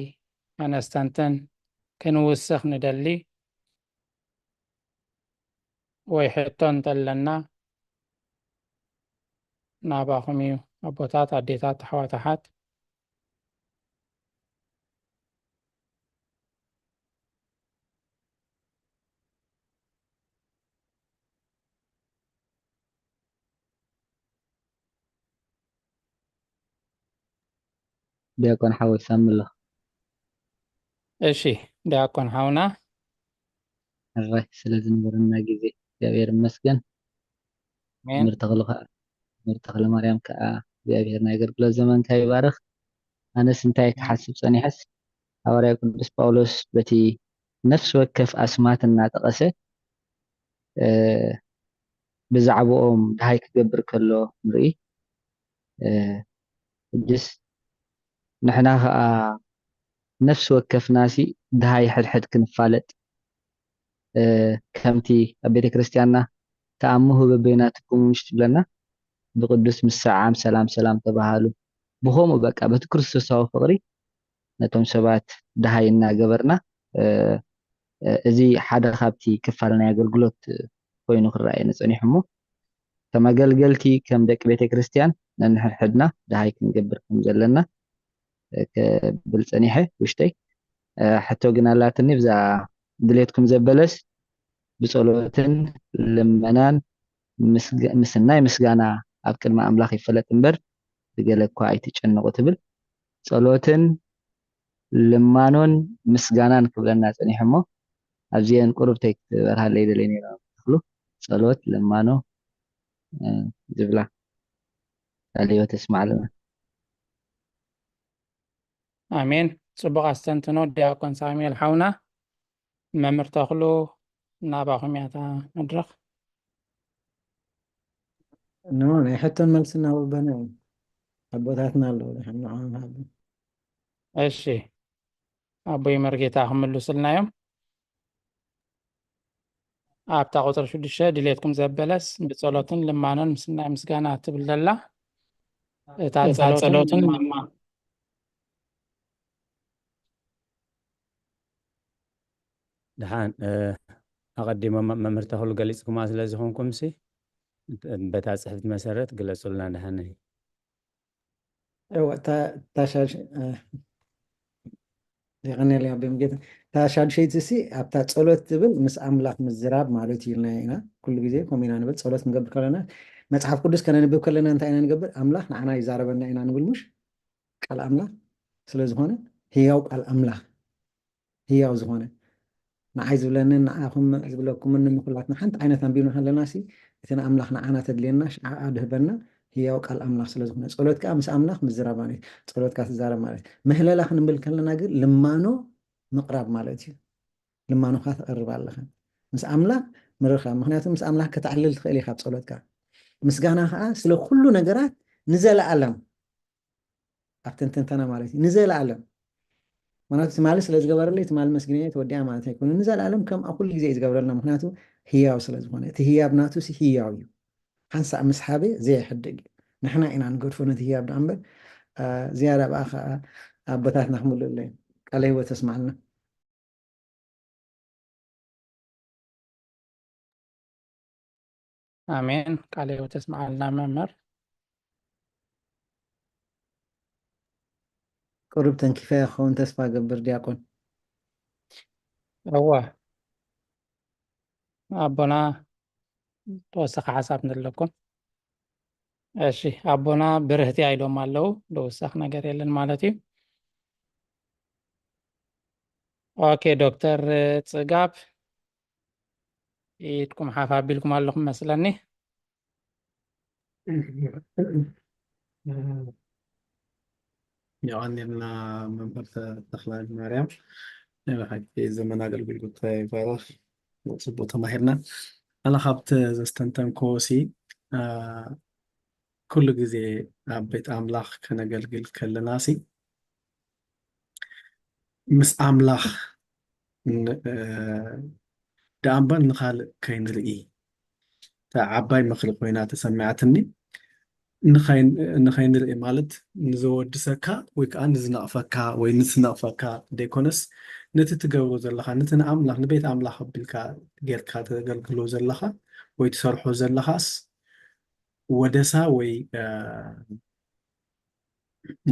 ከነስተንትን ክንውስኽ ንደሊ ወይ ሕቶ እንተለና ናባኹም እዩ። ኣቦታት፣ ኣዴታት፣ ኣሕዋት፣ ኣሓት። ዲያቆን ሓወይ ሳሚ ኣሎ። እሺ፣ ዲያቆን ሓውና። እዋይ፣ ስለ ዝነበረና ግዜ እግዚኣብሔር ይመስገን። ኣሜን። መምህር ተኽሉ ከኣ፣ መምህር ተኽለ ማርያም ከኣ እግዚኣብሔር ናይ ኣገልግሎት ዘመንካ ይባርኽ። ኣነስ እንታይ ክሓስብ ጸኒሐስ፣ ሃዋርያ ቅዱስ ጳውሎስ በቲ ነፍሲ ወከፍ ኣስማት እናጠቐሰ፣ እ፣ ብዛዕባኦም ደሃይ ክገብር ከሎ ንርኢ። እ፣ ሕጅስ ንሕና ኸኣ ነፍሲ ወከፍናሲ ደሃይ ሕድሕድ ክንፋለጥ፣ እ፣ ከምቲ ኣብ ቤተ ክርስቲያንና ተኣምሁ በበይናትኩም ምሽ ትብለና፣ ብቅዱስ ምስዓም ሰላም ሰላም ተባሃሉ። ብኸምኡ በቃ በቲ ክርስቶሳዊ ፍቕሪ ነቶም ሰባት ደሃይ እናገበርና፣ እ፣ እ፣ እዚ ሓደ ካብቲ ክፋል ናይ ኣገልግሎት ኮይኑ ክረኣየኒ ጸኒሑ እሞ፣ ከም ኣገልገልቲ፣ ከም ደቂ ቤተ ክርስቲያን ነንሕድሕድና ደሃይ ክንገብር ከም ዘለና፣ እ፣ ክብል ጸኒሐ ውሽጠይ። እ፣ ሕቶ ግን ኣላትኒ፣ ብዛ ድሌትኩም ዘበለስ ብጸሎትን ልመናን ምስግ-፣ ምስናይ ምስጋና ኣብ ቅድሚ ኣምላኽ ይፈለጥ እምበር፣ ብገለ እኳ ኣይትጨነቑ ትብል። ጸሎትን ልማኖን ምስጋናን ክብለና ጸኒሑ እሞ፣ ኣብዚአን ቁሩብ ተይ ክትበርሃለይ ደልየ ነይረ። ተኽሉ፣ ጸሎት፣ ልማኖ፣ እ፣ ዝብላ ቃለ ሕይወት የስምዓልና። ኣሜን። ጽቡቕ ኣስተንትኖ ዲያቆን ሳሙኤል ሓውና። መምህር ተኽሉ፣ ናባኹም እያ እታ መድረኽ። ኖ፣ ናይ ሕቶን መልስን እናወበነ እዮም። ኣቦታትና ኣለዉ፣ ድሓን ንዕኦም ሃቡ። እሺ፣ ኣቦይ መርጌታ ክምልሱልና እዮም። ኣብታ ቁጽሪ ሽዱሽተ ድሌትኩም ዘበለስ ብጸሎትን ልማኖን ምስናይ ምስጋና ትብል ዘላ፣ እታ እታ ጸሎትን ጸሎትን ልማ-፣ ልማ-፣ ደሓን፣ እ፣ ኣቐዲሞም መ-፣ መምህር ተኽሉ ገሊጽኩማ ስለ ዝኾንኩምሲ፣ በታ ጽሕፍቲ መሰረት ግለጹልና ደሓን። እወ፣ እታ፣ እታ ሻድ-፣ እ፣ የቐንየለይ ኣቦይ ሙሉጌታ። እታ ሻዱሸይቲ ሲ ኣብታ ጸሎት ትብል ምስ ኣምላኽ ምዝራብ ማለት እዩ ኢልና ኢና። ኩሉ ግዜ ከምኡ ኢና ንብል። ጸሎት ክንገብር ከለና፣ መጽሓፍ ቅዱስ ከነንብብ ከለና እንታይ ኢና ንገብር? ኣምላኽ ንዓና ይዛረበና ኢና ንብል፣ ምሽ? ቃል ኣምላኽ ስለ ዝኾነ፣ ህያው ቃል ኣምላኽ፣ ህያው ዝኾነ፣ ንዓይ ዝብለንን ንዓኹም ዝብለኩምን ንኹላትና ሓንቲ ዓይነት ኣንቢብና ከለና ሲ፣ እቲ ንኣምላኽ ንዓና ተድልየና ሽዓኣ ድህበና ህያው ቃል ኣምላኽ ስለ ዝኾነ፣ ጸሎት ከኣ ምስ ኣምላኽ ምዝራብ ማለት እዩ። ጸሎትካ ትዛረብ ማለት እዩ። ምህለላ ክንብል ከለና ግን ልማኖ ምቕራብ ማለት እዩ። ልማኖኻ ተቕርብ ኣለኻ። ምስ ኣምላኽ ምርኻብ። ምኽንያቱ ምስ ኣምላኽ ከተዕልል ትኽእል ኢኻ ኣብ ጸሎትካ። ምስጋና ከኣ ስለ ኩሉ ነገራት ንዘለኣለም ኣብተን ትንተና ማለት እዩ። ንዘለኣለም። ምኽንያቱ ትማሊ ስለ ዝገበረለይ ትማሊ መስጊነዮ ተወዲኣ ማለት ኣይኮነን። ንዘለኣለም ከም ኣብ ኩሉ ግዜ እዩ ዝገብረልና። ምኽንያቱ ህያው ስለ ዝኾነ። እቲ ህያብ ናቱ ሲ ህያው እዩ። ሓንሳእ ምስ ሃበ ዘየሕድግ እዩ። ንሕና ኢና ንገድፎ ነቲ ህያብ ደኣ እምበር፣ አ፣ ዝያዳ ብኣ ኸዓ ኣቦታትና ክምልኡለይ። ቃለ ህይወት ተስማዕልና። ኣሜን። ቃለ ህይወት ተስማዕልና መምህር። ቁሩብ ተንኪፈያ ክኸውን ተስፋ ገብር ዲያቆን። እወ። ኣቦና ተወሳኺ ሓሳብ እንተለኩም። እሺ፣ ኣቦና ብርህቲ ኢሎም ኣለዉ። ዝውሰኽ ነገር የለን ማለት እዩ። ኦኬ፣ ዶክተር ጽጋብ ኢድኩም ሓፍ ኣቢልኩም ኣለኹም መስለኒ። የቐንየልና መምህር ተ-፣ ተኽለ ማርያም። ናይ ብሓቂ ዘመን ኣገልግሎት ይባረኽ። ጽቡቕ ተማሂርና። ኣነ ካብቲ ዘስተንተንክዎ ሲ፣ አ፣ ኩሉ ግዜ ኣብ ቤት ኣምላኽ ከነገልግል ከለና ሲ፣ ምስ ኣምላኽ ን- እ፣ ደኣ እምበር ንኻልእ ከይንርኢ። እታ ዓባይ ምኽሪ ኮይና ተሰሚዓትኒ። ንኸይን- ንኸይንርኢ ማለት ንዘወድሰካ ወይ ከዓ ንዝነቕፈካ ወይ ንዝነቕፈካ ዘይኮነስ፣ ነቲ ትገብሮ ዘለኻ፣ ነቲ ንኣምላኽ፣ ንቤት ኣምላኽ ኣቢልካ ጌርካ ተገልግሎ ዘለኻ ወይ ትሰርሖ ዘለኻስ፣ ወደሳ ወይ እ፣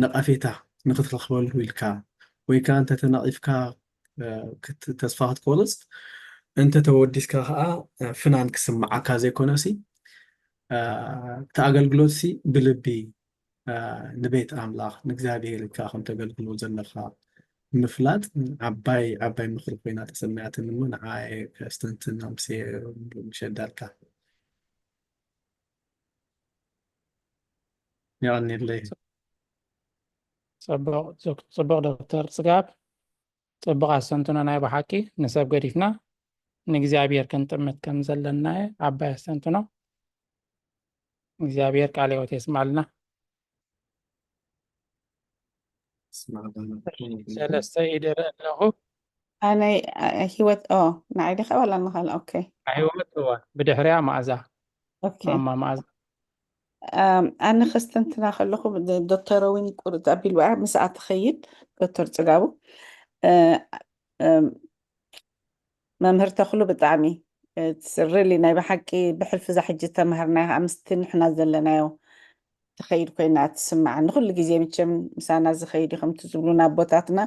ነቐፌታ ንኽትረኽበሉ ኢልካ ወይ ከዓ እንተተነቒፍካ እ፣ ክት- ተስፋ ክትቆርፅ፣ እንተተወዲስካ ከዓ እ፣ ፍናን ክስምዓካ ዘይኮነሲ እ፣ እቲ ኣገልግሎትሲ ብልቢ እ፣ ንቤት ኣምላኽ ንእግዚኣብሔር ኢልካ ከም ተገልግሎ ዘለኻ ምፍላጥ ዓባይ ዓባይ ምኽሪ ኮይና ተሰሚዓትኒ እሞ ንዓ ከስተንትን ኣምስየ ምሸዳልካ። የቐንየለይ። ጽቡቕ ዶክ- ጽቡቕ ዶክተር ጽጋብ፣ ጽቡቕ ኣስተንትኖ። ናይ ብሓቂ ንሰብ ገዲፍና ንእግዚኣብሔር ክንጥምት ከም ዘለና ዓባይ ኣስተንትኖ። እግዚኣብሔር ቃለ ሕይወት የስምዓልና። ሰለስተ ኢደ ኣለኹ። ኣነይ እ፣ ህይወት ኦ ንዓይ ዲኻ ዋላ ንኻል ኦኬ። ህይወት እዋ ብድሕሪያ መኣዛ ኦኬ ማማ መኣዛ ኣም፣ ኣነ ከስተንትና ከለኹ ዶ- ዶክተር እውን ቁርጥ ኣቢሉ እያ ምስኣ ትኸይድ። ዶክተር ፅጋቡ እ፣ እም፣ መምህር ተኽሉ ብጣዕሚ ሪሊ ናይ ብሓቂ ብሕልፊ እዛ ሕጂ ተማሃርናዮ ከዓ ምስቲ ንሕና ዘለናዮ ትኸይድ ኮይና ትስምዓኒ። ኩሉ ግዜ መቸም ምሳና ዝኸይድ እዩ ከምቲ ዝብሉና ኣቦታትና።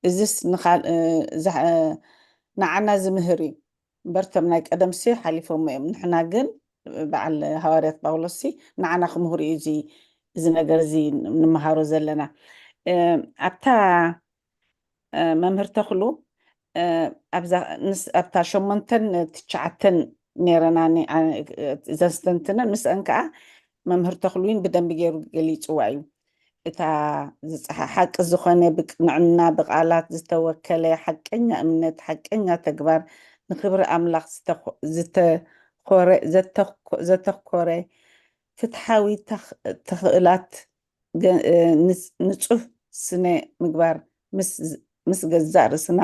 እዚስ ንኻል- እ፣ እዛ- እ፣ ንዓና ዝምህር እዩ እምበር እቶም ናይ ቀደምሲ ሓሊፎሞ እዮም። ንሕና ግን በዓል ሃዋርያት ጳውሎስሲ ንዓና ክምህሩ እዩ እዚ እዚ ነገር እዚ ንምሃሮ ዘለና። እ፣ ኣብታ እ፣ መምህር ተኽሉ እ፣ ኣብዛ ንስ ኣብታ ሸሞንተን ትሽዓተን ነይረና ኒ- ኣ- እዘን ስተንትነን ምስአን ከዓ መምህር ተኽሉዊን ብደንቢ ገይሩ ገሊፅዋ እዩ። እታ ዝፀሓ ሓቂ ዝኾነ ብቅንዕና ብቃላት ዝተወከለ ሓቀኛ እምነት ሓቀኛ ተግባር ንክብሪ ኣምላኽ ዝተኮ- ዝተኮረ ዘተኮ- ዘተኮረ ፍትሓዊ ተኽ- ተኽእላት ገ- እ፣ ንጽ- ንጹህ ስነ ምግባር ምስ ምስ ገዛእ ርእስና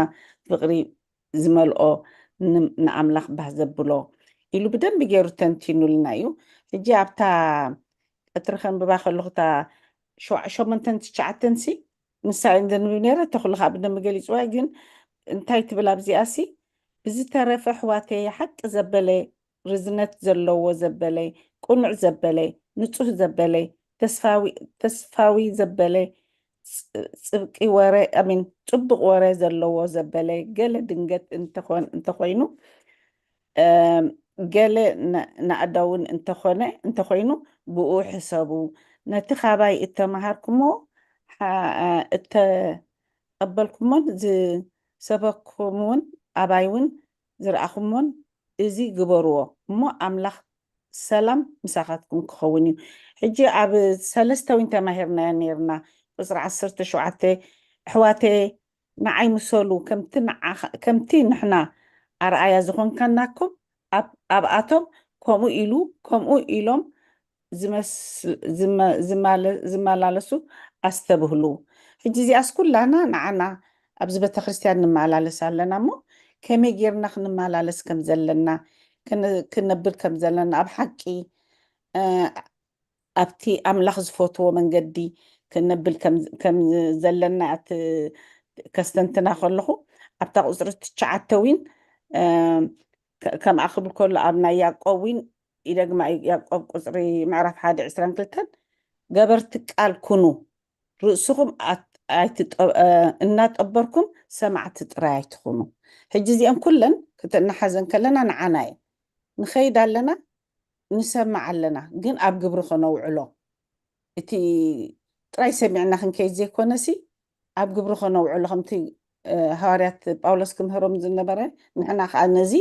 ፍቕሪ ዝመልኦ ን- ንኣምላኽ ባህ ዘብሎ ኢሉ ብደንቢ ገይሩ ተንቲኑልና እዩ። ሕጂ ኣብታ ቀትሪ ከንብባ ከለኹ እታ ሸውዓ- ሸሞንተን ትሽዓተን ሲ ንሳ እዩ ዘንብብ ነይረ። ተኽሉ ከዓ ብደንቢ ገሊፅዋ እዩ። ግን እንታይ ትብል ኣብዚኣ ሲ ብዝተረፈ ኣሕዋተይ ሓቂ ዘበለ ርዝነት ዘለዎ ዘበለ ቅኑዕ ዘበለ ንጹህ ዘበለ ተስፋዊ ተስፋዊ ዘበለ ጽ- ጽብቂ ወረ ኣሚን ጽቡቕ ወረ ዘለዎ ዘበለ ገለ ድንገት እንተኾን እንተኾይኑ እም፣ ገለ ና- ናእዳውን እንተኾነ እንተኾይኑ ብኡ ሕሰቡ። ነቲ ካባይ እተመሃርኩሞ ሓ- እተቐበልኩሞን ዝሰበኩምውን ኣባይ እውን ዝረኣኹሞን እዚ ግበርዎ እሞ ኣምላኽ ሰላም ምሳኻትኩም ክኸውን እዩ። ሕጂ ኣብ ሰለስተ እውን ተማሂርናዮ ነይርና። ቁፅሪ ዓሰርተ ሸውዓተ ኣሕዋተ ንዓይ ምሰሉ ከምቲ ንዓኻ- ከምቲ ንሕና ኣርኣያ ዝኾንካናኩም ኣብ- ኣብኣቶም ከምኡ ኢሉ ከምኡ ኢሎም ዝመስ- ዝመ- ዝማለ- ዝመላለሱ ኣስተብህሉ። ሕጂ እዚኣስ ኩላና ንዓና ኣብዚ ቤተክርስትያን ንመላለስ ኣለና እሞ ከመይ ጌርና ክንመላለስ ከም ዘለና ክን- ክነብል ከም ዘለና ኣብ ሓቂ እ፣ ኣብቲ ኣምላኽ ዝፈትዎ መንገዲ ክነብል ከም ከም ዘለና እቲ ከስተንትና ከለኹ ኣብታ ቁፅሪ ትሽዓተ ዊን እ፣ ከ- ከምኣ ክብል ከሎ ኣብ ናይ ያዕቆብ ዊን ይደግማ እዩ። ያዕቆብ ቁፅሪ ምዕራፍ ሓደ ዕስራን ክልተን ገበርቲ ቃል ኩኑ ርእስኹም ኣት- ኣይትጠ- እ፣ እናጠበርኩም ሰማዕቲ ጥራይ ኣይትኹኑ። ሕጂ እዚአን ኩለን ክተናሓዘን ከለና ንዓና እየ። ንኸይድ ኣለና ንሰምዕ ኣለና፣ ግን ኣብ ግብሪ ከነውዕሎ እቲ ጥራይ ሰሚዕና ክንከይድ ዘይኮነሲ ኣብ ግብሪ ከነውዕሎ ከምቲ እ፣ ሃዋርያት ጳውሎስ ክምህሮም ዝነበረ ንሕና ከዓ ነዚ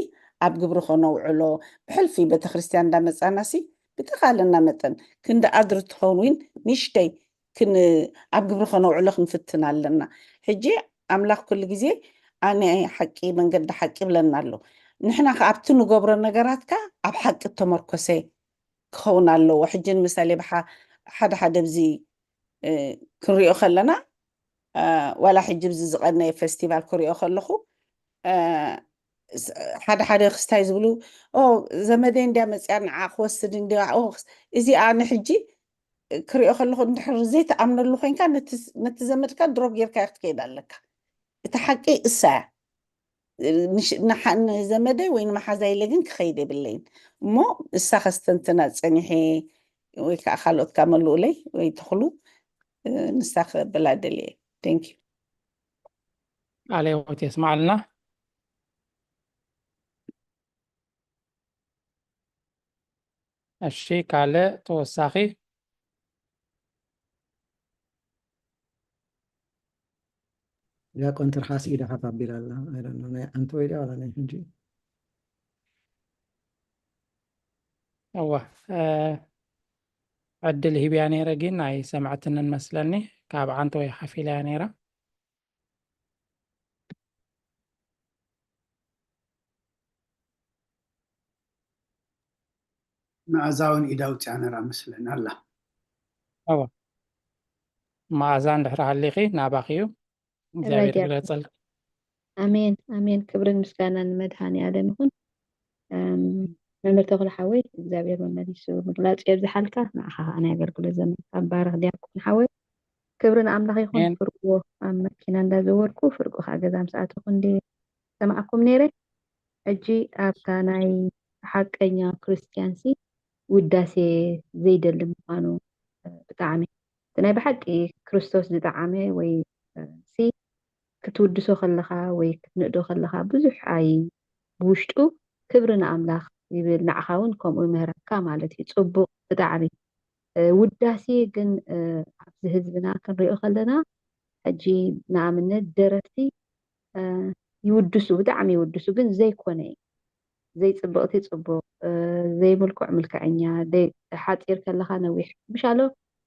ኣብ ግብሪ ከነውዕሎ ብሕልፊ ቤተክርስትያን እንዳመፃናሲ ብተኻለና መጠን ክንዲ ኣድሪ ትኸውን ንሽተይ ክን ኣብ ግብሪ ከነውዕሎ ክንፍትን ኣለና። ሕጂ ኣምላኽ ኩሉ ግዜ ኣነ ሓቂ መንገዲ ሓቂ ይብለና ኣሎ። ንሕና ከዓ ኣብቲ ንገብሮ ነገራት ከዓ ኣብ ሓቂ እተመርኮሰ ክኸውን ኣለዎ። ሕጂ ንምሳሌ ብሓ- ሓደ ሓደ ብዚ እ፣ ክንሪኦ ከለና ዋላ ሕጂ ብዚ ዝቐነየ ፌስቲቫል ክሪኦ ከለኹ ሓደ ሓደ ክስታይ ዝብሉ፣ ኦ፣ ዘመደይ እንድያ መፅያ ንዓ ክወስድ እንድያ። እዚኣ ንሕጂ ክሪኦ ከለኹ እንድሕር ዘይትኣምነሉ ኮይንካ ነቲ ዘመድካ ድሮብ ጌርካ ክትከይድ ኣለካ። እቲ ሓቂ እሳ እያ። ንዘመደይ ወይ ንመሓዛ ኢለ ግን ክኸይድ የብለይን። እሞ እሳ ከስተንትና ፀኒሐ ወይ ከዓ ካልኦት ካመልኡለይ ወይ ተኽሉ ንሳ ክበላ ደልየ። Thank you። ቃለ ሕይወት የስማዕልና። እሺ፣ ካልእ ተወሳኺ? ዲያቆን ትርሓስ ኢዳ ሓፍ ኣቢላ ኣላ። ኣይ ዶንት ኖ ናይ ኣንተ ወይ ድያ ዋላ ናይ ሕጂ? እዋ፣ ዕድል ሂብያ ነይረ፣ ግን ኣይሰምዐትንን መስለኒ። ካብ ዓንተ ወይ ሓፍ ኢላ እያ ነይራ። መኣዛ እውን ኢዳ ኣውፂኣ ነራ መስለኒ ኣላ። እዋ፣ መኣዛ እንድሕር ሃሊኺ ናባኺ እዩ። እግዚኣብሔር ይግለፀልኪ። ኣሜን ኣሜን። ክብርን ምስጋናን ንመድሃኔ ኣለም ይኹን። መምህር ተኽሉ ሓወይ እግዚኣብሔር መመሊሱ ምግላፁ የብዝሓልካ። ንዓኻ ከዓ ናይ ኣገልግሎት ዘመንካ ባርኽ ዲያቆን ሓወይ። ክብሪ ንኣምላኽ ይኹን። ፍርቁ ኣብ መኪና እንዳዘወርኩ ፍርቁ ከዓ ገዛ ምስ ኣተኹ እንዲ ሰማዕኩም ነይረ። ሕጂ ኣብታ ናይ ሓቀኛ ክርስትያንሲ ውዳሴ ዘይደሊ ምዃኑ ብጣዕሚ እቲ ናይ ብሓቂ ክርስቶስ ዝጠዓመ ወይ ሲ ክትውድሶ ከለኻ ወይ ክትንእዶ ከለኻ ብዙሕ ኣይ ብውሽጡ ክብሪ ንኣምላኽ ይብል። ንዓኻ እውን ከምኡ ይምህረካ ማለት እዩ። ፅቡቕ ብጣዕሚ። ውዳሴ ግን ኣብዚ ህዝብና ክንሪኦ ከለና ሕጂ ንኣብነት ደረፍቲ ይውድሱ፣ ብጣዕሚ ይውድሱ፣ ግን ዘይኮነ እዩ። ዘይፅብቕቲ ፅቡቕ፣ ዘይምልኩዕ ምልክዐኛ፣ ሓፂር ከለኻ ነዊሕ፣ ምሻሎ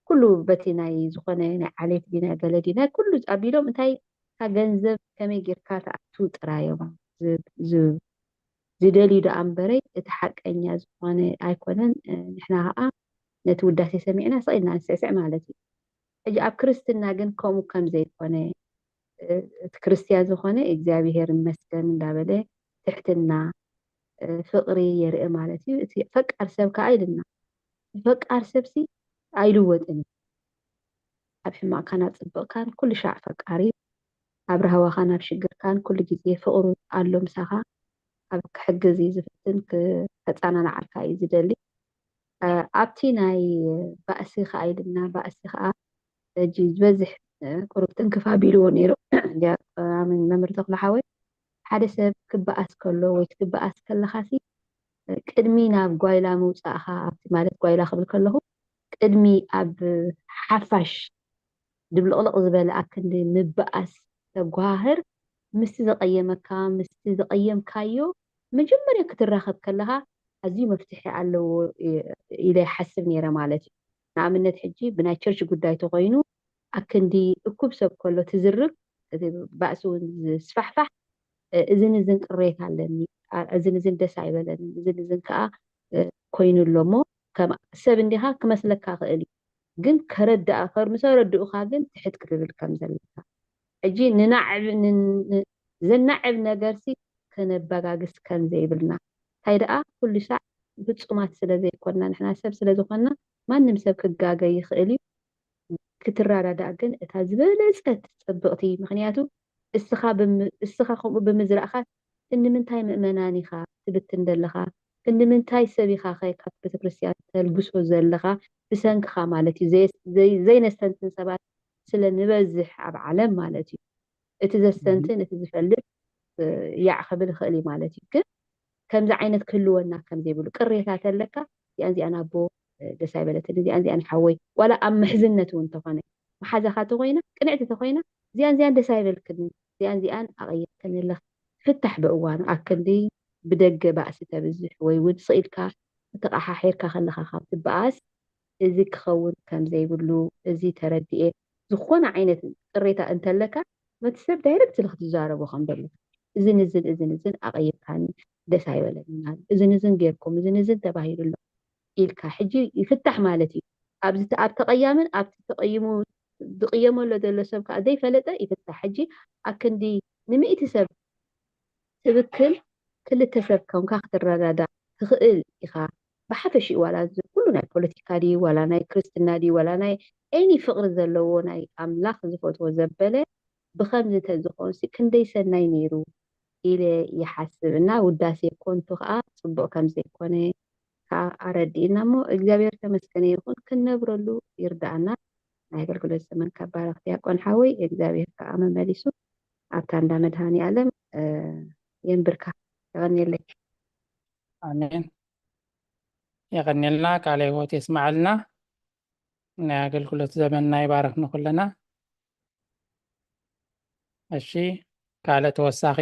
ኩሉ በቲ ናይ ዝኾነ ናይ ዓሌት ድዩ ናይ ገለ ድዩ ናይ ኩሉ ኣቢሎም እንታይ እታ ገንዘብ ከመይ ጌርካ ትኣቱ ጥራይ እዮም ዝደልዩ ደኣ እምበረይ እቲ ሓቀኛ ዝኾነ ኣይኮነን። ንሕና ከዓ ነቲ ውዳሴ ሰሚዕና ስቕ ኢልና ንስዕስዕ ማለት እዩ። ሕጂ ኣብ ክርስትና ግን ከምኡ ከም ዘይኮነ እቲ ክርስትያን ዝኾነ እግዚኣብሄር ይመስገን እንዳበለ ትሕትና ፍቕሪ የርኢ ማለት እዩ። እቲ ፈቃር ሰብ ከዓ ኢልና ፈቃር ሰብሲ ኣይልወጥን እዩ። ኣብ ሕማቕካን ኣብ ፅብቕካን ኩሉ ሻዕ ፈቃር እዩ። ኣብ ራህዋኻን ኣብ ሽግርካን ኩሉ ግዜ ፍቕሩ ኣሎ ምሳኻ። ኣብ ክሕግዝ እዩ ዝፍትን፣ ከፃናንዓልካ እዩ ዝደሊ። ኣብቲ ናይ ባእሲ ከዓ ኢልና ባእሲ ከዓ ሕጂ ዝበዝሕ ቁሩብ ጥንክፍ ኣቢልዎ ነይሩ መምህር ተኽለ ሓወይ። ሓደ ሰብ ክበኣስ ከሎ ወይ ክትበኣስ ከለኻሲ ቅድሚ ናብ ጓይላ ምውፃእኻ ኣብቲ ማለት ጓይላ ክብል ከለኹ ቅድሚ ኣብ ሓፋሽ ድብልቕልቕ ዝበለ ኣክንዲ ምበኣስ ተጓሃህር ምስቲ ዘቐየመካ ምስቲ ዘቐየምካዮ መጀመርያ ክትራኸብ ከለኻ ኣዝዩ መፍትሒ ኣለዎ ኢለ ይሓስብ ነይረ ማለት እዩ። ንኣብነት ሕጂ ብናይ ቸርች ጉዳይ ተኾይኑ ኣክንዲ እኩብ ሰብ ከሎ ትዝርብ እቲ ባእሲ እውን ዝስፋሕፋሕ እዝን እዝን ቅሬታ ኣለኒ እዝን እዝን ደስ ኣይበለንን እዝን እዝን ከዓ ኮይኑ ኣሎ እሞ ከም ሰብ እንዲኻ ክመስለካ ክእል እዩ ግን ከረድኣ ምስ ኣረድኡኻ ግን ትሕት ክትብል ከም ዘለካ ሕጂ ንናዕብ ዘናዕብ ነገርሲ ከነበጋግስ ከም ዘይብልና እንታይ ደኣ ኩሉ ሳዕ ፍፁማት ስለ ዘይኮንና ንሕና ሰብ ስለ ዝኾንና ማንም ሰብ ክጋገ ይኽእል እዩ ክትረዳዳእ ግን እታ ዝበለፀት ፅብቕቲ ምኽንያቱ እስኻ እስኻ ከምኡ ብምዝራእኻ ክንዲ ምንታይ ምእመናን ኢኻ ትብትን ዘለኻ ክንዲ ምንታይ ሰብ ኢኻ ኸ ካብ ቤተክርስትያን ተልግሶ ዘለኻ ብሰንክኻ ማለት እዩ ዘይነስተንትን ሰባት ስለ ንበዝሕ ኣብ ዓለም ማለት እዩ እቲ ዘስተንትን እቲ ዝፈልጥ ያዕ ክብል ይኽእል እዩ ማለት እዩ ግን ከምዚ ዓይነት ክህልወና ከም ዘይብሉ ቅሬታ ተለካ እዚኣን እዚኣን ኣቦ ደስ ኣይበለትን እዚኣን እዚኣን ሓወይ ዋላ ኣብ ምሕዝነት እውን ተኾነ መሓዛኻ ተኾይና ቅንዕቲ ተኾይና እዚኣን እዚኣን ደስ ኣይበልክንን እዚኣን እዚኣን ኣቐይርክን ኣለኽ ፍታሕ ብእዋኑ ኣክንዲ ብደገ ባእሲ ተብዝሕ ወይ እውን ስቕ ኢልካ ተተቓሓሒርካ ከለኻ ካብ ትበኣስ እዚ ክኸውን ከም ዘይብሉ እዚ ተረዲኤ ዝኾነ ዓይነት ቅሬታ እንተለካ ነቲ ሰብ ዳይረክትሊ ክትዛረቦ ከም ዘለካ እዝን እዝን እዝን እዝን ኣቐይርካኒ ደስ ኣይበለኒ እዝን እዝን ጌርኩም እዝን እዝን ተባሂሉ ኣሎ ኢልካ ሕጂ ይፍታሕ ማለት እዩ ኣብዚ ኣብ ተቐያምን ኣብቲ ተቐይሙ ዝቕየመሎ ዘሎ ሰብ ከዓ ዘይፈለጠ ይፍታሕ። ሕጂ ኣብ ክንዲ ንሚእቲ ሰብ ትብክል ክልተ ሰብ ኮንካ ክትረዳዳእ ትኽእል ኢኻ። ብሓፈሽኡ ዋላ እዚ ኩሉ ናይ ፖለቲካ ድዩ ዋላ ናይ ክርስትና ድዩ ዋላ ናይ ኤኒ ፍቕሪ ዘለዎ ናይ ኣምላኽ ዝፈትዎ ዘበለ ብኸምዚ ተዝኾንሲ ክንደይ ሰናይ ነይሩ ኢለ ይሓስብ እና ውዳሴ ኮንቱ ከዓ ፅቡቕ ከም ዘይኮነ ከዓ ኣረዲእና እሞ እግዚኣብሔር ተመስገነ ይኹን ክንነብረሉ ይርዳእና። ናይ ኣገልግሎት ዘመን ከባረኽ ዲያቆን ሓወይ እግዚኣብሔር ከዓ መመሊሱ ኣብታ እንዳ መድሃኒ ኣለም የንብርካ። የቐንየለይ። ኣሜን። የቐንየልና፣ ቃለ ህይወት የስማዓልና። ናይ ኣገልግሎት ዘመንና ይባርኽ ንኹልና። እሺ፣ ካልእ ተወሳኺ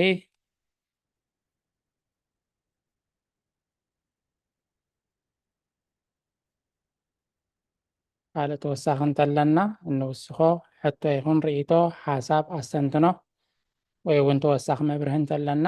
ካልእ ተወሳኺ እንተለና እንውስኾ ሕቶ ይኹን ርእይቶ፣ ሓሳብ፣ ኣስተንትኖ ወይ እውን ተወሳኺ መብርሂ እንተለና።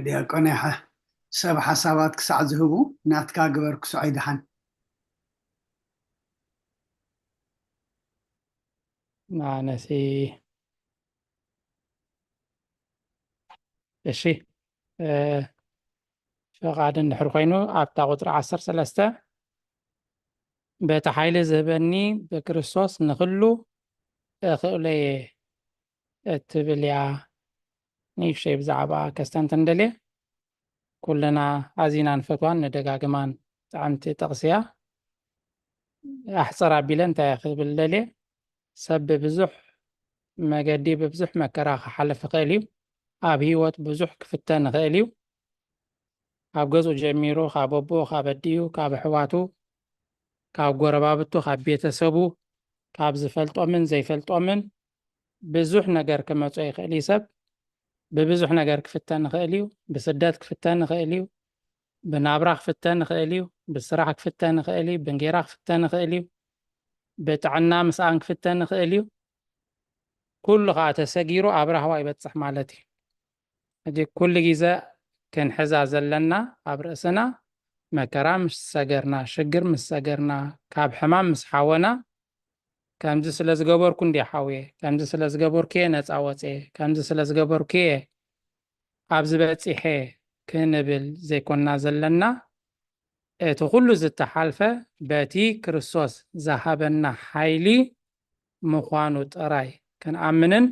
ዲያቆን ይሓ ሰብ ሓሳባት ክሳዕ ዝህቡ ናትካ ግበር ክስዖ ይድሓን። ማነሲ እሺ ፈቓድ እንድሕር ኮይኑ ኣብታ ቁፅሪ ዓሰርተ ሰለስተ በቲ ሓይሊ ዝህበኒ ብክርስቶስ ንኽሉ እኽእሎ እየ እትብል እያ። ንእሽተይ ብዛዕባ ከስተንትን ደልየ ኩልና ኣዚና ንፈትዋን ንደጋግማን ጥዕምቲ ጥቕሲ እያ። ኣሕፅር ኣቢለ እንታይ ክብል ደልየ ሰብ ብብዙሕ መገዲ ብብዙሕ መከራ ክሓልፍ ይኽእል እዩ። ኣብ ህይወት ብዙሕ ክፍተን ይኽእል እዩ። ኣብ ገዝኡ ጀሚሩ ካብ ኣቦኡ ካብ ኣዲኡ ካብ ኣሕዋቱ ካብ ጎረባብቱ ካብ ቤተሰቡ ካብ ዝፈልጦምን ዘይፈልጦምን ብዙሕ ነገር ክመጾ ይኽእል እዩ። ሰብ ብብዙሕ ነገር ክፍተን ይኽእል እዩ። ብስደት ክፍተን ይኽእል እዩ። ብናብራ ክፍተን ይኽእል እዩ። ብስራሕ ክፍተን ይኽእል እዩ። ብእንጌራ ክፍተን ይኽእል እዩ። ብጥዕና ምስኣን ክፍተን ይኽእል እዩ። ኩሉ ከዓ ተሰጊሩ ኣብ ራህዋ ይበፅሕ ማለት እዩ። ሕጂ ኩሉ ግዜ ክንሕዛ ዘለና ኣብ ርእስና መከራ ምስ ሰገርና፣ ሽግር ምስ ሰገርና፣ ካብ ሕማም ምስ ሓወና ከምዚ ስለ ዝገበርኩ እንዲ ሓውየ፣ ከምዚ ስለ ዝገበርኩ እየ ነፃ ወፅየ፣ ከምዚ ስለ ዝገበርኩ እየ ኣብዚ በፂሐ ክንብል ዘይኮንና ዘለና፣ እቲ ኩሉ ዝተሓልፈ በቲ ክርስቶስ ዝሃበና ሓይሊ ምዃኑ ጥራይ ክንኣምንን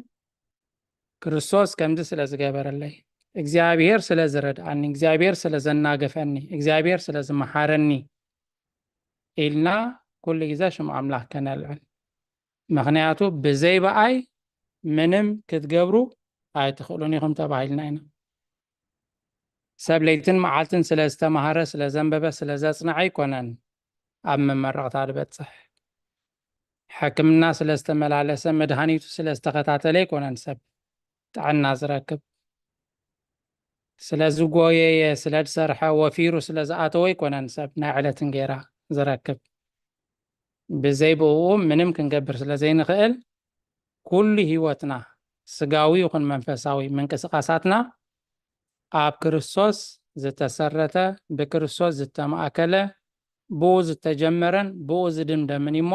ክርስቶስ ከምዚ ስለ ዝገበረለይ፣ እግዚኣብሔር ስለ ዝረድኣኒ፣ እግዚኣብሔር ስለ ዘናገፈኒ፣ እግዚኣብሔር ስለ ዝመሓረኒ ኢልና ኩሉ ግዜ ሽም ኣምላኽ ከነልዕል። ምኽንያቱ ብዘይ ብኣይ ምንም ክትገብሩ ኣይትኽእሉን ኢኹም ተባሂልና ኢና። ሰብ ለይትን መዓልትን ስለ ዝተማሃረ፣ ስለ ዘንበበ፣ ስለ ዘጽንዐ ኣይኮነን ኣብ መመረቕታ ዝበጽሕ። ሕክምና ስለ ዝተመላለሰ፣ መድሃኒቱ ስለ ዝተኸታተለ ኣይኮነን ሰብ ጥዕና ዝረክብ። ስለ ዝጎየየ፣ ስለ ዝሰርሐ፣ ወፊሩ ስለ ዝኣተወ ኣይኮነን ሰብ ናይ ዕለት እንጌራ ዝረክብ። ብዘይ ብእኡ ምንም ክንገብር ስለ ዘይንኽእል፣ ኩሉ ህይወትና ስጋዊ ይኹን መንፈሳዊ ምንቅስቓሳትና ኣብ ክርስቶስ ዝተሰረተ፣ ብክርስቶስ ዝተማእከለ፣ ብኡ ዝተጀመረን ብኡ ዝድምደምን እዩ እሞ፣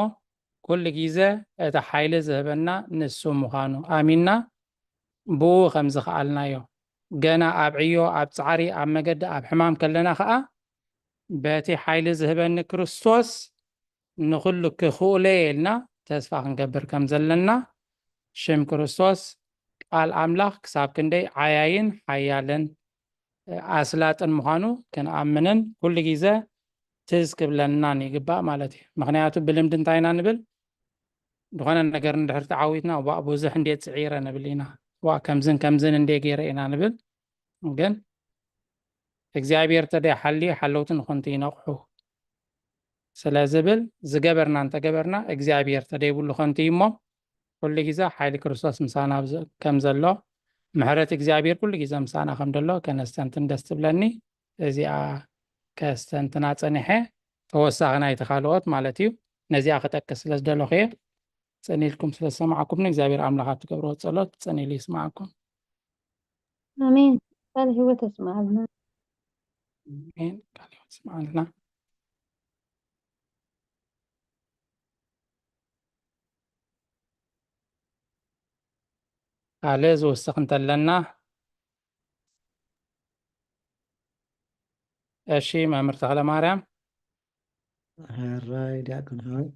ኩሉ ግዜ እቲ ሓይሊ ዝህበና ንሱ ምዃኑ ኣሚንና፣ ብኡ ከም ዝኸኣልናዮ፣ ገና ኣብ ዕዮ፣ ኣብ ጻዕሪ፣ ኣብ መገዲ፣ ኣብ ሕማም ከለና ኸኣ፣ በቲ ሓይሊ ዝህበኒ ክርስቶስ ንኹሉ ክኽእሎ እየ ኢልና ተስፋ ክንገብር ከም ዘለና፣ ሽም ክርስቶስ ቃል ኣምላኽ ክሳብ ክንደይ ዓያይን ሓያልን ኣስላጥን ምዃኑ ክንኣምንን ኩሉ ግዜ ትዝ ክብለናን ይግባእ ማለት እዩ። ምኽንያቱ ብልምዲ እንታይ ኢና ንብል? ዝኾነ ነገር እንድሕር ተዓዊትና፣ "ዋእ ብዙሕ እንዴ ጽዒረ" ንብል ኢና። "ዋእ ከምዝን ከምዝን እንዴ ገይረ" ኢና ንብል። ግን እግዚኣብሔር ተደይሓልዩ ሓለውቲ ንኾንቱ ይነቕሑ ስለ ዝብል፣ ዝገበርና እንተገበርና እግዚኣብሔር ተደይብሉ ኾንቱ እዩ እሞ፣ ኩሉ ግዜ ሓይሊ ክርስቶስ ምሳና ከም ዘሎ፣ ምሕረት እግዚኣብሔር ኩሉ ግዜ ምሳና ከም ዘሎ ከነስተንትን ደስ ትብለኒ። እዚኣ ከስተንትና ጸኒሐ፣ ተወሳኺ ናይቲ ካልኦት ማለት እዩ። ነዚኣ ክጠቅስ ስለ ዝደለኹ እየ። ጸኒልኩም ስለ ዝሰማዕኩም ንእግዚኣብሔር ኣምላኽ ኣብ ትገብርዎ ጸሎት ጸኒሉ ይስማዕኩም። ኣሜን። ቃል ህይወት የስማዕልና። ኣሜን። ቃል ህይወት ይስማዕልና። ካልእ ዝውስኽ እንተለና? እሺ መምህር ተኽለ ማርያም። ሕራይ ዲያቆን ሓወይ፣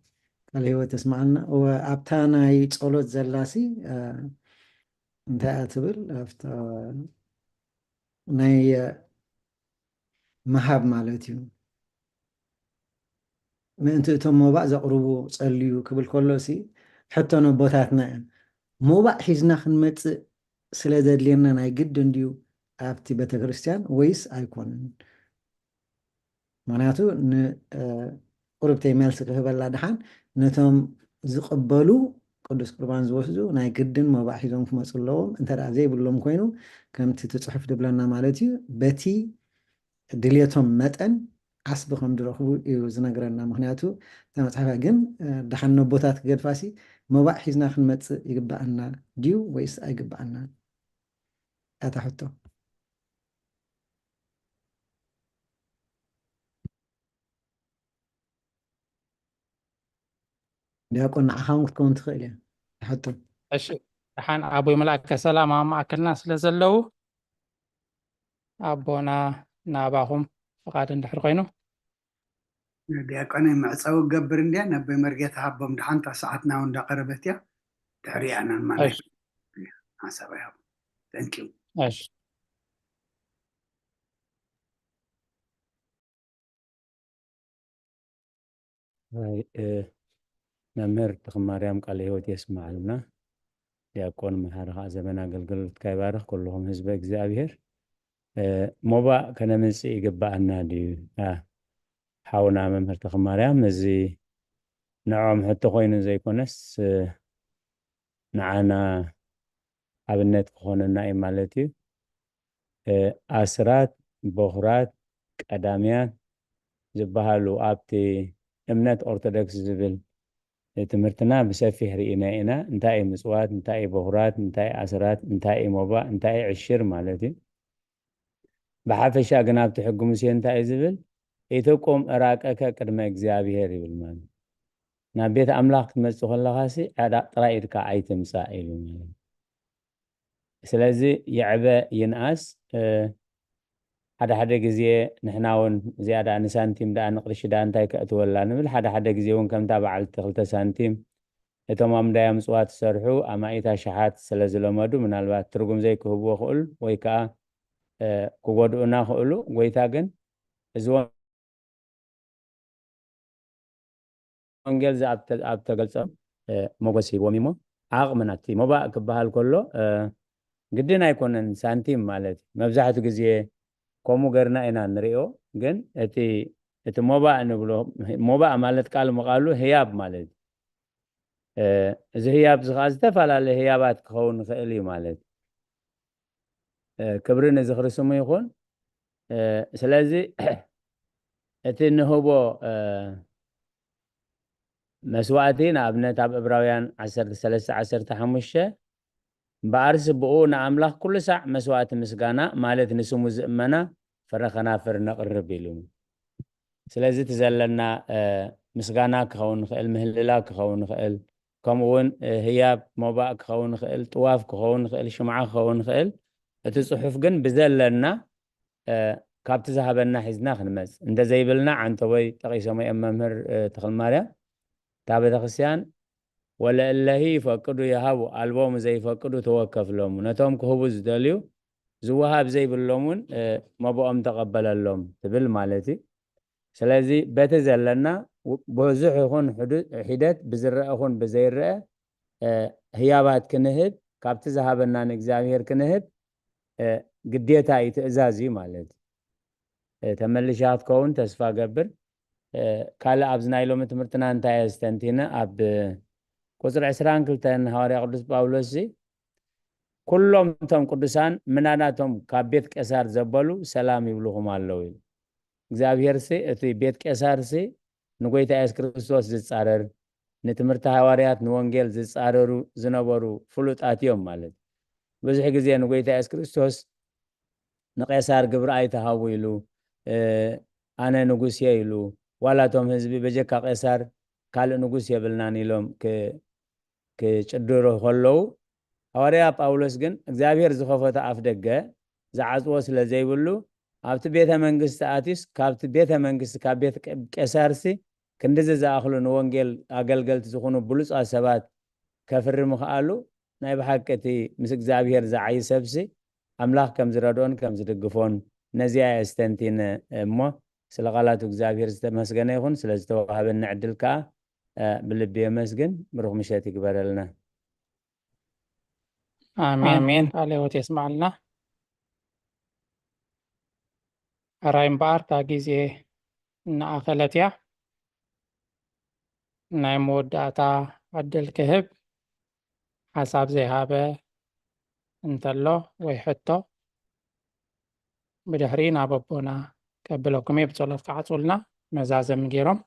ቃል ህይወት ተስማዕና። እወ፣ ኣብታ ናይ ጸሎት ዘላሲ እንታይ እያ ትብል? ኣብታ ናይ ምሃብ ማለት እዩ። ምእንቲ እቶም ሞባእ ዘቕርቡ ጸልዩ ክብል ከሎ ሲ ሕቶ ነቦታትና እያ። ሞባእ ሒዝና ክንመጽእ ስለ ዘድልየና ናይ ግድን ድዩ ኣብቲ ቤተክርስትያን ወይስ ኣይኮነን? ምክንያቱ ንቁርብተይ መልሲ ክህበላ ድሓን ነቶም ዝቕበሉ ቅዱስ ቁርባን ዝወስዱ ናይ ግድን ሞባእ ሒዞም ክመፁ ኣለዎም። እንተ ደኣ ዘይብሎም ኮይኑ ከምቲ እቲ ፅሑፍ ድብለና ማለት እዩ በቲ ድልየቶም መጠን ዓስቢ ከም ዝረኽቡ እዩ ዝነግረና። ምክንያቱ እታ መፅሓፍ ግን ደሓን ነቦታት ክገድፋሲ ሞባእ ሒዝና ክንመፅእ ይግበኣና ድዩ ወይስ ኣይግበኣና? እታ ሕቶ ዲያቆን ንዓኻ እውን ክትከውን ትኽእል እያ። ሕቶ እሺ፣ ደሓን ኣቦይ መልኣከ ሰላም ኣብ ማእከልና ስለ ዘለዉ ኣቦና ናባኹም ፍቓድ እንድሕር ኮይኑ ዲያቆነይ መዕፀዊ ገብር እንድያ ነቦይ መርጌታ ሃቦም ደሓን እታ ሰዓትና እውን እንዳቀረበት እያ። ድሕሪኣ ኢና ንማለሽ ሓሳብ ይሃቡ። Thank you። እሺ መምህር ተኽማርያም ቃለ ህይወት የስምዓልና። ዲያቆን መሓሪ ከዓ ዘመን ኣገልግሎትካ ይባርኽ። ኩልኹም ህዝበ እግዚኣብሔር ሞባእ ከነምፅእ ይግበኣና ድዩ? ሓውና መምህር ተኽማርያም እዚ ንዕኦም ሕቶ ኮይኑ ዘይኮነስ ንዓና ኣብነት ክኾነና እዩ ማለት እዩ። ኣስራት፣ በኹራት፣ ቀዳምያት ዝበሃሉ ኣብቲ እምነት ኦርቶዶክስ ዝብል ትምህርትና ብሰፊሕ ርኢና ኢና። እንታይ እዩ ምፅዋት፣ እንታይ እዩ በኹራት፣ እንታይ እዩ ኣስራት፣ እንታይ እዩ ሞባእ፣ እንታይ እዩ ዕሽር ማለት እዩ። ብሓፈሻ ግን ኣብቲ ሕጊ ሙሴ እንታይ እዩ ዝብል? ኢትቁም ዕራቀከ ቅድመ እግዚኣብሔር ይብል ማለት እዩ። ናብ ቤት ኣምላኽ ክትመፅእ ከለኻሲ ዕራቕ ጥራይ ኢድካ ኣይትምፃእ ኢሉ ማለት እዩ። ስለዚ ይዕበ ይንኣስ ሓደ ሓደ ግዜ ንሕና እውን እዚኣ ደኣ ንሳንቲም ደኣ ንቕርሺ ደኣ እንታይ ከእትወላ ንብል። ሓደ ሓደ ግዜ እውን ከምታ በዓልቲ ክልተ ሳንቲም እቶም ኣብ እንዳያ ምፅዋት ዝሰርሑ ኣማኢት ኣሽሓት ስለ ዝለመዱ ምናልባት ትርጉም ዘይክህብዎ ክእል ወይ ከዓ ክጎድኡና ክእሉ። ጎይታ ግን እዚ ወንጌል እዚ ኣብ ተገልፀ ሞገስ ሂብዎም እሞ ዓቕምና እቲ ሞባእ ክበሃል ከሎ ግድን ኣይኮነን ሳንቲም ማለት እዩ። መብዛሕትኡ ግዜ ከምኡ ገርና ኢና ንሪኦ። ግን እቲ እቲ ሞባእ ንብሎ ሞባእ ማለት ቃል ምቃሉ ህያብ ማለት እዩ። እዚ ህያብ እዚ ከዓ ዝተፈላለየ ህያባት ክኸውን ይኽእል እዩ ማለት እዩ። ክብሪ ንዝኽሪ ስሙ ይኹን። ስለዚ እቲ ንህቦ መስዋእቲ ንኣብነት ኣብ እብራውያን ዓሰርተ ሰለስተ ዓሰርተ ሓሙሽተ እምበኣርስ ብኡ ንኣምላኽ ኩሉ ሳዕ መስዋእቲ ምስጋና ማለት ንስሙ ዝእመና ፍረ ከናፍር ነቕርብ ኢሉ። ስለዚ እቲ ዘለና ምስጋና ክኸውን ይኽእል፣ ምህልላ ክኸውን ይኽእል፣ ከምኡ እውን ህያብ ሞባእ ክኸውን ይኽእል፣ ጥዋፍ ክኸውን ይኽእል፣ ሽምዓ ክኸውን ይኽእል። እቲ ፅሑፍ ግን ብዘለና ካብቲ ዝሃበና ሒዝና ክንመፅ እንተዘይብልና ዓንተቦይ ጠቂሶም እዮም መምህር ተኽልማርያም እታ ቤተክርስትያን ወለእለሂ ይፈቅዱ የሃቡ ኣልቦሙ ዘይፈቅዱ ተወከፍሎሙ ነቶም ክህቡ ዝደልዩ ዝወሃብ ዘይብሎም እውን መብኦም ተቐበለሎም ትብል ማለት እዩ። ስለዚ በቲ ዘለና ብዙሕ ይኹን ሒደት ብዝረአ ይኹን ብዘይረአ ህያባት ክንህብ ካብቲ ዝሃበና ንእግዚኣብሔር ክንህብ ግዴታ እዩ፣ ትእዛዝ እዩ ማለት እዩ። ተመልሻ ክትከውን ተስፋ ገብር። ካልእ ኣብዚ ናይ ሎሚ ትምህርትና እንታይ እየ ዝተንቲነ ኣብ ቁፅሪ ዕስራን ክልተን ሃዋርያ ቅዱስ ጳውሎስ እዚ ኩሎም እቶም ቅዱሳን ምናናቶም ካብ ቤት ቄሳር ዘበሉ ሰላም ይብልኹም ኣለዉ እዩ። እግዚኣብሔር ሲ እቲ ቤት ቄሳር ሲ ንጎይታ የሱስ ክርስቶስ ዝጻረር፣ ንትምህርቲ ሃዋርያት፣ ንወንጌል ዝጻረሩ ዝነበሩ ፍሉጣት እዮም ማለት እዩ። ብዙሕ ግዜ ንጎይታ የሱስ ክርስቶስ ንቄሳር ግብሪ ኣይትሃቡ ኢሉ፣ ኣነ ንጉስ እየ ኢሉ፣ ዋላ እቶም ህዝቢ በጀካ ቄሳር ካልእ ንጉስ የብልናን ኢሎም ክጭድሩ ከለዉ፣ ሃዋርያ ጳውሎስ ግን እግዚኣብሔር ዝኸፈቶ ኣፍ ደገ ዝዓጽዎ ስለ ዘይብሉ፣ ኣብቲ ቤተ መንግስቲ ኣትዩስ፣ ካብቲ ቤተ መንግስቲ፣ ካብ ቤት ቄሳርሲ ክንድዚ ዝኣኽሉ ንወንጌል ኣገልገልቲ ዝኾኑ ብሉጻት ሰባት ከፍሪ ምኽኣሉ፣ ናይ ብሓቂ እቲ ምስ እግዚኣብሔር ዝዓዪ ሰብሲ ኣምላኽ ከም ዝረድኦን ከም ዝድግፎን ነዚኣ እየ ኣስተንቲነ እሞ፣ ስለ ቃላቱ እግዚኣብሔር ዝተመስገነ ይኹን። ስለ ዝተዋህበኒ ዕድል ከኣ ብልቢ የመስግን። ብሩኽ ምሸት ይግበረልና። ኣሜን። ኣሜን። ቃለ ሕይወት የስምዓልና። ሕራይ እምበኣር እታ ግዜ እናኣኸለት እያ። ናይ መወዳእታ ዕድል ክህብ፣ ሓሳብ ዘይሃበ እንተሎ ወይ ሕቶ ብድሕሪ ናብ ኣቦና ከብለኩም እየ። ብጸሎት ክዓጹልና መዛዘሚ ገይሮም።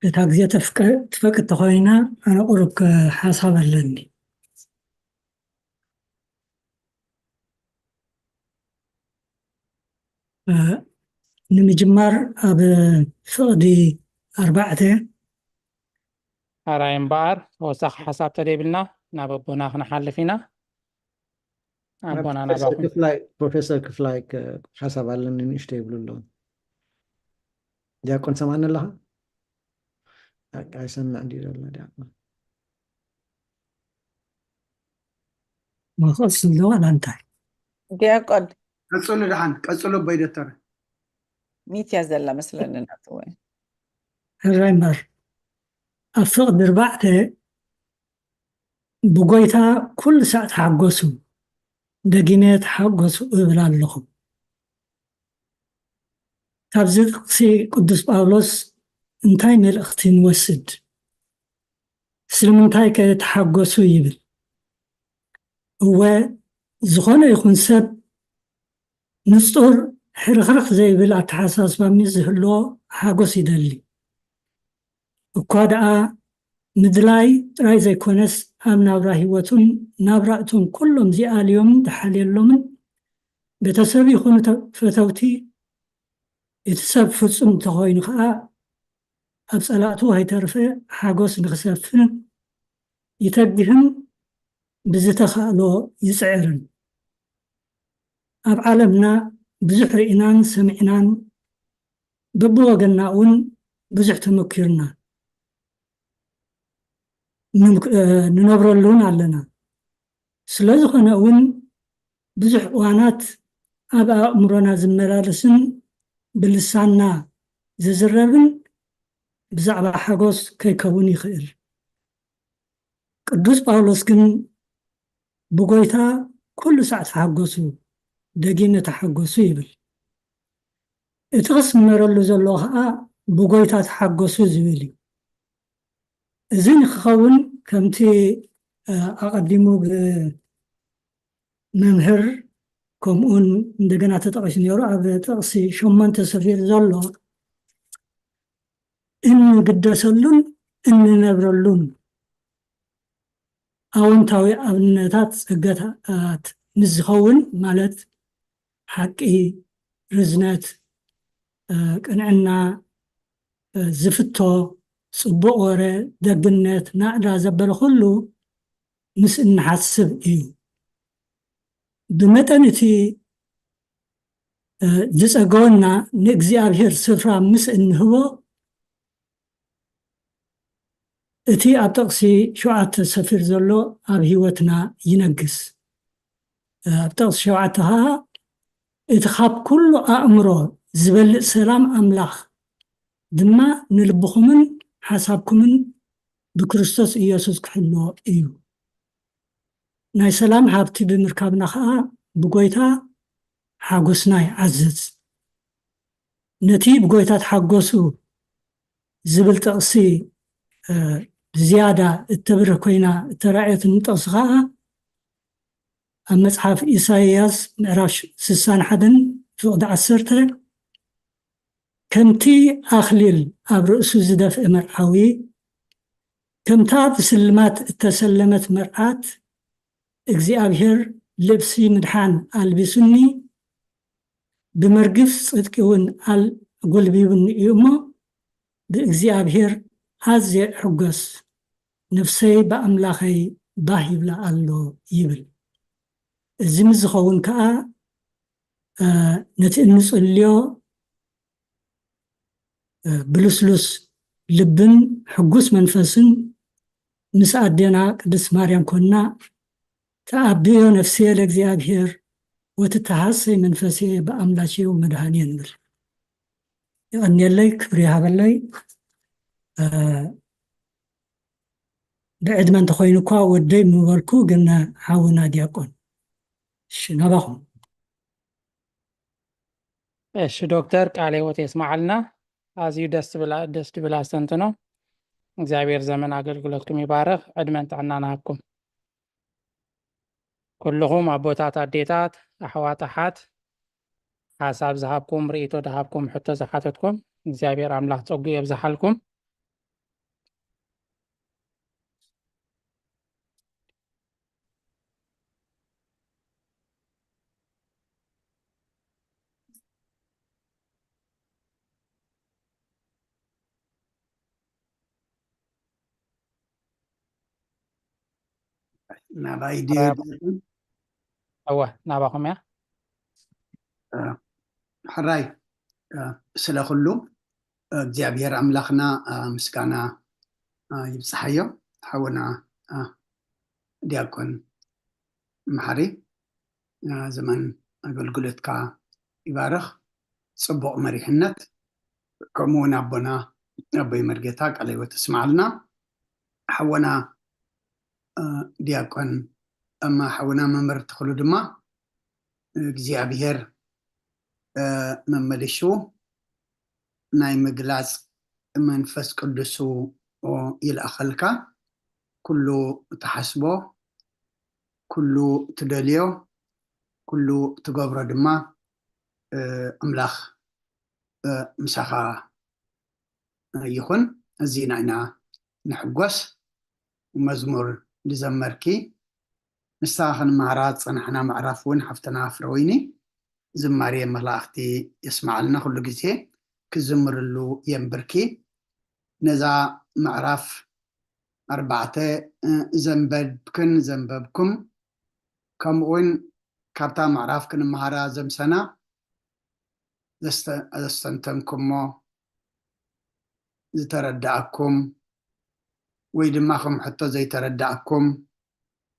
እታ ግዜ ትፈቅድ ተኮይና ኣነ ቁሩብ ሓሳብ ኣለኒ። ንምጅማር ኣብ ፍቕዲ ኣርባዕተ ኣራይ እምበኣር ተወሳኺ ሓሳብ ተደይብልና ናብ ኣቦና ክንሓልፍ ኢና። ኣቦና ናባኹም። ፕሮፌሰር ክፍላይ ሓሳብ ኣለኒ ንእሽቶ ይብሉ ኣለዉ። ዲያቆን ሰማዕኒ ኣለኻ? ኣይሰምዕ እንዲ ዘሎ ዲያቆን መኸስ ኣለዋ እንታይ ዲያቆን ቀጽሉ ድሓን ቀጽሉ ኣቦይ ዶተር ሚትያ ዘላ መስለኒ ናትወ ሕራይ እምበር ኣብ ፍቕዲ ኣርባዕተ ብጎይታ ኩሉ ሳዕ ተሓጎሱ፣ ደጊመ ተሓጎሱ እብል ኣለኹ። ካብዚ ጥቕሲ ቅዱስ ጳውሎስ እንታይ መልእኽቲ ንወስድ? ስለምንታይ ከ ተሓጎሱ ይብል? እወ ዝኾነ ይኹን ሰብ ንጹር ሕርኽርኽ ዘይብል ኣተሓሳስባ ምስ ዝህልዎ ሓጎስ ይደሊ። እኳ ደኣ ምድላይ ጥራይ ዘይኮነስ ኣብ ናብራ ህይወቱን ናብራ እቶም ኩሎም ዚኣልዮምን ዝሓልየሎምን ቤተሰብ ይኹኑ ፈተውቲ እቲ ሰብ ፍጹም እንተኾይኑ ኸኣ ኣብ ጸላእቱ ከይተርፈ ሓጎስ ንኽሰፍን ይተግህን ብዝተኻእሎ ይጽዕርን። ኣብ ዓለምና ብዙሕ ርኢናን ሰሚዕናን በብወገንና እውን ብዙሕ ተመኪርና ንነብረሉ እውን ኣለና። ስለ ዝኾነ እውን ብዙሕ እዋናት ኣብ ኣእምሮና ዝመላለስን ብልሳንና ዝዝረብን ብዛዕባ ሓጎስ ከይከውን ይኽእል። ቅዱስ ጳውሎስ ግን ብጎይታ ኩሉ ሳዕ ተሓጎሱ፣ ደጊመ ተሓጎሱ ይብል። እቲ ክስመረሉ ዘለዎ ኸዓ ብጎይታ ተሓጎሱ ዝብል እዩ። እዚ ንክኸውን ከምቲ ኣቐዲሙ ብመምህር ከምኡውን እንደገና ተጠቒሱ ነይሩ ኣብ ጥቕሲ ሸሞንተ ሰፊሩ ዘሎ እንግደሰሉን እንነብረሉን ኣወንታዊ ኣብነታት ጸጋታት ምስ ዝኸውን ማለት ሓቂ፣ ርዝነት፣ ቅንዕና፣ ዝፍቶ፣ ጽቡቕ ወረ፣ ደግነት፣ ናእዳ ዘበለ ኩሉ ምስ እንሓስብ እዩ። ብመጠን እቲ ዝጸገወና ንእግዚኣብሔር ስፍራ ምስ እንህቦ እቲ ኣብ ጥቕሲ ሸውዓተ ሰፊር ዘሎ ኣብ ህይወትና ይነግስ። ኣብ ጥቕሲ ሸውዓተ ኸዓ እቲ ካብ ኩሉ ኣእምሮ ዝበልጽ ሰላም ኣምላኽ ድማ ንልብኹምን ሓሳብኩምን ብክርስቶስ ኢየሱስ ክሕልዎ እዩ። ናይ ሰላም ሃብቲ ብምርካብና ኸዓ ብጎይታ ሓጎስና ይዓዝዝ። ነቲ ብጎይታ ተሓጎሱ ዝብል ጥቕሲ ብዝያዳ እተብርህ ኮይና እተራእየትኒ ጥቕሲ ኸዓ ኣብ መጽሓፍ ኢሳይያስ ምዕራፍ ስሳን ሓደን ፍቕዲ ዓሰርተ፣ ከምቲ ኣኽሊል ኣብ ርእሱ ዝደፍአ መርዓዊ፣ ከምታ ብስልማት እተሰለመት መርዓት፣ እግዚኣብሔር ልብሲ ምድሓን ኣልቢሱኒ፣ ብመርግፍ ጽድቂ እውን ኣል-፣ ኣጎልቢቡኒ እዩ እሞ፣ ብእግዚኣብሔር ኣዝየ እሕጎስ፣ ነፍሰይ ብኣምላኸይ ባህ ይብላ ኣሎ ይብል። እዚ ምስ ዝኸውን ከኣ፣ እ፣ ነቲ እንጽልዮ፣ እ፣ ብልስሉስ ልብን ሕጉስ መንፈስን ምስ ኣዴና ቅድስት ማርያም ኮንና፣ ተኣብዮ ነፍስየ ለእግዚኣብሔር ወትተሃሰይ መንፈስየ በኣምላኬ ወመድኃኒየ ንብል። የቐንየለይ፣ ክብሪ ይሃበለይ። እ፣ ብዕድመ እንተኾይኑ እኳ ወደይ ምበልኩ፣ ግን ሓውና ዲያቆን፣ እሺ፣ ናባኹም። እሺ ዶክተር፣ ቃለ ሕይወት የስምዓልና። ኣዝዩ ደስ ዝብል፣ ደስ ዝብል ኣስተንትኖ። እግዚኣብሔር ዘመን ኣገልግሎትኩም ይባርኽ፣ ዕድመን ጥዕናን ይሃብኩም። ኩልኹም ኣቦታት፣ ኣዴታት፣ ኣሕዋት፣ ኣሓት፣ ሓሳብ ዝሃብኩም፣ ርእይቶ ዝሃብኩም፣ ሕቶ ዝሓተትኩም፣ እግዚኣብሔር ኣምላኽ ጸጉ የብዝሓልኩም። ናባይ ድዩ? እወ፣ ናባኹም እያ። እ፣ ሕራይ፣ እ፣ ስለ ኩሉ እግዚኣብሔር ኣምላኽና፣ እ፣ ምስጋና፣ እ፣ ይብጽሓዮ። ሓውና፣ እ፣ ዲያቆን መሓሪ፣ እ፣ ዘመን ኣገልግሎትካ ይባርኽ። ጽቡቕ መሪሕነት፣ ከምኡ እውን ኣቦና ኣቦይ መርጌታ ቃለ ሕይወት የስምዓልና። ሓወና፣ እ፣ ዲያቆን፣ እማ ሓውና መምህር ተኽሉ ድማ እግዚኣብሔር፣ እ፣ መመሊሹ ናይ ምግላጽ መንፈስ ቅዱሱ ይልኣኸልካ። ኩሉ ትሓስቦ፣ ኩሉ ትደልዮ፣ ኩሉ ትገብሮ ድማ፣ እ፣ ኣምላኽ፣ እ፣ ምሳኻ ይኹን። ኣዚና ኢና ንሕጎስ። መዝሙር ዝዘመርኪ፣ ንሳ ክንመሃራ ዝጸናሕና ምዕራፍ እውን ሓፍትና ፍረወይኒ ዝማሬ መላእኽቲ የስምዓልና፣ ኩሉ ግዜ ክዝምርሉ የንብርኪ። ነዛ ምዕራፍ ኣርባዕተ፣ እ፣ ዘንበብክን ዘንበብኩም፣ ከምኡውን ካብታ ምዕራፍ ክንመሃራ ዘምሰና ዘስተ-፣ ዘስተንተንኩሞ፣ ዝተረዳእኩም ወይ ድማ ከም ሕቶ ዘይተረዳእኩም፣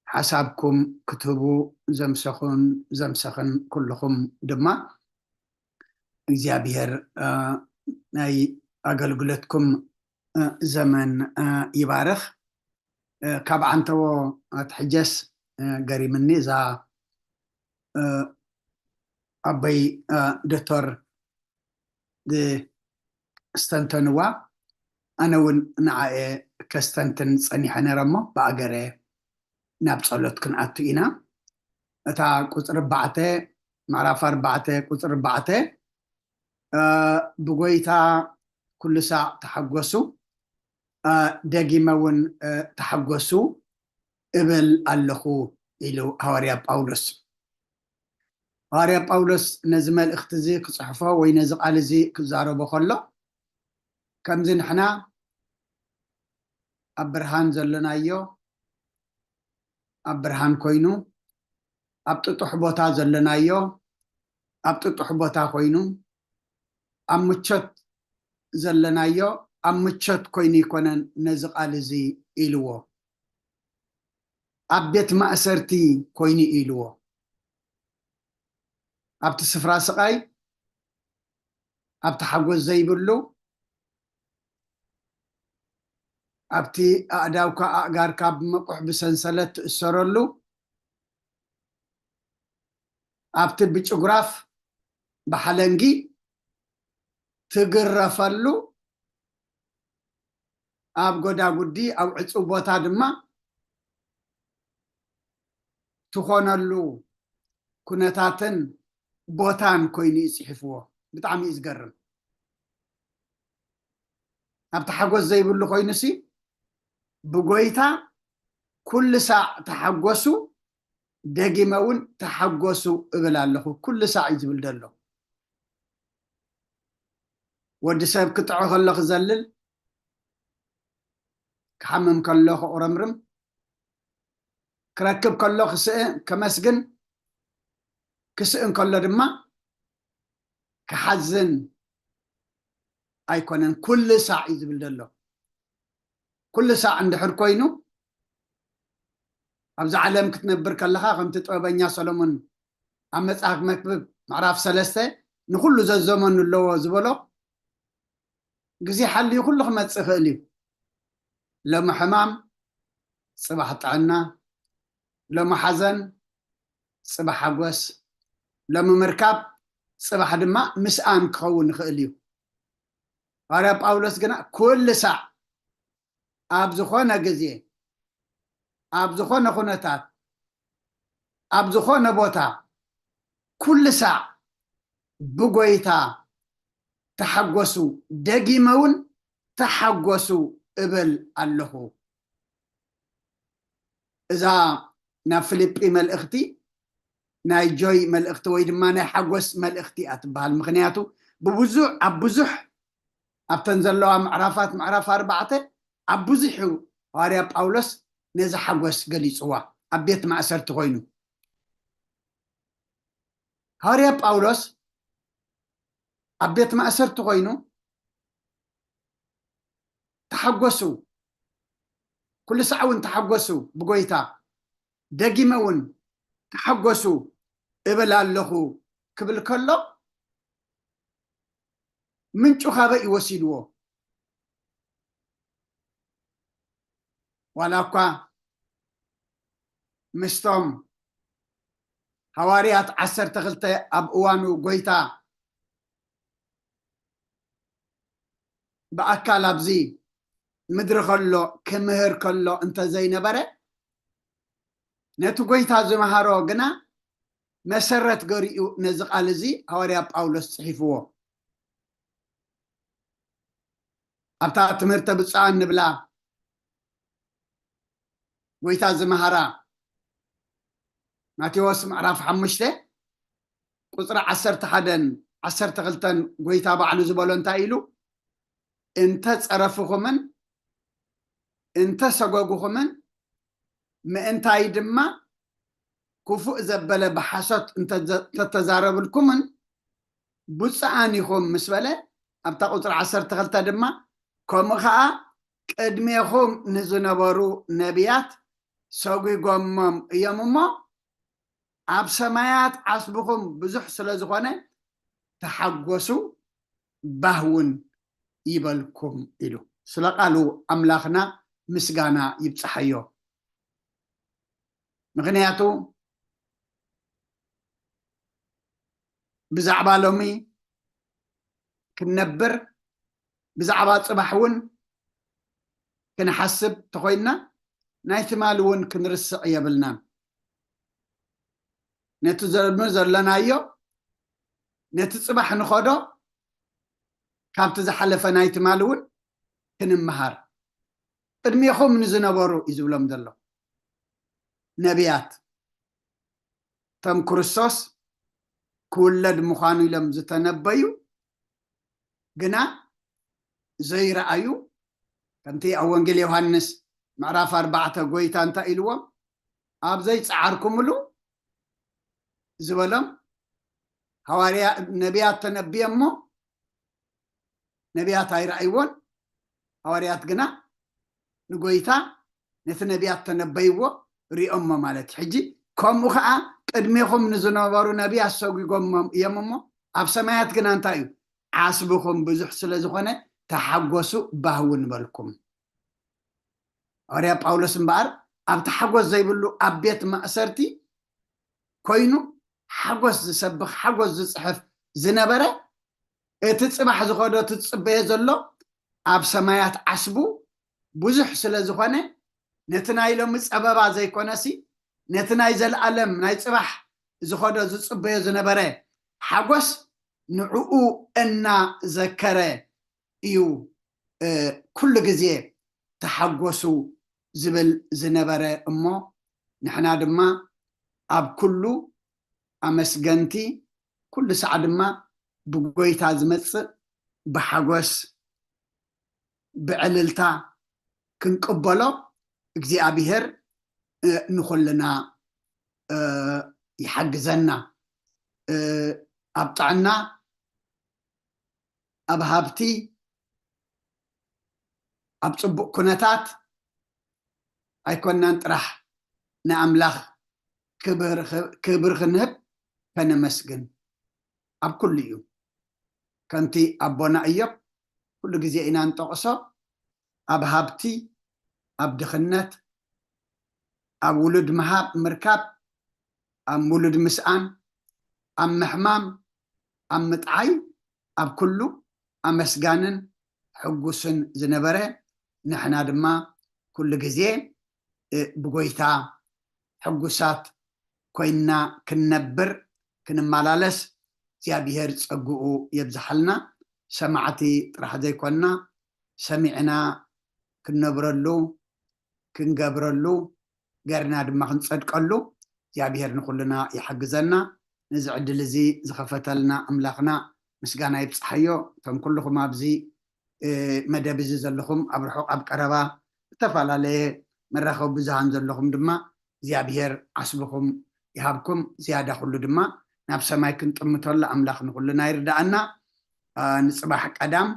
ሓሳብኩም ክትህቡ ዘምሰኹን ዘምሰኽን ኩልኹም ድማ እግዚኣብሔር፣ እ፣ ናይ ኣገልግሎትኩም፣ እ፣ ዘመን፣ እ፣ ይባርኽ። እ፣ ካብ ዓንተቦ ኣትሕጀስ፣ እ፣ ገሪምኒ እዛ፣ እ፣ ኣቦይ፣ እ፣ ዶክተር ዝስተንተንዋ፣ ኣነ እውን ንዓኤ ከስተንትን ጸኒሐ ነረ እሞ ብኣገረ ናብ ጸሎት ክንኣቱ ኢና። እታ ቁጽሪ ኣርባዕተ፣ ምዕራፍ ኣርባዕተ ቁጽሪ ኣርባዕተ፣ እ፣ ብጎይታ ኩሉ ሳዕ ተሓጎሱ፣ እ፣ ደጊመ እውን፣ እ፣ ተሓጎሱ እብል ኣለኹ ኢሉ ሃዋርያ ጳውሎስ። ሃዋርያ ጳውሎስ ነዚ መልእኽቲ እዚ ክጽሕፎ ወይ ነዚ ቃል እዚ ክዛረቦ ከሎ፣ ከምዚ ንሕና ኣብ ብርሃን ዘሎናዮ ኣብ ብርሃን ኮይኑ፣ ኣብ ጥጡሕ ቦታ ዘሎናዮ ኣብ ጥጡሕ ቦታ ኮይኑ፣ ኣብ ምቾት ዘሎናዮ ኣብ ምቾት ኮይኑ ኣይኮነን ነዚ ቃል እዚ ኢልዎ። ኣብ ቤት ማእሰርቲ ኮይኑ ኢልዎ። ኣብቲ ስፍራ ስቓይ፣ ኣብቲ ሓጎስ ዘይብሉ፣ ኣብቲ ኣእዳውካ ኣእጋርካ ብምቑሕ ብሰንሰለት ትእሰረሉ፣ ኣብቲ ብጭጉራፍ ብሓለንጊ ትግረፈሉ፣ ኣብ ጎዳጉዲ ኣብ ዕጹው ቦታ ድማ ትኾነሉ ኩነታትን ቦታን ኮይኑ እዩ ጽሒፍዎ። ብጣዕሚ እዩ ዝገርም። ኣብቲ ሓጎስ ዘይብሉ ኮይኑሲ ብጎይታ ኩሉ ሳዕ ተሓጎሱ፣ ደጊመ እውን ተሓጎሱ እብል ኣለኹ። ኩሉ ሳዕ እዩ ዝብል ዘሎ። ወዲ ሰብ ክጥዖ ከሎ ክዘልል፣ ክሓምም ከሎ ክቑረምርም፣ ክረክብ ከሎ ክስእ ከመስግን፣ ክስእ እንከሎ ድማ ክሓዝን ኣይኮነን። ኩሉ ሳዕ እዩ ዝብል ዘሎ። ኩሉ ሳዕ እንድሕር ኮይኑ፣ ኣብዚ ዓለም ክትነብር ከለኻ፣ ከምቲ ጥበበኛ ሰሎሞን ኣብ መጽሓፍ መክብብ ምዕራፍ ሰለስተ ንኹሉ ዘዘመኑ ኣለዎ ዝበሎ፣ ግዜ ሓልዩ ኩሉ ክመጽእ ይኽእል እዩ። ሎሚ ሕማም፣ ጽባሕ ጥዕና፣ ሎሚ ሓዘን፣ ጽባሕ ሓጎስ፣ ሎሚ ምርካብ፣ ጽባሕ ድማ ምስኣን ክኸውን ይኽእል እዩ። ሃዋርያ ጳውሎስ ግና ኩሉ ሳዕ፣ ኣብ ዝኾነ ግዜ፣ ኣብ ዝኾነ ኩነታት፣ ኣብ ዝኾነ ቦታ፣ ኩሉ ሳዕ ብጎይታ ተሓጎሱ፣ ደጊመ እውን ተሓጎሱ እብል ኣለኹ። እዛ ናብ ፊልጲ መልእኽቲ ናይ ጆይ መልእኽቲ ወይ ድማ ናይ ሓጎስ መልእኽቲ እያ ትበሃል። ምኽንያቱ ብብዙሕ፣ ኣብ ብዙሕ፣ ኣብተን ዘለዋ ምዕራፋት፣ ምዕራፍ ኣርባዕተ፣ ኣብ ብዙሕ እዩ ሃዋርያ ጳውሎስ ነዚ ሓጎስ ገሊጽዋ። ኣብ ቤት ማእሰርቲ ኮይኑ፣ ሃዋርያ ጳውሎስ ኣብ ቤት ማእሰርቲ ኮይኑ፣ "ተሓጎሱ፣ ኩሉ ሳዕ እውን ተሓጎሱ ብጎይታ፣ ደጊመ እውን ተሓጎሱ እብል ኣለኹ" ክብል ከሎ፣ ምንጩ ካበይ እዩ ወሲድዎ? ዋላ እኳ ምስቶም ሃዋርያት ዓሰርተ ክልተ ኣብ እዋኑ ጎይታ ብኣካል ኣብዚ ምድሪ ከሎ ክምህር ከሎ እንተዘይነበረ፣ ነቲ ጎይታ ዝመሃሮ ግና መሰረት ገሪኡ ነዚ ቃል እዚ ሃዋርያ ጳውሎስ ጽሒፍዎ። ኣብታ ትምህርተ ብፁዓን ንብላ ጎይታ ዝመሃራ ማቴዎስ ምዕራፍ ሓሙሽተ ቁጽሪ ዓሰርተ ሓደን ዓሰርተ ክልተን ጎይታ ባዕሉ ዝበሎ እንታይ ኢሉ? "እንተ ጸረፍኹምን እንተ ሰጎግኹምን፣ ምእንታይ ድማ ክፉእ ዘበለ ብሓሶት እንተ ዘ-፣ እንተተዛረብልኩምን ብፁዓን ኢኹም" ምስ በለ፣ ኣብታ ቁጽሪ ዓሰርተ ክልተ ድማ፣ "ከምኡ ኸኣ ቅድሜኹም ንዝነበሩ ነቢያት ሰጒጎሞም እዮም እሞ፣ ኣብ ሰማያት ዓስብኹም ብዙሕ ስለ ዝኾነ፣ ተሓጎሱ፣ ባህ እውን ይበልኩም" ኢሉ። ስለ ቃሉ ኣምላኽና ምስጋና ይብጽሓዮ። ምኽንያቱ ብዛዕባ ሎሚ ክንነብር፣ ብዛዕባ ጽባሕ እውን ክንሓስብ ተኾይንና፣ ናይ ትማሊ እውን ክንርስዕ የብልናን። ነቲ ዘ-፣ ዘለናዮ፣ ነቲ ጽባሕ ንኸዶ፣ ካብቲ ዝሓለፈ ናይ ትማሊ እውን ክንምሃር። "ቅድሜኹም ንዝነበሩ" እዩ ዝብሎም ዘሎ ነቢያት፣ እቶም ክርስቶስ ክውለድ ምዃኑ ኢሎም ዝተነበዩ ግና ዘይረኣዩ፣ ከምቲ ኣብ ወንጌል ዮሃንስ ምዕራፍ ኣርባዕተ ጎይታ እንታይ ኢልዎም? "ኣብ ዘይጸዓርኩምሉ" ዝበሎም፣ ሃዋርያ-፣ ነቢያት ተነብየ እሞ ነቢያት ኣይረኣይዎን፣ ሃዋርያት ግና ንጎይታ ነቲ ነቢያት ተነበይዎ ሪኦሞ ማለት እዩ። ሕጂ ከምኡ ኸዓ ቅድሜኹም ንዝነበሩ ነቢያት ሰጒጎሞም እዮም እሞ፣ ኣብ ሰማያት ግና እንታይ እዩ? ዓስብኹም ብዙሕ ስለ ዝኾነ ተሓጎሱ፣ ባህው ንበልኩም። ሃዋርያ ጳውሎስ እምበኣር ኣብቲ ሓጎስ ዘይብሉ ኣብ ቤት ማእሰርቲ ኮይኑ ሓጎስ ዝሰብኽ፣ ሓጎስ ዝጽሕፍ ዝነበረ፣ እቲ ጽባሕ ዝኸዶ፣ እቲ ዝጽበዮ ዘሎ፣ ኣብ ሰማያት ዓስቡ ብዙሕ ስለ ዝኾነ፣ ነቲ ናይ ሎሚ ጸበባ ዘይኮነሲ፣ ነቲ ናይ ዘለኣለም ናይ ጽባሕ ዝኸዶ ዝጽበዮ ዝነበረ ሓጎስ ንዕኡ እናዘከረ እዩ ኩሉ ግዜ ተሓጎሱ ዝብል ዝነበረ እሞ ንሕና ድማ ኣብ ኩሉ ኣመስገንቲ ኩሉ ሳዕ ድማ ብጎይታ ዝመፅእ ብሓጎስ ብዕልልታ ክንቅበሎ እግዚኣብሔር ንኩልና ይሓግዘና። ኣብ ጥዕና፣ ኣብ ሃብቲ፣ ኣብ ፅቡቅ ኩነታት ኣይኮናን ጥራሕ ንኣምላኽ ክብሪ ክንህብ ከነመስግን ኣብ ኩሉ እዩ። ከምቲ ኣቦና እዮብ ኩሉ ግዜ ኢና ንጠቕሶ፣ ኣብ ሃብቲ፣ ኣብ ድኽነት፣ ኣብ ውሉድ ምሃብ ምርካብ፣ ኣብ ውሉድ ምስኣን፣ ኣብ ምሕማም፣ ኣብ ምጥዓይ፣ ኣብ ኩሉ ኣመስጋንን ሕጉስን ዝነበረ፣ ንሕና ድማ ኩሉ ግዜ ብጎይታ ሕጉሳት ኮይንና ክንነብር ክንመላለስ እግዚኣብሔር ጸግኡ የብዝሓልና። ሰማዕቲ ጥራሕ ዘይኮንና ሰሚዕና ክንነብረሉ ክንገብረሉ ገርና ድማ ክንጸድቀሉ እግዚኣብሔር ንኩልና ይሓግዘና። ነዚ ዕድል እዚ ዝኸፈተልና ኣምላኽና ምስጋና ይብጽሓዮ። እቶም ኩልኹም ኣብዚ መደብ እዚ ዘለኹም ኣብ ርሑቕ ኣብ ቀረባ ዝተፈላለየ መራኸቢ ብዙሃን ዘለኹም ድማ እግዚኣብሔር ዓስብኹም ይሃብኩም። ዝያዳ ኩሉ ድማ ናብ ሰማይ ክንጥምተሉ ኣምላኽ ንኩልና ይርዳኣና። ንፅባሕ ቀዳም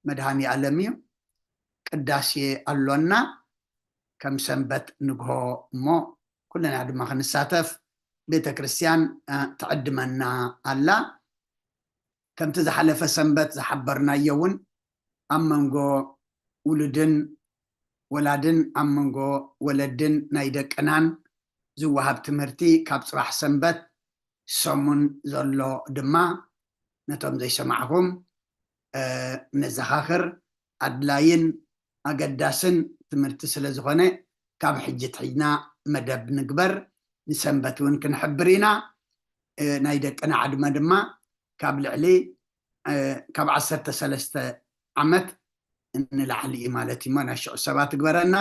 መድሃኒ ኣለም እዩ። ቅዳሴ ኣሎና ከም ሰንበት ንግሆ እሞ ኩልና ድማ ክንሳተፍ ቤተ ክርስቲያን ትዕድመና ኣላ። ከምቲ ዝሓለፈ ሰንበት ዝሓበርናዮ እውን ኣብ መንጎ ውሉድን ወላድን ኣብ መንጎ ወለድን ናይ ደቅናን ዝወሃብ ትምህርቲ ካብ ፅባሕ ሰንበት ሰሙን ዘሎ ድማ ነቶም ዘይሰማዕኹም ነዘኻኽር። ኣድላይን ኣገዳስን ትምህርቲ ስለ ዝኾነ ካብ ሕጂ ትሒዝና መደብ ንግበር። ንሰንበት እውን ክንሕብር ኢና። ናይ ደቅና ዕድመ ድማ ካብ ልዕሊ ካብ ዓሰርተ ሰለስተ ዓመት እንላዕሊ እዩ ማለት እዩ። ናይ ሽዑ ሰባት ግበረና።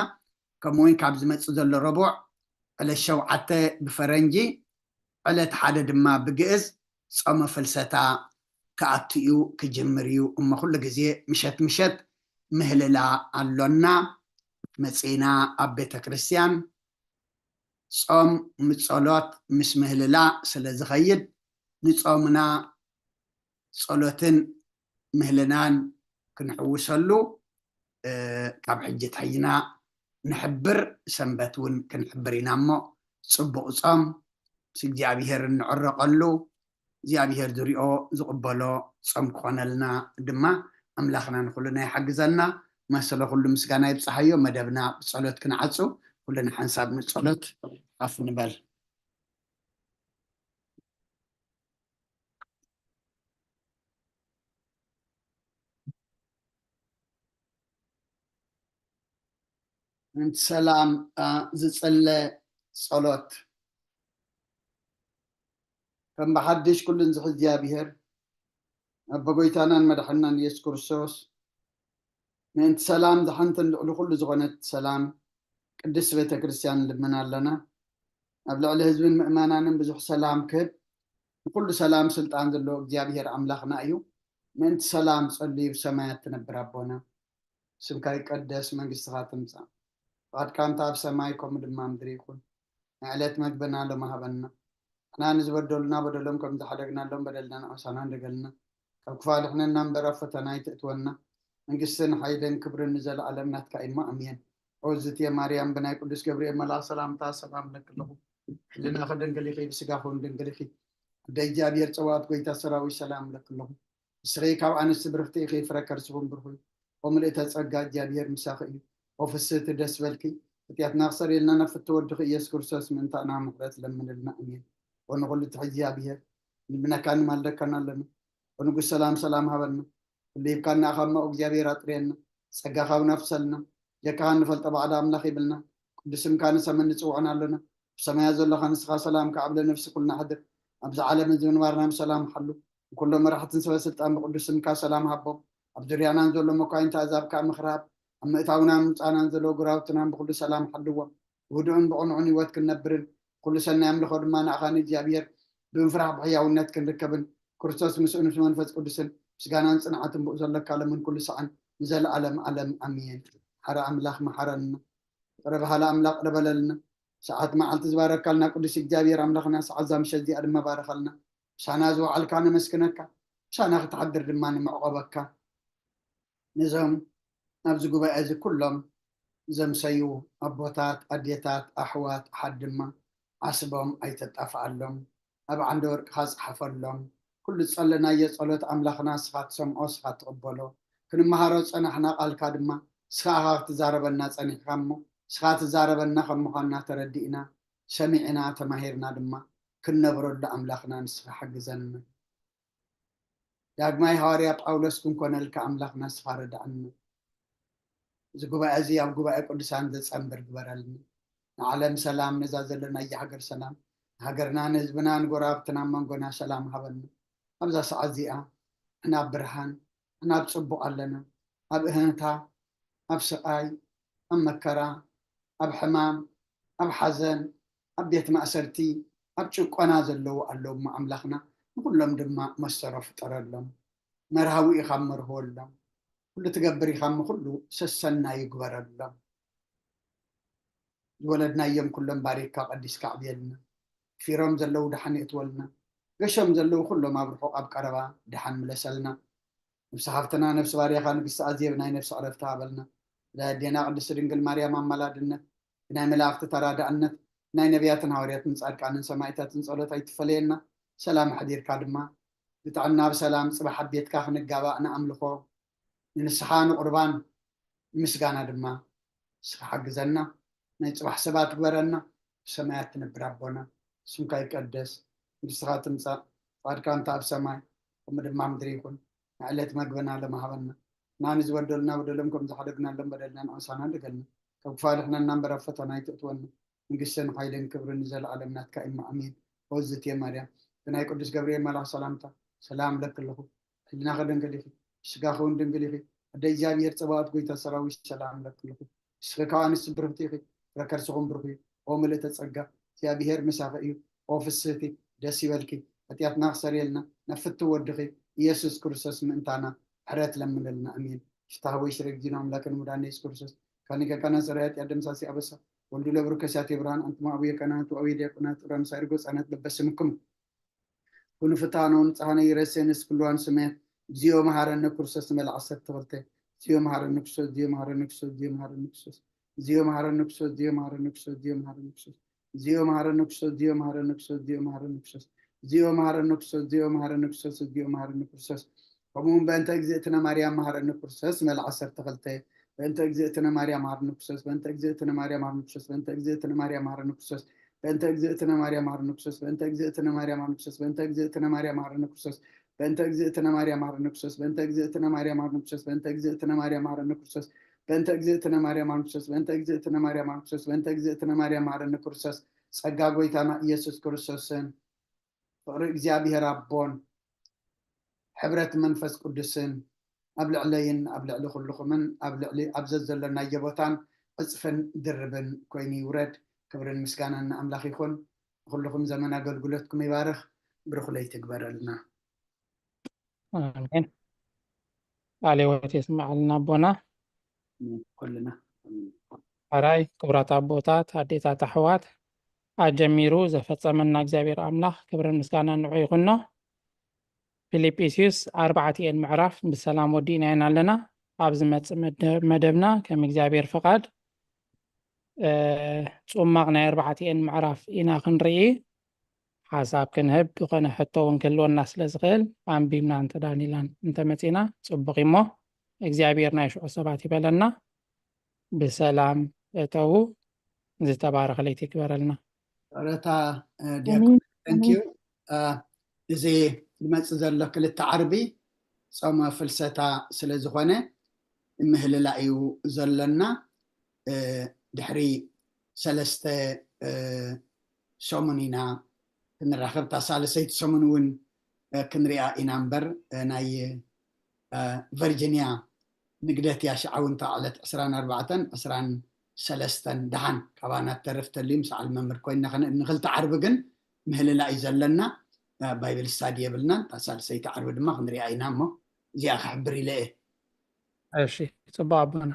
ከምኡ እውን ካብ ዝመፅእ ዘሎ ረቡዕ ዕለት ሸውዓተ ብፈረንጂ ዕለት ሓደ ድማ ብግእዝ ጾመ ፍልሰታ ክኣቱ እዩ ክጅምር እዩ። እሞ ኩሉ ግዜ ምሸት ምሸት ምህልላ ኣሎና። መጺና ኣብ ቤተ ክርስቲያን ጾም ምጸሎት ምስ ምህልላ ስለ ዝኸይድ ንጾምና ጸሎትን ምህልናን ክንሕውሰሉ ካብ ሕጂ ተሒዝና ንሕብር። ሰንበት እውን ክንሕብር ኢና እሞ ፅቡቕ ጾም ምስ እግዚኣብሔር እንዕረቐሉ እግዚኣብሔር ዝሪኦ ዝቕበሎ ጾም ክኾነልና ድማ ኣምላኽና ንኩልና ይሓግዘና። ማሰለ ኩሉ ምስጋና ይብፅሓዮ። መደብና ብፀሎት ክንዓፁ ኩልና ሓንሳብ ንፀሎት ኣፍ ንበል። ምእንቲ ሰላም ዝጽለ ጸሎት። ከም ብሓድሽ ኩሉን ዝሕዝ እግዚኣብሔር ኣቦ ጎይታናን መድሓናን ኢየሱስ ክርስቶስ ምእንቲ ሰላም ዝሓንትን ልዕሊ ኩሉ ዝኾነት ሰላም ቅድስት ቤተ ክርስቲያን ንልምን ኣለና። ኣብ ልዕሊ ህዝብን ምእመናንን ብዙሕ ሰላም ክህብ ንኩሉ ሰላም ስልጣን ዘለዎ እግዚኣብሔር ኣምላኽና እዩ። ምእንቲ ሰላም ጸልዩ ብሰማያት ትነብር ኣቦና ስምካ ይቀደስ፣ መንግስትኻ ትምጻእ፣ ፍቓድካ እንተ ኣብ ሰማይ ከምኡ ድማ ምድሪ ይኹን። ንዕለት መግብና ሎሚ ሃበና። ንሕና ንዝበደሉና በደሎም ከም ዝሓደግናሎም በደልና ንኣሳና እንደገልና። ካብ ክፋ ድሕነና እምበር ኣብ ፈተና ኣይትእትወና። መንግስትን ሓይልን ክብርን ንዘለኣለም ናትካ እሞ ኣሜን። ኦ ዝትየ ማርያም ብናይ ቅዱስ ገብርኤል መልኣኽ ሰላምታ ሰላም እብለኪ ኣለኹ። ሕልናኺ ድንግል ኢኺ፣ ብስጋኺ እውን ድንግል ኢኺ። ኣደ እግዚኣብሔር ጸባኦት ጎይታ ሰራዊት ሰላም እብለኪ ኣለኹ። ንስኺ ካብ ኣንስቲ ብርኽቲ ኢኺ፣ ፍረ ከርስኹም ብሩኽ እዩ። ኦ ምልእተ ጸጋ እግዚኣብሔር ምሳኺ እዩ። ኦ ፍስህቲ ደስ በልኪ። ኃጢኣትና ክሰርየልና ናብ ፍትው ወድኺ ኢየሱስ ክርስቶስ ምእንታና ምሕረት ለምንልና። ኣሜን። ኦ ንኹሉ ትሕዚ እግዚኣብሔር ንልምነካን ንማልደካን ኣለና። ኦ ንጉስ ሰላም ሰላም ሃበና። ኩሉ ሂብካና ኣኻማ ኦ እግዚኣብሔር ኣጥርየና። ጸጋኻ እውን ኣፍሰልና። ጀካኻ እንፈልጦ ባዕዳ ኣምላኽ ይብልና። ቅዱስ ስምካ ንሰምን ንጽውዖን ኣለና። ብሰማያት ዘለኻ ንስኻ ሰላም ከዓብለ ነፍሲ ኩልና ሕድር። ኣብዚ ዓለም እዚ ምንባርና ብሰላም ሓሉ። ንኩሎም መራሕትን ሰበ ስልጣን ብቅዱስ ስምካ ሰላም ሃቦም። ኣብ ዙርያናን ዘሎ መኳይንቲ ኣዛብ ከዓ ምኽራብ፣ ኣብ ምእታውናን ምውፃእናን ዘሎ ጉራውትናን ብኩሉ ሰላም ሓልዎም። ብህዱእን ብቕኑዕን ህይወት ክንነብርን ኩሉ ሰናይ ኣምልኾ ድማ ንኣኻ ንእግዚኣብሔር ብምፍራሕ ብሕያውነት ክንርከብን ክርስቶስ ምስኡ ምስ መንፈስ ቅዱስን ምስጋናን ጽንዓትን ብኡ ዘለካ ለምን ኩሉ ሰዓን ንዘለኣለም ዓለም ኣሜን። ሓረ ኣምላኽ መሓረልና። ይቕረ በሃሊ ኣምላኽ ይቕረ በለልና። ሰዓት መዓልቲ ዝባረካልና ቅዱስ እግዚኣብሔር ኣምላኽና ሰዓት እዛ ምሸት እዚኣ ድማ ባረኸልና። ምሳና ዝወዓልካ ነመስግነካ። ምሳና ክትሓድር ድማ ንምዕቆበካ። ነዞም ኣብዚ ጉባኤ እዚ ኩሎም ዘምሰዩ ኣቦታት፣ ኣዴታት፣ ኣሕዋት፣ ኣሓት ድማ ዓስቦም ኣይተጣፍኣሎም። ኣብ ዓንደ ወርቅኻ ጽሓፈሎም። ኩሉ ዝጸለናዮ ጸሎት ኣምላኽና ንስኻ ትሰምዖ፣ ንስኻ ትቕበሎ። ክንመሃሮ ዝጸናሕና ቃልካ ድማ ንስኻ ኢኻ ክትዛረበና ጸኒሕካ እሞ፣ ንስኻ ትዛረበና ከም ምዃንና ተረዲእና፣ ሰሚዕና፣ ተማሂርና ድማ ክንነብረሉ ኣምላኽና ንስኻ ሓግዘና። ዳግማይ ሃዋርያ ጳውሎስ ክንኮነልካ ኣምላኽና ንስኻ ረድኣና። እዚ ጉባኤ እዚ ኣብ ጉባኤ ቅዱሳን ዘጸንብር ግበረልና። ንዓለም ሰላም፣ ነዛ ዘለናያ ሃገር ሰላም፣ ንሃገርና፣ ንህዝብና፣ ንጎረባብትና፣ ኣብ መንጎና ሰላም ሃበና። ኣብዛ ሰዓት እዚኣ ንሕና ኣብ ብርሃን፣ ንሕና ኣብ ጽቡቕ ኣለና። ኣብ እህንታ፣ ኣብ ስቓይ፣ ኣብ መከራ፣ ኣብ ሕማም፣ ኣብ ሓዘን፣ ኣብ ቤት ማእሰርቲ፣ ኣብ ጭቆና ዘለዉ ኣለዉ እሞ ኣምላኽና ንኹሎም ድማ መሰሮ ፍጠረሎም። መርሃዊ ኢኻ እሞ ርህወሎም። ኩሉ ትገብር ኢኻ እሞ ኩሉ ሰሰናዩ ግበረሎም። ዝወለድናዮም ኩሎም ባሪክካ ቀዲስካ ኣዕብየልና። ክፊሮም ዘለዉ ደሓን የእትወልና። ገሾም ዘለዉ ኩሎም ኣብ ርሑቕ ኣብ ቀረባ ደሓን ምለሰልና። ነብሲ ሃፍትና ነብሲ ባርያኻ ንግስቲ ኣዜብ ናይ ነብሲ ዕረፍቲ ሃበልና። ብናይ ኣዴና ቅድስቲ ድንግል ማርያም ኣማላድነት፣ ብናይ መላእኽቲ ተራዳእነት፣ ናይ ነቢያትን ሃዋርያትን ጻድቃንን ሰማዕታትን ጸሎት ኣይትፈለየና። ሰላም ኣሕዲርካ ድማ ብጥዕና ብሰላም ጽባሕ ኣብ ቤትካ ክንጋባእ ንኣምልኾ ንንስሓ ንቁርባን ንምስጋና ድማ ንስኻ ሓግዘና። ናይ ጽባሕ ሰባት ግበረና። ብሰማያት ትነብር ኣቦና፣ ስምካ ይቀደስ፣ መንግስትኻ ትምጻእ፣ ፍቓድካ እንተ ኣብ ሰማይ ከምኡ ድማ ምድሪ ይኹን። ንዕለት መግብና ሎም ሃበና፣ ንሕና ንዝበደሉና በደሎም ከም ዝሓደግናሎም በደልና ንዓሳና ደገልና፣ ካብ ክፋ ኣድሕነና እምበር ኣብ ፈተና ኣይተእትወና፣ መንግስትን ሓይልን ክብርን ንዘለኣለም ናትካ እዩ። ኣሜን። ኦ ዝትየ ማርያም፣ ብናይ ቅዱስ ገብርኤል መልኣኽ ሰላምታ ሰላም እብለኪ ኣለኹ። ሕሊናኺ ድንግል ኢኺ፣ ስጋኺ እውን ድንግል ኢኺ። ኣደ እግዚኣብሔር ጸባኦት፣ ጎይታ ሰራዊት ሰላም እብለኪ ኣለኹ። ንስኺ ካብ ኣንስቲ ብርኽቲ ኢኺ፣ ፍረ ከርስኹም ብሩኽ እዩ። ኦ ምልእተ ጸጋ፣ እግዚኣብሔር ምሳኺ እዩ። ኦ ፍስህቲ፣ ደስ ይበልኪ። ሓጢኣትና ክሰርየልና ናብ ፍትው ወድኺ ኢየሱስ ክርስቶስ ምእንታና ምሕረት ለምንልና። ኣሜን። ፍትሐ ወይ ስረ ጊዜና ኣምላክን ሙዳነ ኢየሱስ ክርስቶስ ካኒገ ካና ሰራያት ያደምሳሲ ኣበሳ ወልዱ ለብሩ ከሳቴ ብርሃን ኣንትማ ኣቡየ ካህናት ወአቡየ ዲያቆናት ራምሳይ ርጎ ጻናት በበስምኩም ኩኑ ፍትሐነ ንጽሐነ ይረሴንስ ኩሉዋን ስሜት። እግዚኦ መሐረነ ክርስቶስ ንበል ዓሰርተ ክልተ። እግዚኦ መሐረነ ክርስቶስ፣ እግዚኦ መሐረነ ክርስቶስ፣ እግዚኦ መሐረነ ክርስቶስ። እግዚኦ መሐረነ ክርስቶስ፣ እግዚኦ መሐረነ ክርስቶስ፣ እግዚኦ መሐረነ ክርስቶስ። እግዚኦ መሐረነ ክርስቶስ፣ እግዚኦ መሐረነ ክርስቶስ፣ እግዚኦ መሐረነ ክርስቶስ። እግዚኦ መሐረነ ክርስቶስ፣ እግዚኦ መሐረነ ክርስቶስ፣ እግዚኦ መሐረነ ክርስቶስ። ከምኡ እውን በእንተ እግዝእትነ ማርያም መሐረነ ክርስቶስ ንበል ዓሰርተ ክልተ። በእንተ እግዝእትነ ማርያም መሐረነ ክርስቶስ፣ በእንተ እግዝእትነ ማርያም መሐረነ ክርስቶስ፣ በእንተ እግዝእትነ ማርያም መሐረነ ክርስቶስ፣ በእንተ እግዝእትነ ማርያም መሐረነ ክርስቶስ፣ በእንተ እግዝእትነ ማርያም መሐረነ ክርስቶስ፣ በእንተ እግዝእትነ ማርያም መሐረነ ክርስቶስ፣ በእንተ እግዝእትነ ማርያም መሐረነ ክርስቶስ፣ በእንተ እግዝእትነ ማርያም መሐረነ ክርስቶስ፣ በእንተ እግዝእትነ ማርያም መሐረነ ክርስቶስ፣ በእንተ እግዝእትነ ማርያም መሐረነ ክርስቶስ፣ በእንተ እግዝእትነ ማርያም መሐረነ ክርስቶስ፣ በእንተ እግዝእትነ ማርያም መሐረነ ክርስቶስ። ጸጋ ጎይታና ኢየሱስ ክርስቶስን ፍቕሪ እግዚኣብሔር ኣቦን ሕብረት መንፈስ ቅዱስን ኣብ ልዕለይን ኣብ ልዕሊ ኩልኹምን ኣብ ልዕሊ ኣብ ዘዘለናዮ ቦታን ዕጽፍን ድርብን ኮይኑ ይውረድ። ክብርን ምስጋናን ንኣምላኽ ይኹን። ንኹልኹም ዘመን ኣገልግሎትኩም ይባርኽ። ብሩኽ ለይቲ ይግበረልና። ኣሜን። ቃለ ሕይወት የስምዓልና ኣቦና። ኩልና። ሕራይ ክቡራት ኣቦታት፣ ኣዴታት፣ ኣሕዋት፣ ኣጀሚሩ ዘፈጸመና እግዚኣብሔር ኣምላኽ ክብርን ምስጋናን ንዑ ይኹኖ። ፊልጵስዩስ ኣርባዕቲኤን ምዕራፍ ብሰላም ወዲእናየን ኣለና። ኣብ ዝመጽእ መደ-፣ መደብና ከም እግዚኣብሔር ፍቓድ፣ እ፣ ጽማቕ ናይ ኣርባዕቲኤን ምዕራፍ ኢና ክንርኢ። ሓሳብ ክንህብ፣ ዝኾነ ሕቶ እውን ክህልወና ስለ ዝኽእል፣ ኣንቢብና እንተ ዳኒላን እንተ መጺና ጽቡቕ እሞ፣ እግዚኣብሔር ናይ ሽዑ ሰባት ይበለና። ብሰላም እተዉ። ዝተባረኸ ለይቲ ይግበረልና። ጸሎታ፣ እ፣ ዲያቆን፣ ኣሜን። Thank you። እ፣ እዚ ዝመጽእ ዘሎ ክልተ ዓርቢ ጾመ ፍልሰታ ስለ ዝኾነ ምህልላ እዩ ዘለና። እ፣ ድሕሪ ሰለስተ፣ እ፣ ሰሙን ኢና ክንራኸብ፣ እታ ሳልሰይቲ ሰሙን እውን ክንሪኣ ኢና እምበር፣ ናይ ቨርጂኒያ ንግደት ያሽዓውንታ ዕለት ዕስራን ኣርባዕተን ዕስራን ሰለስተን ደሓን ካባና ተርፍ ተልዩ ምስ ዓል መምህር ኮይና ንክልተ ዓርቢ ግን ምህልላ እዩ ዘለና። ባይብል ስታዲ የብልናን። እታ ሳልሰይቲ ዓርቢ ድማ ክንሪኣ ኢና እሞ እዚኣ ክሕብር ኢለ እየ። እሺ፣ ፅቡቅ ኣቦና።